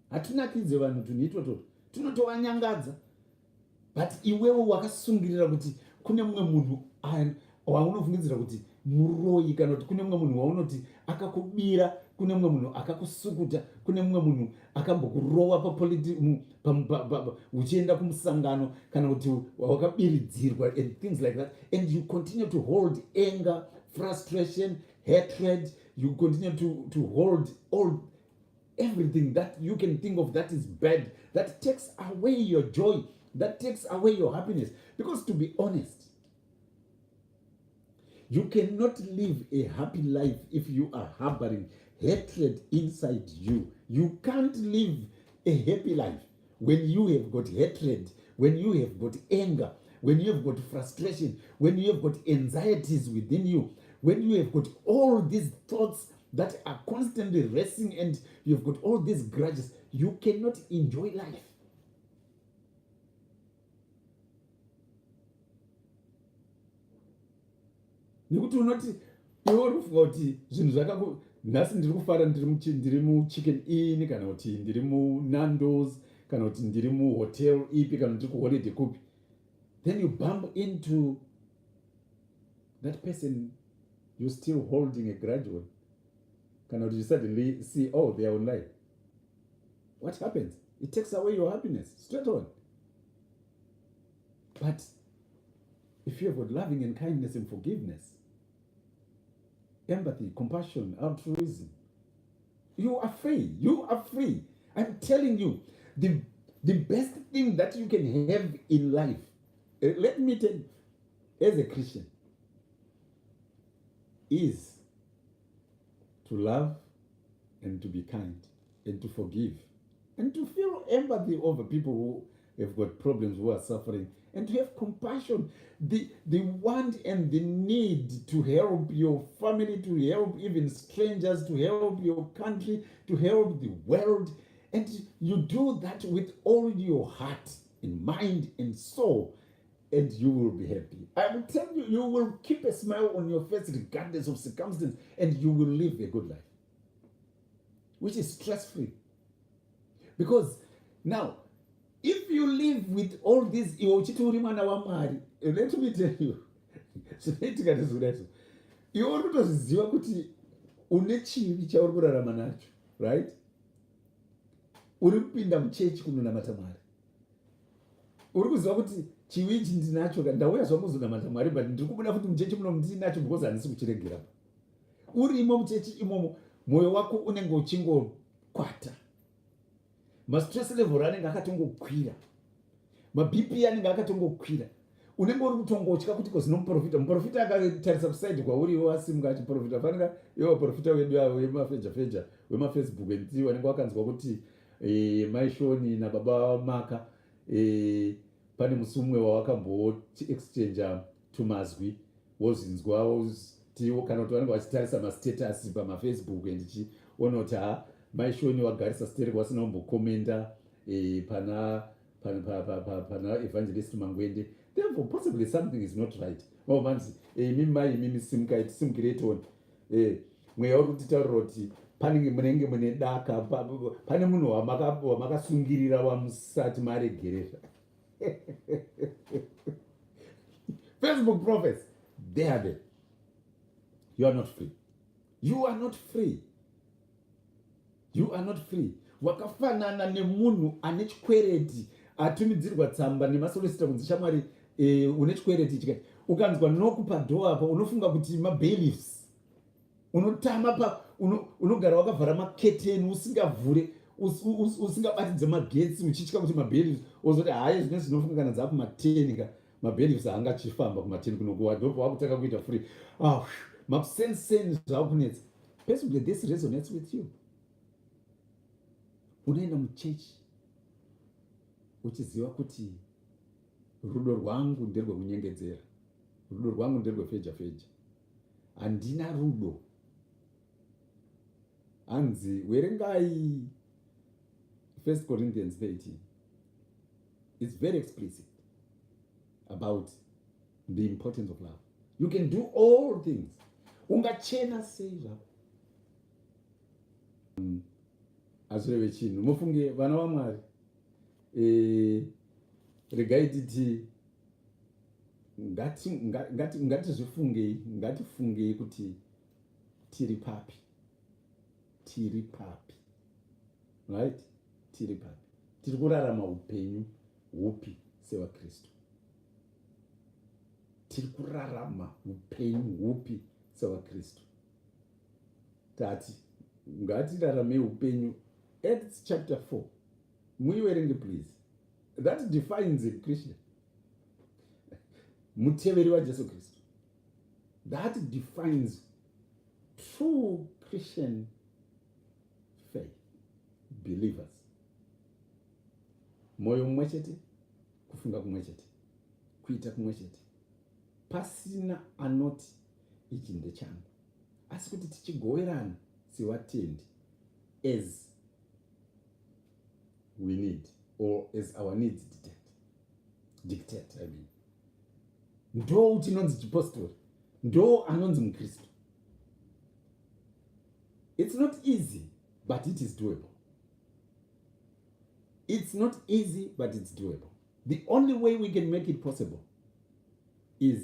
hatunakidze vanhu tunhu itwotwo tunotovanyangadza but iwewe wakasungirira kuti kune mumwe munhu waunofungidzira kuti muroyi kana kuti kune mumwe munhu waunoti akakubira kune mumwe munhu akakusukuta kune mumwe munhu akambokurova papoliti uchienda kumusangano kana kuti wakabiridzirwa and things like that and you continue to hold anger frustration hatred you continue to hold all everything that you can think of that is bad that takes away your joy that takes away your happiness because to be honest you cannot live a happy life if you are harboring hatred inside you you can't live a happy life when you have got hatred when you have got anger when you have got frustration when you have got anxieties within you when you have got all these thoughts that are constantly racing and you've got all these grudges you cannot enjoy life nekuti unoti iwe uri kufunga kuti zvinhu zvakaku nhasi ndiri kufara ndiri muchicken inn kana kuti ndiri munandos kana kuti ndiri muhotel ipi kana ndiri kuholiday kupi then you bump into that person you still holding a grudge on kana kuti you suddenly see oh they are online what happens it takes away your happiness straight on but if you have got loving and kindness and forgiveness empathy compassion altruism you are free you are free i'm telling you the the best thing that you can have in life eh, let me tell you as a christian is to love and to be kind and to forgive and to feel empathy over people who have got problems who are suffering and to have compassion the the want and the need to help your family to help even strangers to help your country to help the world and you do that with all your heart and mind and soul and you will be happy. I will tell you, you will keep a smile on your face regardless of circumstance, and you will live a good life, which is stress free. Because now, if you live with all this, iwe uchiti uri mwana waMwari, let me tell you, zvinoitika ndezvekudai so iwe uri kutozviziva kuti une chivi chauri kurarama nacho, right? Uri kupinda muchechi kunonamata Mwari uri kuziva kuti chivi ichi ndinacho ka ndauya zvangu kuzonamata mwari but ndiri kubuda futi muchechi muno ndinacho because handisi kuchiregera urimo muchechi imomo mwoyo wako unenge uchingokwata mastress level anenge akatongokwira mabp anenge akatongokwira unenge uri kutongotya kuti kozino muprofita muprofita akatarisa kusaidi kwauri iwe wasimuka achiprofita fanika iwe vaprofita wedu avo wemafejafeja wemafacebook and wanenge wakanzwa kuti e, mai Shoni nababa Maka e, pane musi umwe wawakamboexchanger tumazwi wozvinzwa kana kuti vanenge vachitarisa mastatus pamafacebook and chiona kuti ha mai Shoni wagarisa sterek wasina kumbokomenda e, pana pana evangelist Mangwende therefore possibly something is not right oh manzi imimi mai imimi simukai tisimukirei tione mweya uri kutitaurira kuti Panenge munenge mune daka, pane munhu wamakasungirira wamusati maregerera. Facebook prophets, they are there. You are not free. You are not free. You are not free. Wakafanana nemunhu ane chikwereti atumidzirwa tsamba nemasolisita kunzi shamwari e, une chikwereti chikati ukanzwa noku padhoo apa unofunga kuti mabailiffs unotama pa unogara uno wakavhara maketeni usingavhure usingabatidze magetsi uchitya kuti mabailiffs ozoti hayi zvine zvinofunga kana dzakumateni ka mabailiffs haangachifamba kumateni kunokuwa ndobva wakutanga kuita free ah, makusenseni zvakunetsa. Possibly this resonates with you. Unoenda muchechi uchiziva kuti rudo rwangu nderwekunyengedzera, rudo rwangu nderwefeja feja, handina rudo. Hanzi werengai 1 Corinthians 13. It's very explicit about the importance of love. You can do all things. Ungachena sei zvako, hazvireve chinhu. Mufunge vana vaMwari, e, regai titi ngatizvifungei, ngatifungei kuti tiri papi, tiri papi, right? Tiri papi, tiri kurarama upenyu hupi sevaKristu? Tiri kurarama upenyu hupi sevaKristu? Tati ngatirarame upenyu. Acts chapter 4, muiverenge please. That defines a Christian, muteveri waJesu Kristu. That defines true Christian faith believers: mwoyo mumwe chete, kufunga kumwe chete, kuita kumwe chete, pasina anoti ichi ndechangu, asi kuti tichigoverana sevatendi as we need or as our needs dictate, I mean. Ndo chinonzi chipostori, ndo anonzi muKristu. It's not easy, but it is doable. It's not easy, but it's doable. The only way we can make it possible is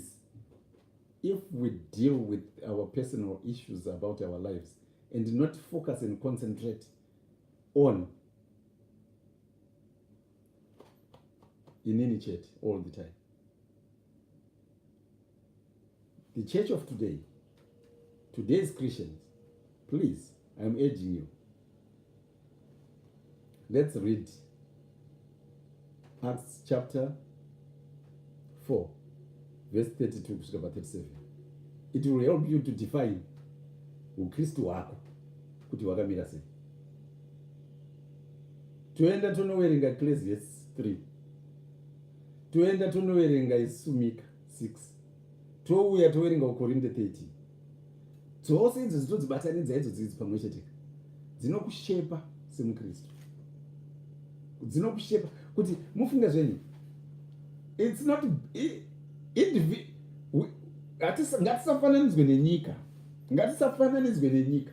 if we deal with our personal issues about our lives and not focus and concentrate on inini chete all the time. The church of today, today's Christians, please, I'm urging you, let's read Acts chapter 4 verse 32 kusvika pa37. It will help you to define ukristu hwako kuti hwakamira sei. Toenda tonoverenga Ecclesiastes 3, toenda tonoverenga Isumika 6, touya toverenga uKorinte 13. Dzose idzo dzitodzibatanidza idzo dzidzi pamwe chete, dzinokushepa semukristu, dzinokushepa kuti mufunge zvenyu. It's not ngatisafananidzwe nenyika, ngatisafananidzwe nenyika,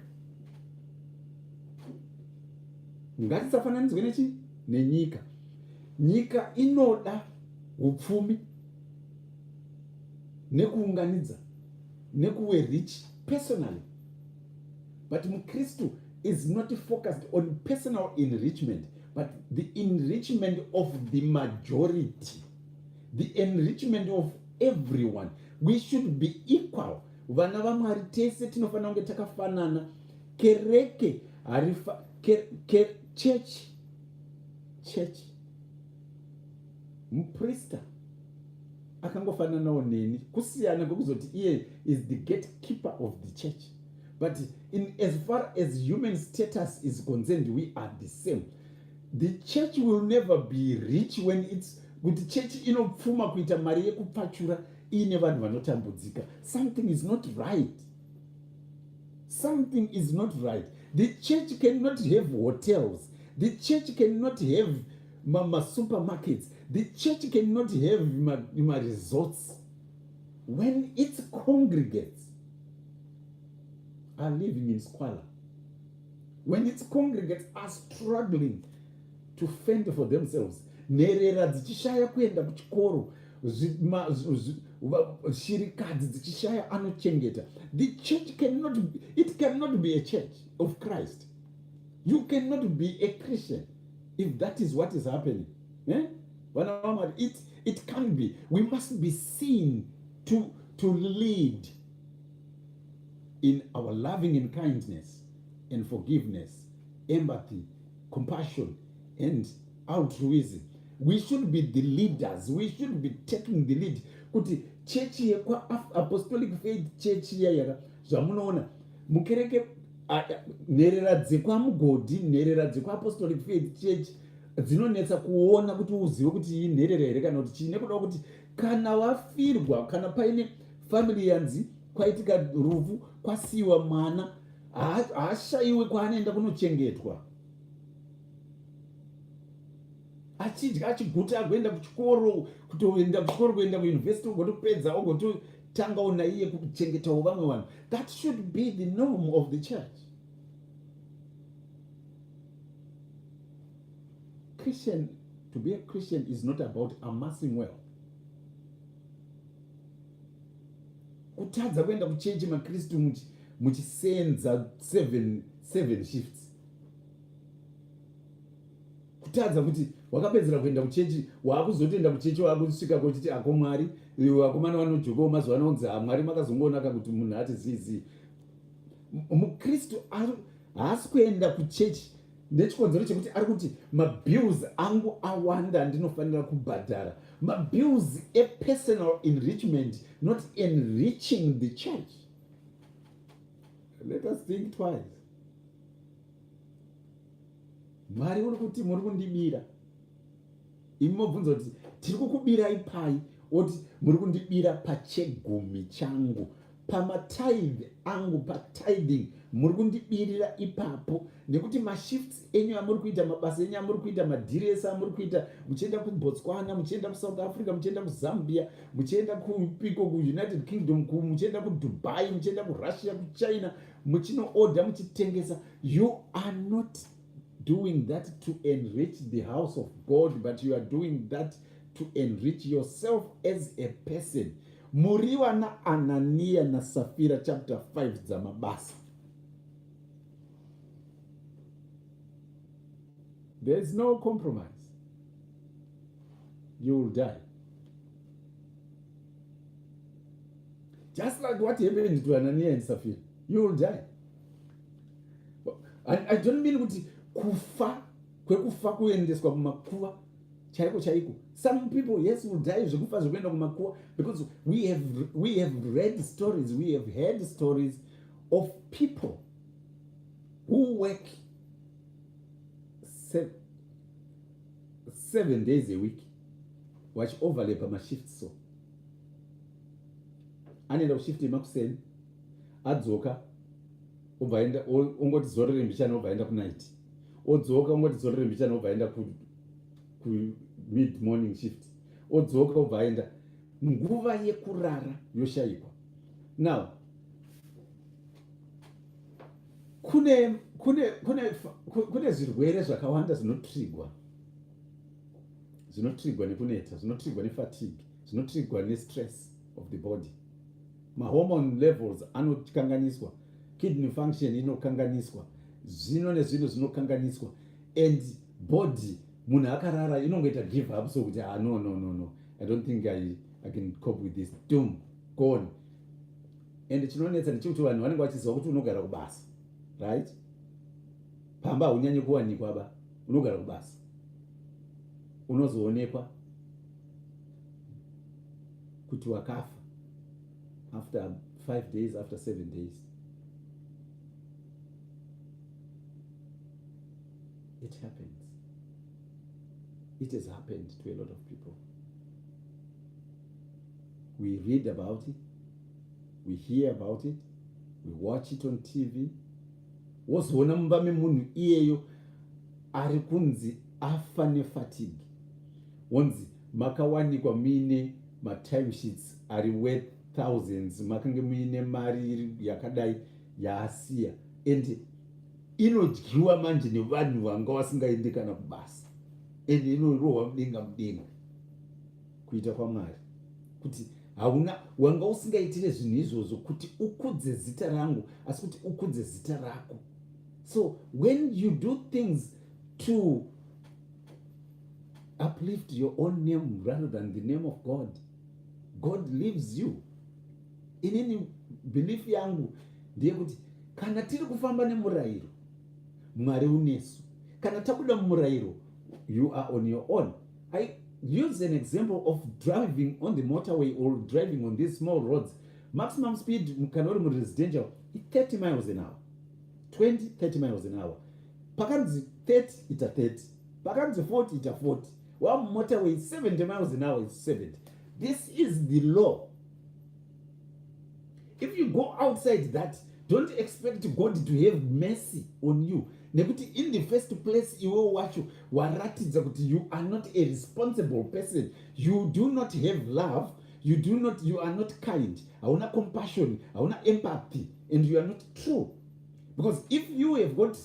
ngatisafananidzwe nechi nenyika. Nyika inoda upfumi nekuunganidza nekuve rich personally, but mukristu is not focused on personal enrichment, but the enrichment of the majority, the enrichment of everyone. We should be equal. Vana vaMwari tese tinofanira kunge takafanana. Kereke harifa ke, ke, church church muprista akangofananawo neni, kusiyana kwekuzoti iye is the gatekeeper of the church, but in as far as human status is concerned, we are the same. The church will never be rich when it's kuti chechi inopfuma kuita mari yekupfachura iine vanhu vanotambudzika. Something is not right. Something is not right. The church cannot have hotels. The church cannot have masupermarkets. The church cannot have maresorts when its congregates are living in squalor. When its congregates are struggling to fend for themselves, nherera dzichishaya kuenda kuchikoro, shirikadzi dzichishaya anochengeta, the church cannot, it cannot be a church of Christ. You cannot be a Christian if that is what is happening. Eh? Vana vaMwari, it can't be. We must be seen to lead in our loving and kindness and forgiveness, empathy, compassion and altruism. We should be the leaders. We should be taking the lead. Kuti chechi yekwaApostolic Faith Church iya yaka zvamunoona mukereke, nherera dzekwaMugodhi, nherera dzekwaApostolic Faith Church dzinonetsa kuona kuti uzive kuti iyi nherera here kana kuti chii, nekuda kuti kana vafirwa, kana paine family yanzi kwaitika rufu, kwasiyiwa mwana, haashayiwe kwaanoenda kunochengetwa, achidya achiguta, agoenda kuchikoro, kutoenda kuchikoro, kuenda kuyunivhesiti, ogotopedza, ogototangawo naiye kuchengetawo vamwe vanhu. That should be the norm of the church. Christian, to be a Christian is not about amassing wealth. Kutadza kuenda kuchechi maKristu muchisenza seven shifts, kutadza kuti wakapedzera kuenda kuchechi, waakuzotoenda kuchechi, waakusvika kochiti ako Mwari, vakomana vanojokawo mazuva anonzi Mwari makazongoonaka kuti munhu ati zii. MuKristu haasi kuenda kuchechi nechikonzero chekuti ari kuti mabills angu awanda, andinofanira kubhadhara, mabills epersonal enrichment, not enriching the church. Let us think twice. Mwari uri kuti muri kundibira. Imi mobvunza kuti tiri kukubirai pai? Oti muri kundibira pachegumi changu, pamatithe angu, patithing muri kundibirira ipapo, nekuti mashifts enyu amuri kuita, mabasa enyu amuri kuita, madhiri ese amuri kuita, muchienda kuBotswana, muchienda kuSouth Africa, muchienda kuZambia, muchienda kupiko, kuUnited Kingdom, muchienda kuDubai, muchienda kuRussia, kuChina, muchinoodha, muchitengesa, you are not doing that to enrich the house of God, but you are doing that to enrich yourself as a person. Muri vana Ananiya naSafira, chapter 5 dzaMabasa. There is no compromise. You will die. Just like what happened to Ananiya and Sapphira. You will die. I don't mean kuti kufa kwekufa kuendeswa kumakuva chaiko chaiko. Some people, yes, will die zvekufa zvekuenda kumakuva, because we have read stories, we have heard stories of people who work 7 days a week, vachioverlapa mashifts. So anoenda kushift yemakuseni, adzoka, obva aenda, ongoti zorere mbichana, obva aenda kunight, odzoka, ongoti zorere mbichana, obva aenda kumid morning shift, odzoka, obva aenda. Nguva yekurara yoshayikwa. Now kune zvirwere zvakawanda zvinotrigwa nekuneta, zvinotrigwa nefatigue, zvinotrigwa nestress of the body. Mahormone levels anokanganiswa, kidney function inokanganiswa, zvino nezvino zvinokanganiswa, and body, munhu akarara, inongoita give up, so kuti, ah, no, no, no, no, I don't think I can cope with this. Doom, gone. And chinonetsa ndechekuti vanhu vanenge vachiziva kuti unogara kubasa, right? Pamba haunyanyi kuwanikwa ba, unogara kubasa, unozoonekwa kuti wakafa after 5 days, after 7 days. It happens. It has happened to a lot of people. We read about it, we hear about it, we watch it on TV. Wozoona mumba memunhu iyeyo ari kunzi afa nefatigue, wonzi makawanikwa muine matimesheets ari worth thousands, makange muine mari yakadai yaasiya. And Inodyiwa manje nevanhu vanga vasingaende kana kubasa and inorohwa mudenga mudenga. Kuita kwaMwari kuti hauna wanga usingaitire zvinhu izvozvo kuti ukudze zita rangu asi kuti ukudze zita rako. So when you do things to uplift your own name rather than the name of God, God leaves you. Inini belief yangu ndeyekuti kana tiri kufamba nemurayiro, Mwari unesu. Kana tabuda mumurayiro, you are on your own. I use an example of driving on the motorway or driving on these small roads. Maximum speed kana uri muresidential 30 miles an hour, 20 30 miles an hour. Pakanzi 30 ita 30, pakanzi 40 ita 40, wamumotorway 70 miles an hour is 70. This is the law. If you go outside that, don't expect God to have mercy on you, nekuti in the first place iwe wacho waratidza kuti you are not a responsible person. You do not have love, you do not, you are not kind, hauna compassion, hauna empathy, and you are not true. Because if you have got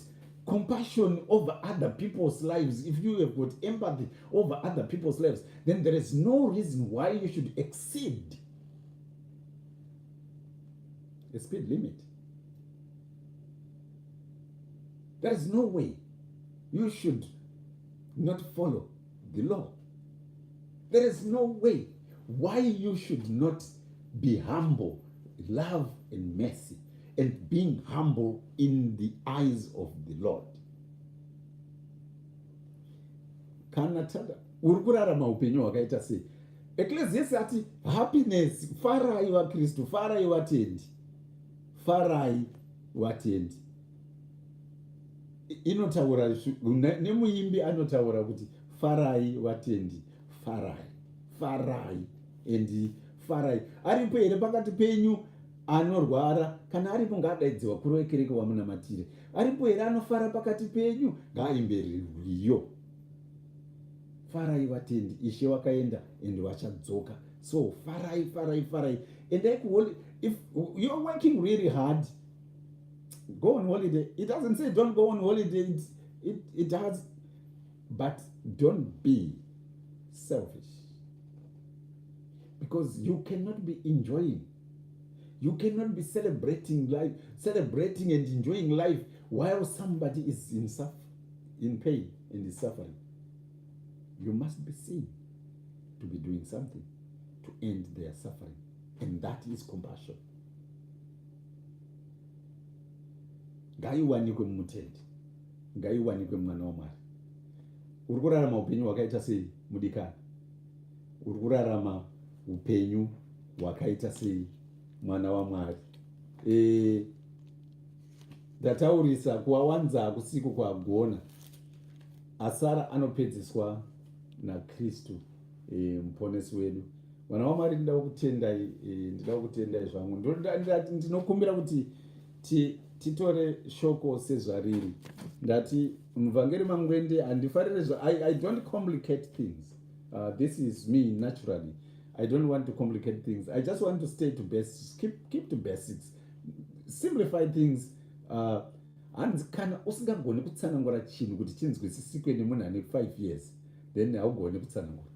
compassion over other people's lives, if you have got empathy over other people's lives, then there is no reason why you should exceed a speed limit. There is no way you should not follow the law. There is no way why you should not be humble, love and mercy, and being humble in the eyes of the Lord. Kana tada uri kurarama upenyu hwakaita sei? Ecclesiastes ati happiness, farai vaKristu, farai vatendi, farai vatendi. Inotaura nemuimbi anotaura kuti farai vatendi, farai, farai and farai. Aripo here pakati penyu anorwara? Kana aripo ngaadaidze vakuru vekereke vamunamatire. Aripo here anofara pakati penyu? Ngaaimbe rwiyo. Farai vatendi, Ishe wakaenda and vachadzoka. So farai, farai, farai. Endai kuholi. If you're working really hard, go on holiday. It doesn't say don't go on holiday. It does, but don't be selfish, because you cannot be enjoying, you cannot be celebrating life, celebrating and enjoying life while somebody is in pain and is suffering. You must be seen to be doing something to end their suffering, and that is compassion. Ngaiwanikwe mumutendi, ngaiwanikwe mwana waMwari. Uri kurarama upenyu hwakaita sei, mudikani? Uri kurarama upenyu hwakaita sei, mwana waMwari? Ndataurisa kuwawanza hakusiko kwagona. Asara anopedziswa naKristu, muponesi wedu. Mwana waMwari, ndida kukutendai, ndida kukutendai zvangu. Ndinokumbira kuti titore shoko sezvariri. Ndati muvhangeri Mangwende handifarire zva I don't complicate things. This is me naturally. I don't want to complicate things. I just want to stay to basics, keep to basics, simplify things. Hanzi kana usingagoni kutsanangura chinhu kuti chinzwisisikwe nemunhu ane 5 years, then haugoni kutsanangura,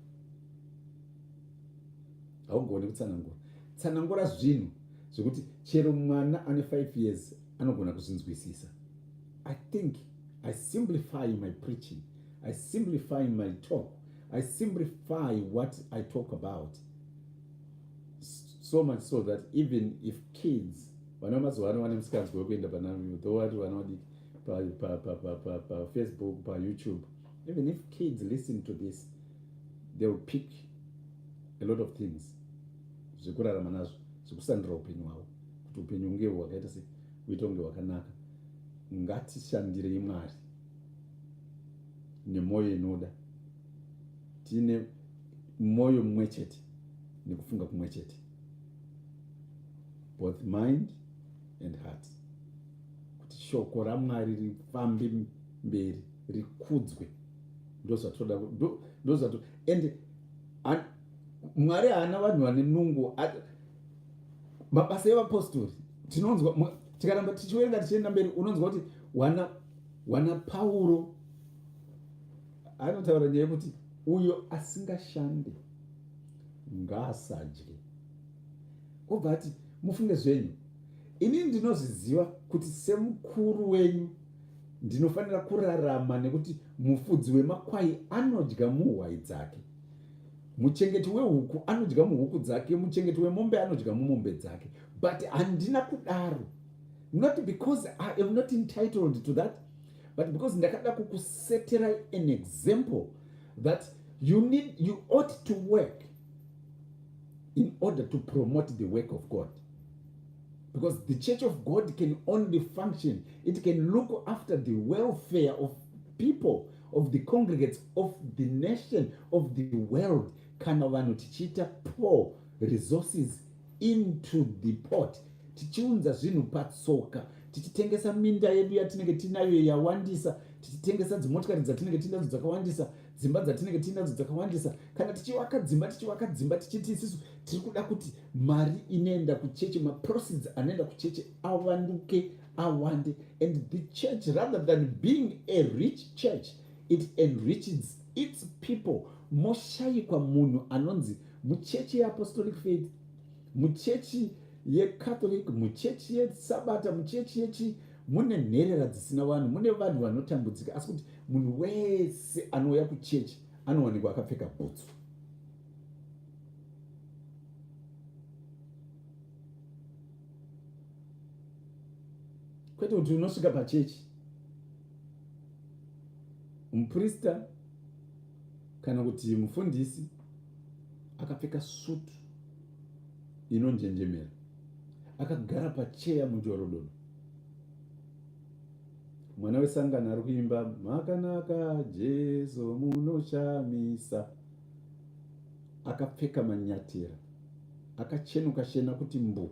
haugoni kutsanangura. Tsanangura zvinhu zvekuti chero mwana ane 5 years anogona kuzvinzwisisa. I think I simplify my preaching, I simplify my talk, I simplify what I talk about so much so that even if kids, vana mazuva ano vane musikanzwa wekuenda pana, though vari vana vadiki, paFacebook, paYouTube, even if kids listen to this, they will pick a lot of things zvekurarama nazvo, zvekusandura upenyu hwavo kuti upenyu hunge hwakaita sei, huite kunge hwakanaka. Ngatishandirei Mwari nemwoyo inoda, tiine mwoyo mumwe chete nekufunga kumwe chete, both mind and heart, kuti shoko raMwari rifambe mberi, rikudzwe. Ndozvatoda, ndozvato and Mwari haana vanhu vane nungo. Mabasa evapostori, tinonzwa tikaramba tichiverenga tichienda mberi, unonzwa kuti wana Wana Pauro anotaura nyaya yekuti uyo asingashande ngaasadye. Obva ati mufunge zvenyu, ini ndinozviziva kuti semukuru wenyu ndinofanira kurarama nekuti mufudzi wemakwai anodya muhwai dzake, muchengeti wehuku anodya muhuku dzake, muchengeti wemombe anodya mumombe dzake, but handina kudaro not because I am not entitled to that but because ndakada kukuseterai an example that you need you ought to work in order to promote the work of God because the church of God can only function it can look after the welfare of people of the congregates of the nation of the world kana vanhu tichiita pour resources into the pot tichiunza zvinhu patsoka tichitengesa minda yedu yatinenge tinayo yawandisa tichitengesa dzimotikari dzatinenge tiinadzo dzakawandisa dzimba dzatinenge tiinadzo dzakawandisa kana tichivaka dzimba tichivaka dzimba tichiti isisu tiri kuda kuti mari inoenda kuchechi maproceeds anoenda kuchechi awanduke awande and the church rather than being a rich church it enriches its people moshayikwa munhu anonzi muchechi yeapostolic faith muchechi yecatholic muchechi yesabata muchechi yechi mune nherera dzisina vanhu mune vanhu vanotambudzika asi kuti munhu wese anouya kuchechi anowanikwa akapfeka bhutsu kwete kuti unosvika pachechi muprista kana kuti mufundisi akapfeka sutu inonjenjemera akagara pacheya mujorododo mwana wesangano ari kuimba makanaka jesu munoshamisa akapfeka manyatera akachenuka shena kuti mbu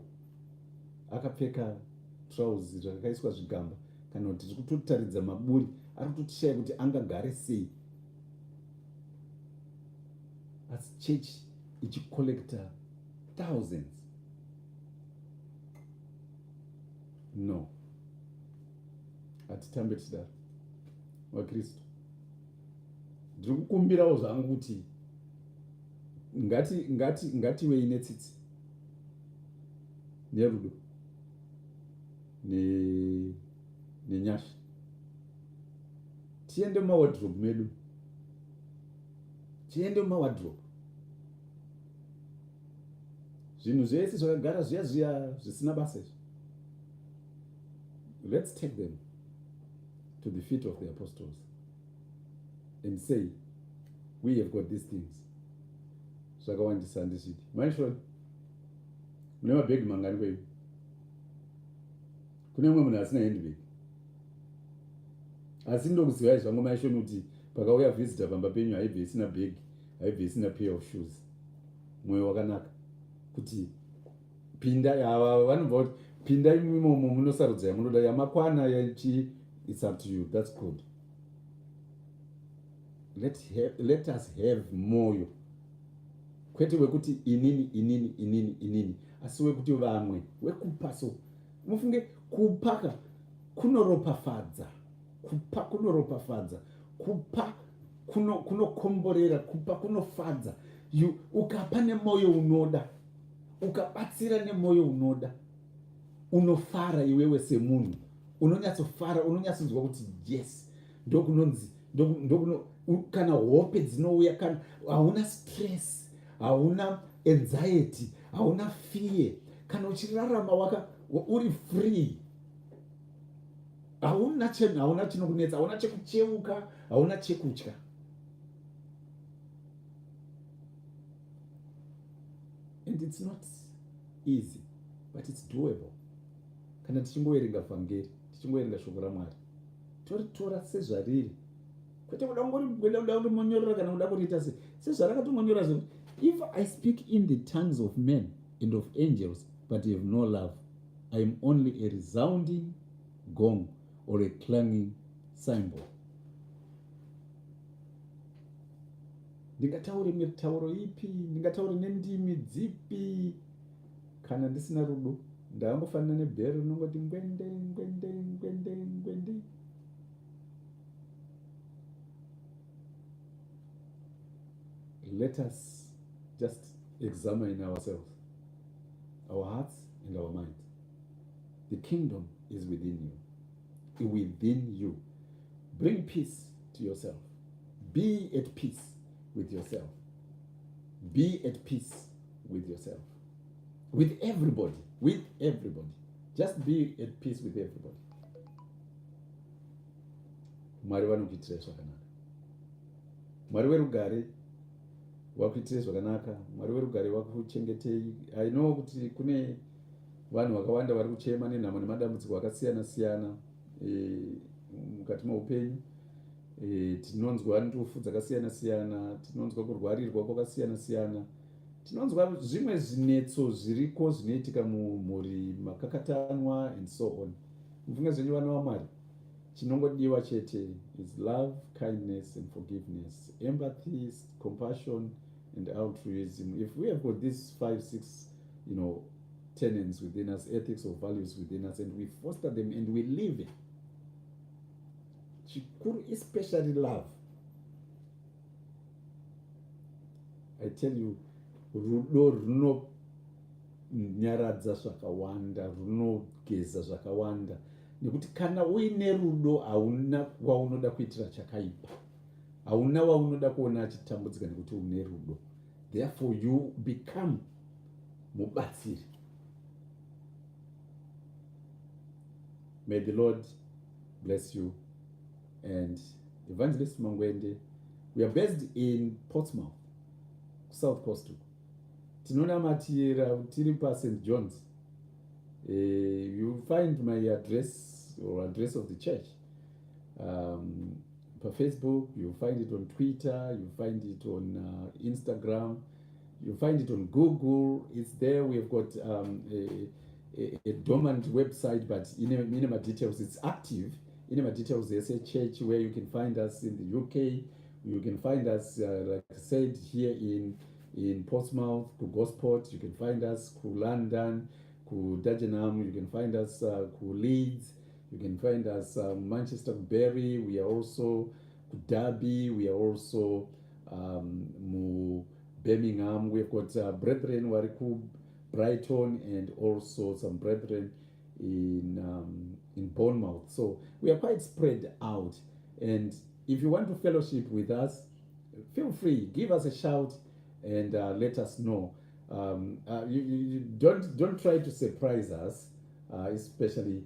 akapfeka trauzi rakaiswa zvigamba kana kuti tiri kutotaridza maburi ari kutotishaya kuti angagare sei asi chechi ichicollecta thousands no hatitambe tichidaro vakristu ndiri kukumbirawo zvangu kuti ngati ngati ngatiwei netsitsi nerudo nenyasha tiende mumawadrobe medu tiende mumawadrobe zvinhu zvese zvakagara zviya zviya zvisina basa izvi let's take them to the feet of the apostles and say we have got these things zvakawandisa handizvidi maishoni mune mabhegi mangani kwenyu kune mumwe munhu asina handbag asi ndokuzivai zvangu maishoni kuti pakauya visitor pamba penyu haibve isina bhegi haibve isina pair of shoes mwoyo wakanaka kuti pinda ava vanobva kuti pinda imomo munosarudza yamunoda yamakwana yachi it's up to you that's good let, have, let us have moyo kwete wekuti inini inini inini inini asi wekuti vamwe wekupa so mufunge kupaka kunoropafadza kupa kunoropafadza kupa kunokomborera kuno kupa kunofadza you ukapa nemoyo unoda ukabatsira nemoyo unoda unofara iwewe semunhu unonyatsofara unonyatsonzwa kuti yes ndokunonzi ndokuno kana hope dzinouya kana hauna stress hauna anxiety hauna fear kana uchirarama waka uri free hauna hauna chinokunetsa hauna chekucheuka hauna chekutya and it's not easy but it's doable kana tichingoverenga vhangeri tichingoverenga shoko ramwari toritora sezvariri kwete kuda kuda kurimonyorera kana kuda kuriita se sezvarakatongonyora zvekuti if i speak in the tongues of men and of angels but have no love i am only a resounding gong or a clanging symbol ndingataure mitauro ipi ndingataure nendimi dzipi kana ndisina rudo ndakangofanana nebhero rinongoti ngwende ngwende ngwende ngwende. Let us just examine ourselves, our hearts and our minds. The kingdom is within you. Within you. Bring peace to yourself. Be at peace with yourself. Be at peace with yourself. With everybody. With everybody. Just be at peace with everybody. Mwari vanokuitirai zvakanaka. Mwari werugare wakuitirai zvakanaka. Mwari werugare wakuchengetei. I know kuti kune vanhu vakawanda vari kuchema nenhamo nemadambudziko akasiyana siyana e, mukati meupenyu e, tinonzwa ndufu dzakasiyana siyana, tinonzwa kurwarirwa kwakasiyana siyana, tinonzwa zvimwe zvinetso zviriko zvinoitika mumhuri, makakatanwa and so on. Mufunge zvenyu vana vaMwari, chinongodiwa chete is love, kindness and forgiveness, empathy, compassion and altruism. If we have got these 5, 6 tenets within us, ethics or values within us, and we foster them and we live it, chikuru especially love, I tell you, rudo runonyaradza zvakawanda, runogeza zvakawanda, nekuti kana uine rudo hauna waunoda kuitira chakaipa, hauna waunoda kuona achitambudzika nekuti une rudo. Therefore you become mubatsiri. May the Lord bless you. And Evangelist Mangwende, we are based in Portsmouth, South Coast. Tinonamatira tiri pa St. John's. You find my address or address of the church pa Facebook, you find it on Twitter, you find it on Instagram, you find it on Google. It's there. We've got a dormant website, but in my details, it's active. In my details, there's a church where you can find us in the UK. You can find us, like I said, here in Portsmouth, ku Gosport. You can find us ku London, ku Dagenham. You can find us ku Leeds. You can find us Manchester, Bury. We are also ku Derby. We are also mu Birmingham. We've got brethren who are ku Brighton and also some brethren in Bournemouth. So we are quite spread out. And if you want to fellowship with us, feel free. Give us a shout and let us know. You don't try to surprise us, especially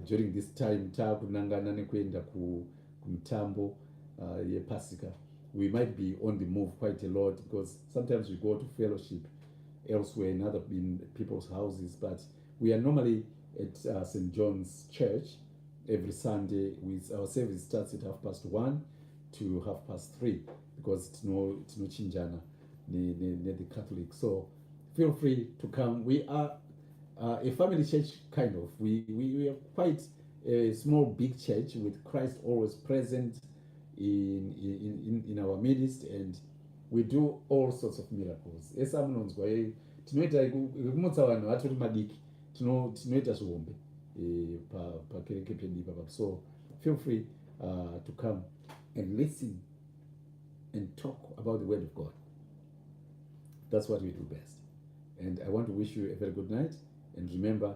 during this time taakunangana nekuenda kumutambo yepasika. We might be on the move quite a lot because sometimes we go to fellowship elsewhere in people's houses, but we are normally at St. John's Church every Sunday. With our service starts at 1:30 to 3:30 because tinochinjana ne the Catholic. So feel free to come. We are a family church, kind of. We are quite a small, big church with Christ always present in our midst, and we do all sorts of miracles. Ese amunonzwa tinoita kumutsa vanhu vatori madiki, tinoita zvihombe pakereke pedu ipapa. So feel free to come and listen and talk about the word of God. That's what we do best. And I want to wish you a very good night, and remember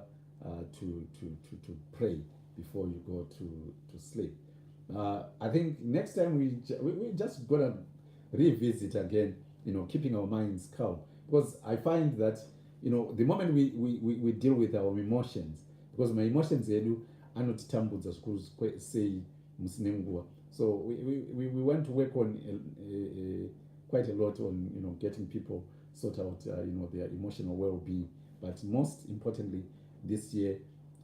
to pray before you go to sleep. I think next time we just gonna revisit again, keeping our minds calm, because I find that the moment we deal with our emotions, because my emotions edu anotitambudza zvikuru sei musine nguva. So we want to work on quite a lot on getting people sort out their emotional well-being. But most importantly, this year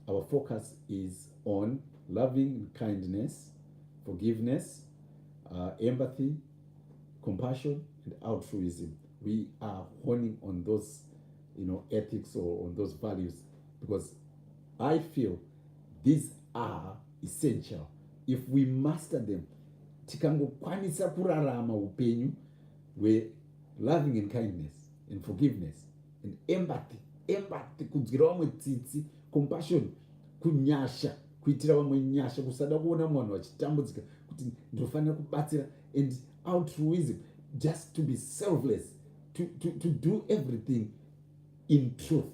our focus is on loving kindness, forgiveness, empathy, compassion and altruism. We are honing on those ethics or on those values because I feel these are essential. If we master them, tikangokwanisa kurarama upenyu hweloving and kindness and forgiveness and empathy, empathy, kunzwira vamwe tsitsi, compassion, kunyasha, kuitira vamwe nyasha, kusada kuona munhu achitambudzika, kuti ndinofanira kubatsira, and altruism. Just to be selfless, to do everything in truth.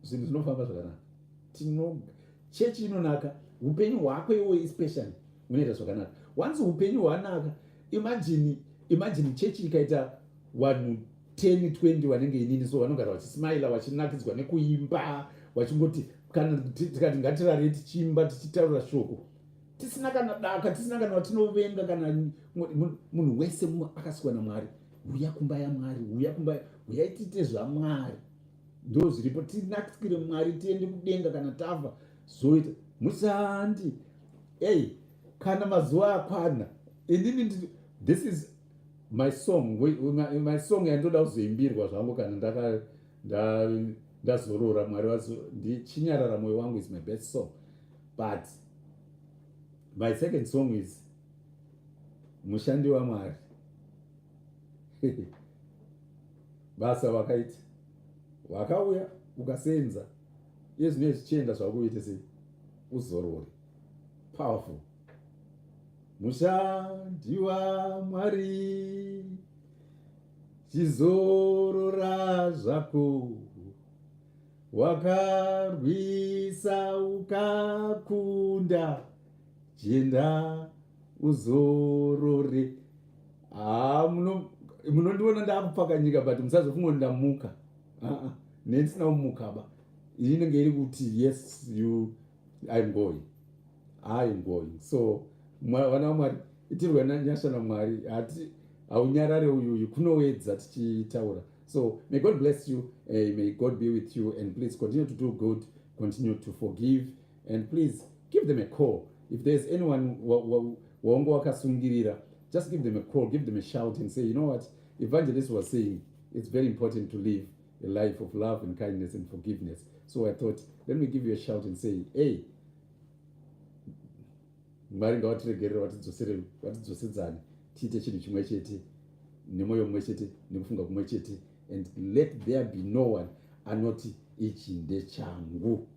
Zvinhu zvinofamba zvakanaka. Tino chechi inonaka, upenyu hwako iwe especially unoita zvakanaka. Once upenyu hwanaka, imagine, imagine chechi ikaita vanhu 10 20 vanenge inini, so vanogara vachismaila, vachinakidzwa nekuimba, vachingoti kana tikati ngatirare tichiimba, tichitaura shoko, tisina kana daka, tisina kana watinovenga, kana munhu wese akasikwa naMwari. Huya kumba yaMwari, huya kumba, huyai tiite zvaMwari, ndo zviripo, tinakire Mwari, tiende kudenga kana tafa. Zoita mushandi ei kana mazuva akwana. Inini this is my song, my song yandoda kuzoimbirwa zvangu kana ndaka ndazorora, Mwari ndichinyarara mwoyo wangu, is my best song. But my second song is Mushandi waMwari, basa wakaita, wakauya ukasenza, iye zvino zvichienda zvakuite sei, uzorore. Powerful. Mushandi waMwari, chizorora zvako, wakarwisa ukakunda, jenda uzorore. Haa, munondiona ndakupfakanyika, but musazofunga kuti ndamuka. Uh-uh. Nendisina kumuka ba, inenge iri kuti yes, you, I'm going, I'm going. So vana vaMwari, itirwe nyasha naMwari. Hati haunyarare uyuyu kunowedza tichitaura. So may God bless you, may God be with you, and please continue to do good, continue to forgive, and please give them a call. If there's anyone waunge wakasungirira, just give them a call, give them a shout and say, "You know what Evangelist was saying? It's very important to live a life of love and kindness and forgiveness. So I thought, let me give you a shout and say, hey." Mwari ngavatiregerere, vatidzosere, vatidzosedzane, tiite chinhu chimwe chete, nemwoyo mumwe chete, nekufunga kumwe chete, and let there be no one anoti ichi ndechangu.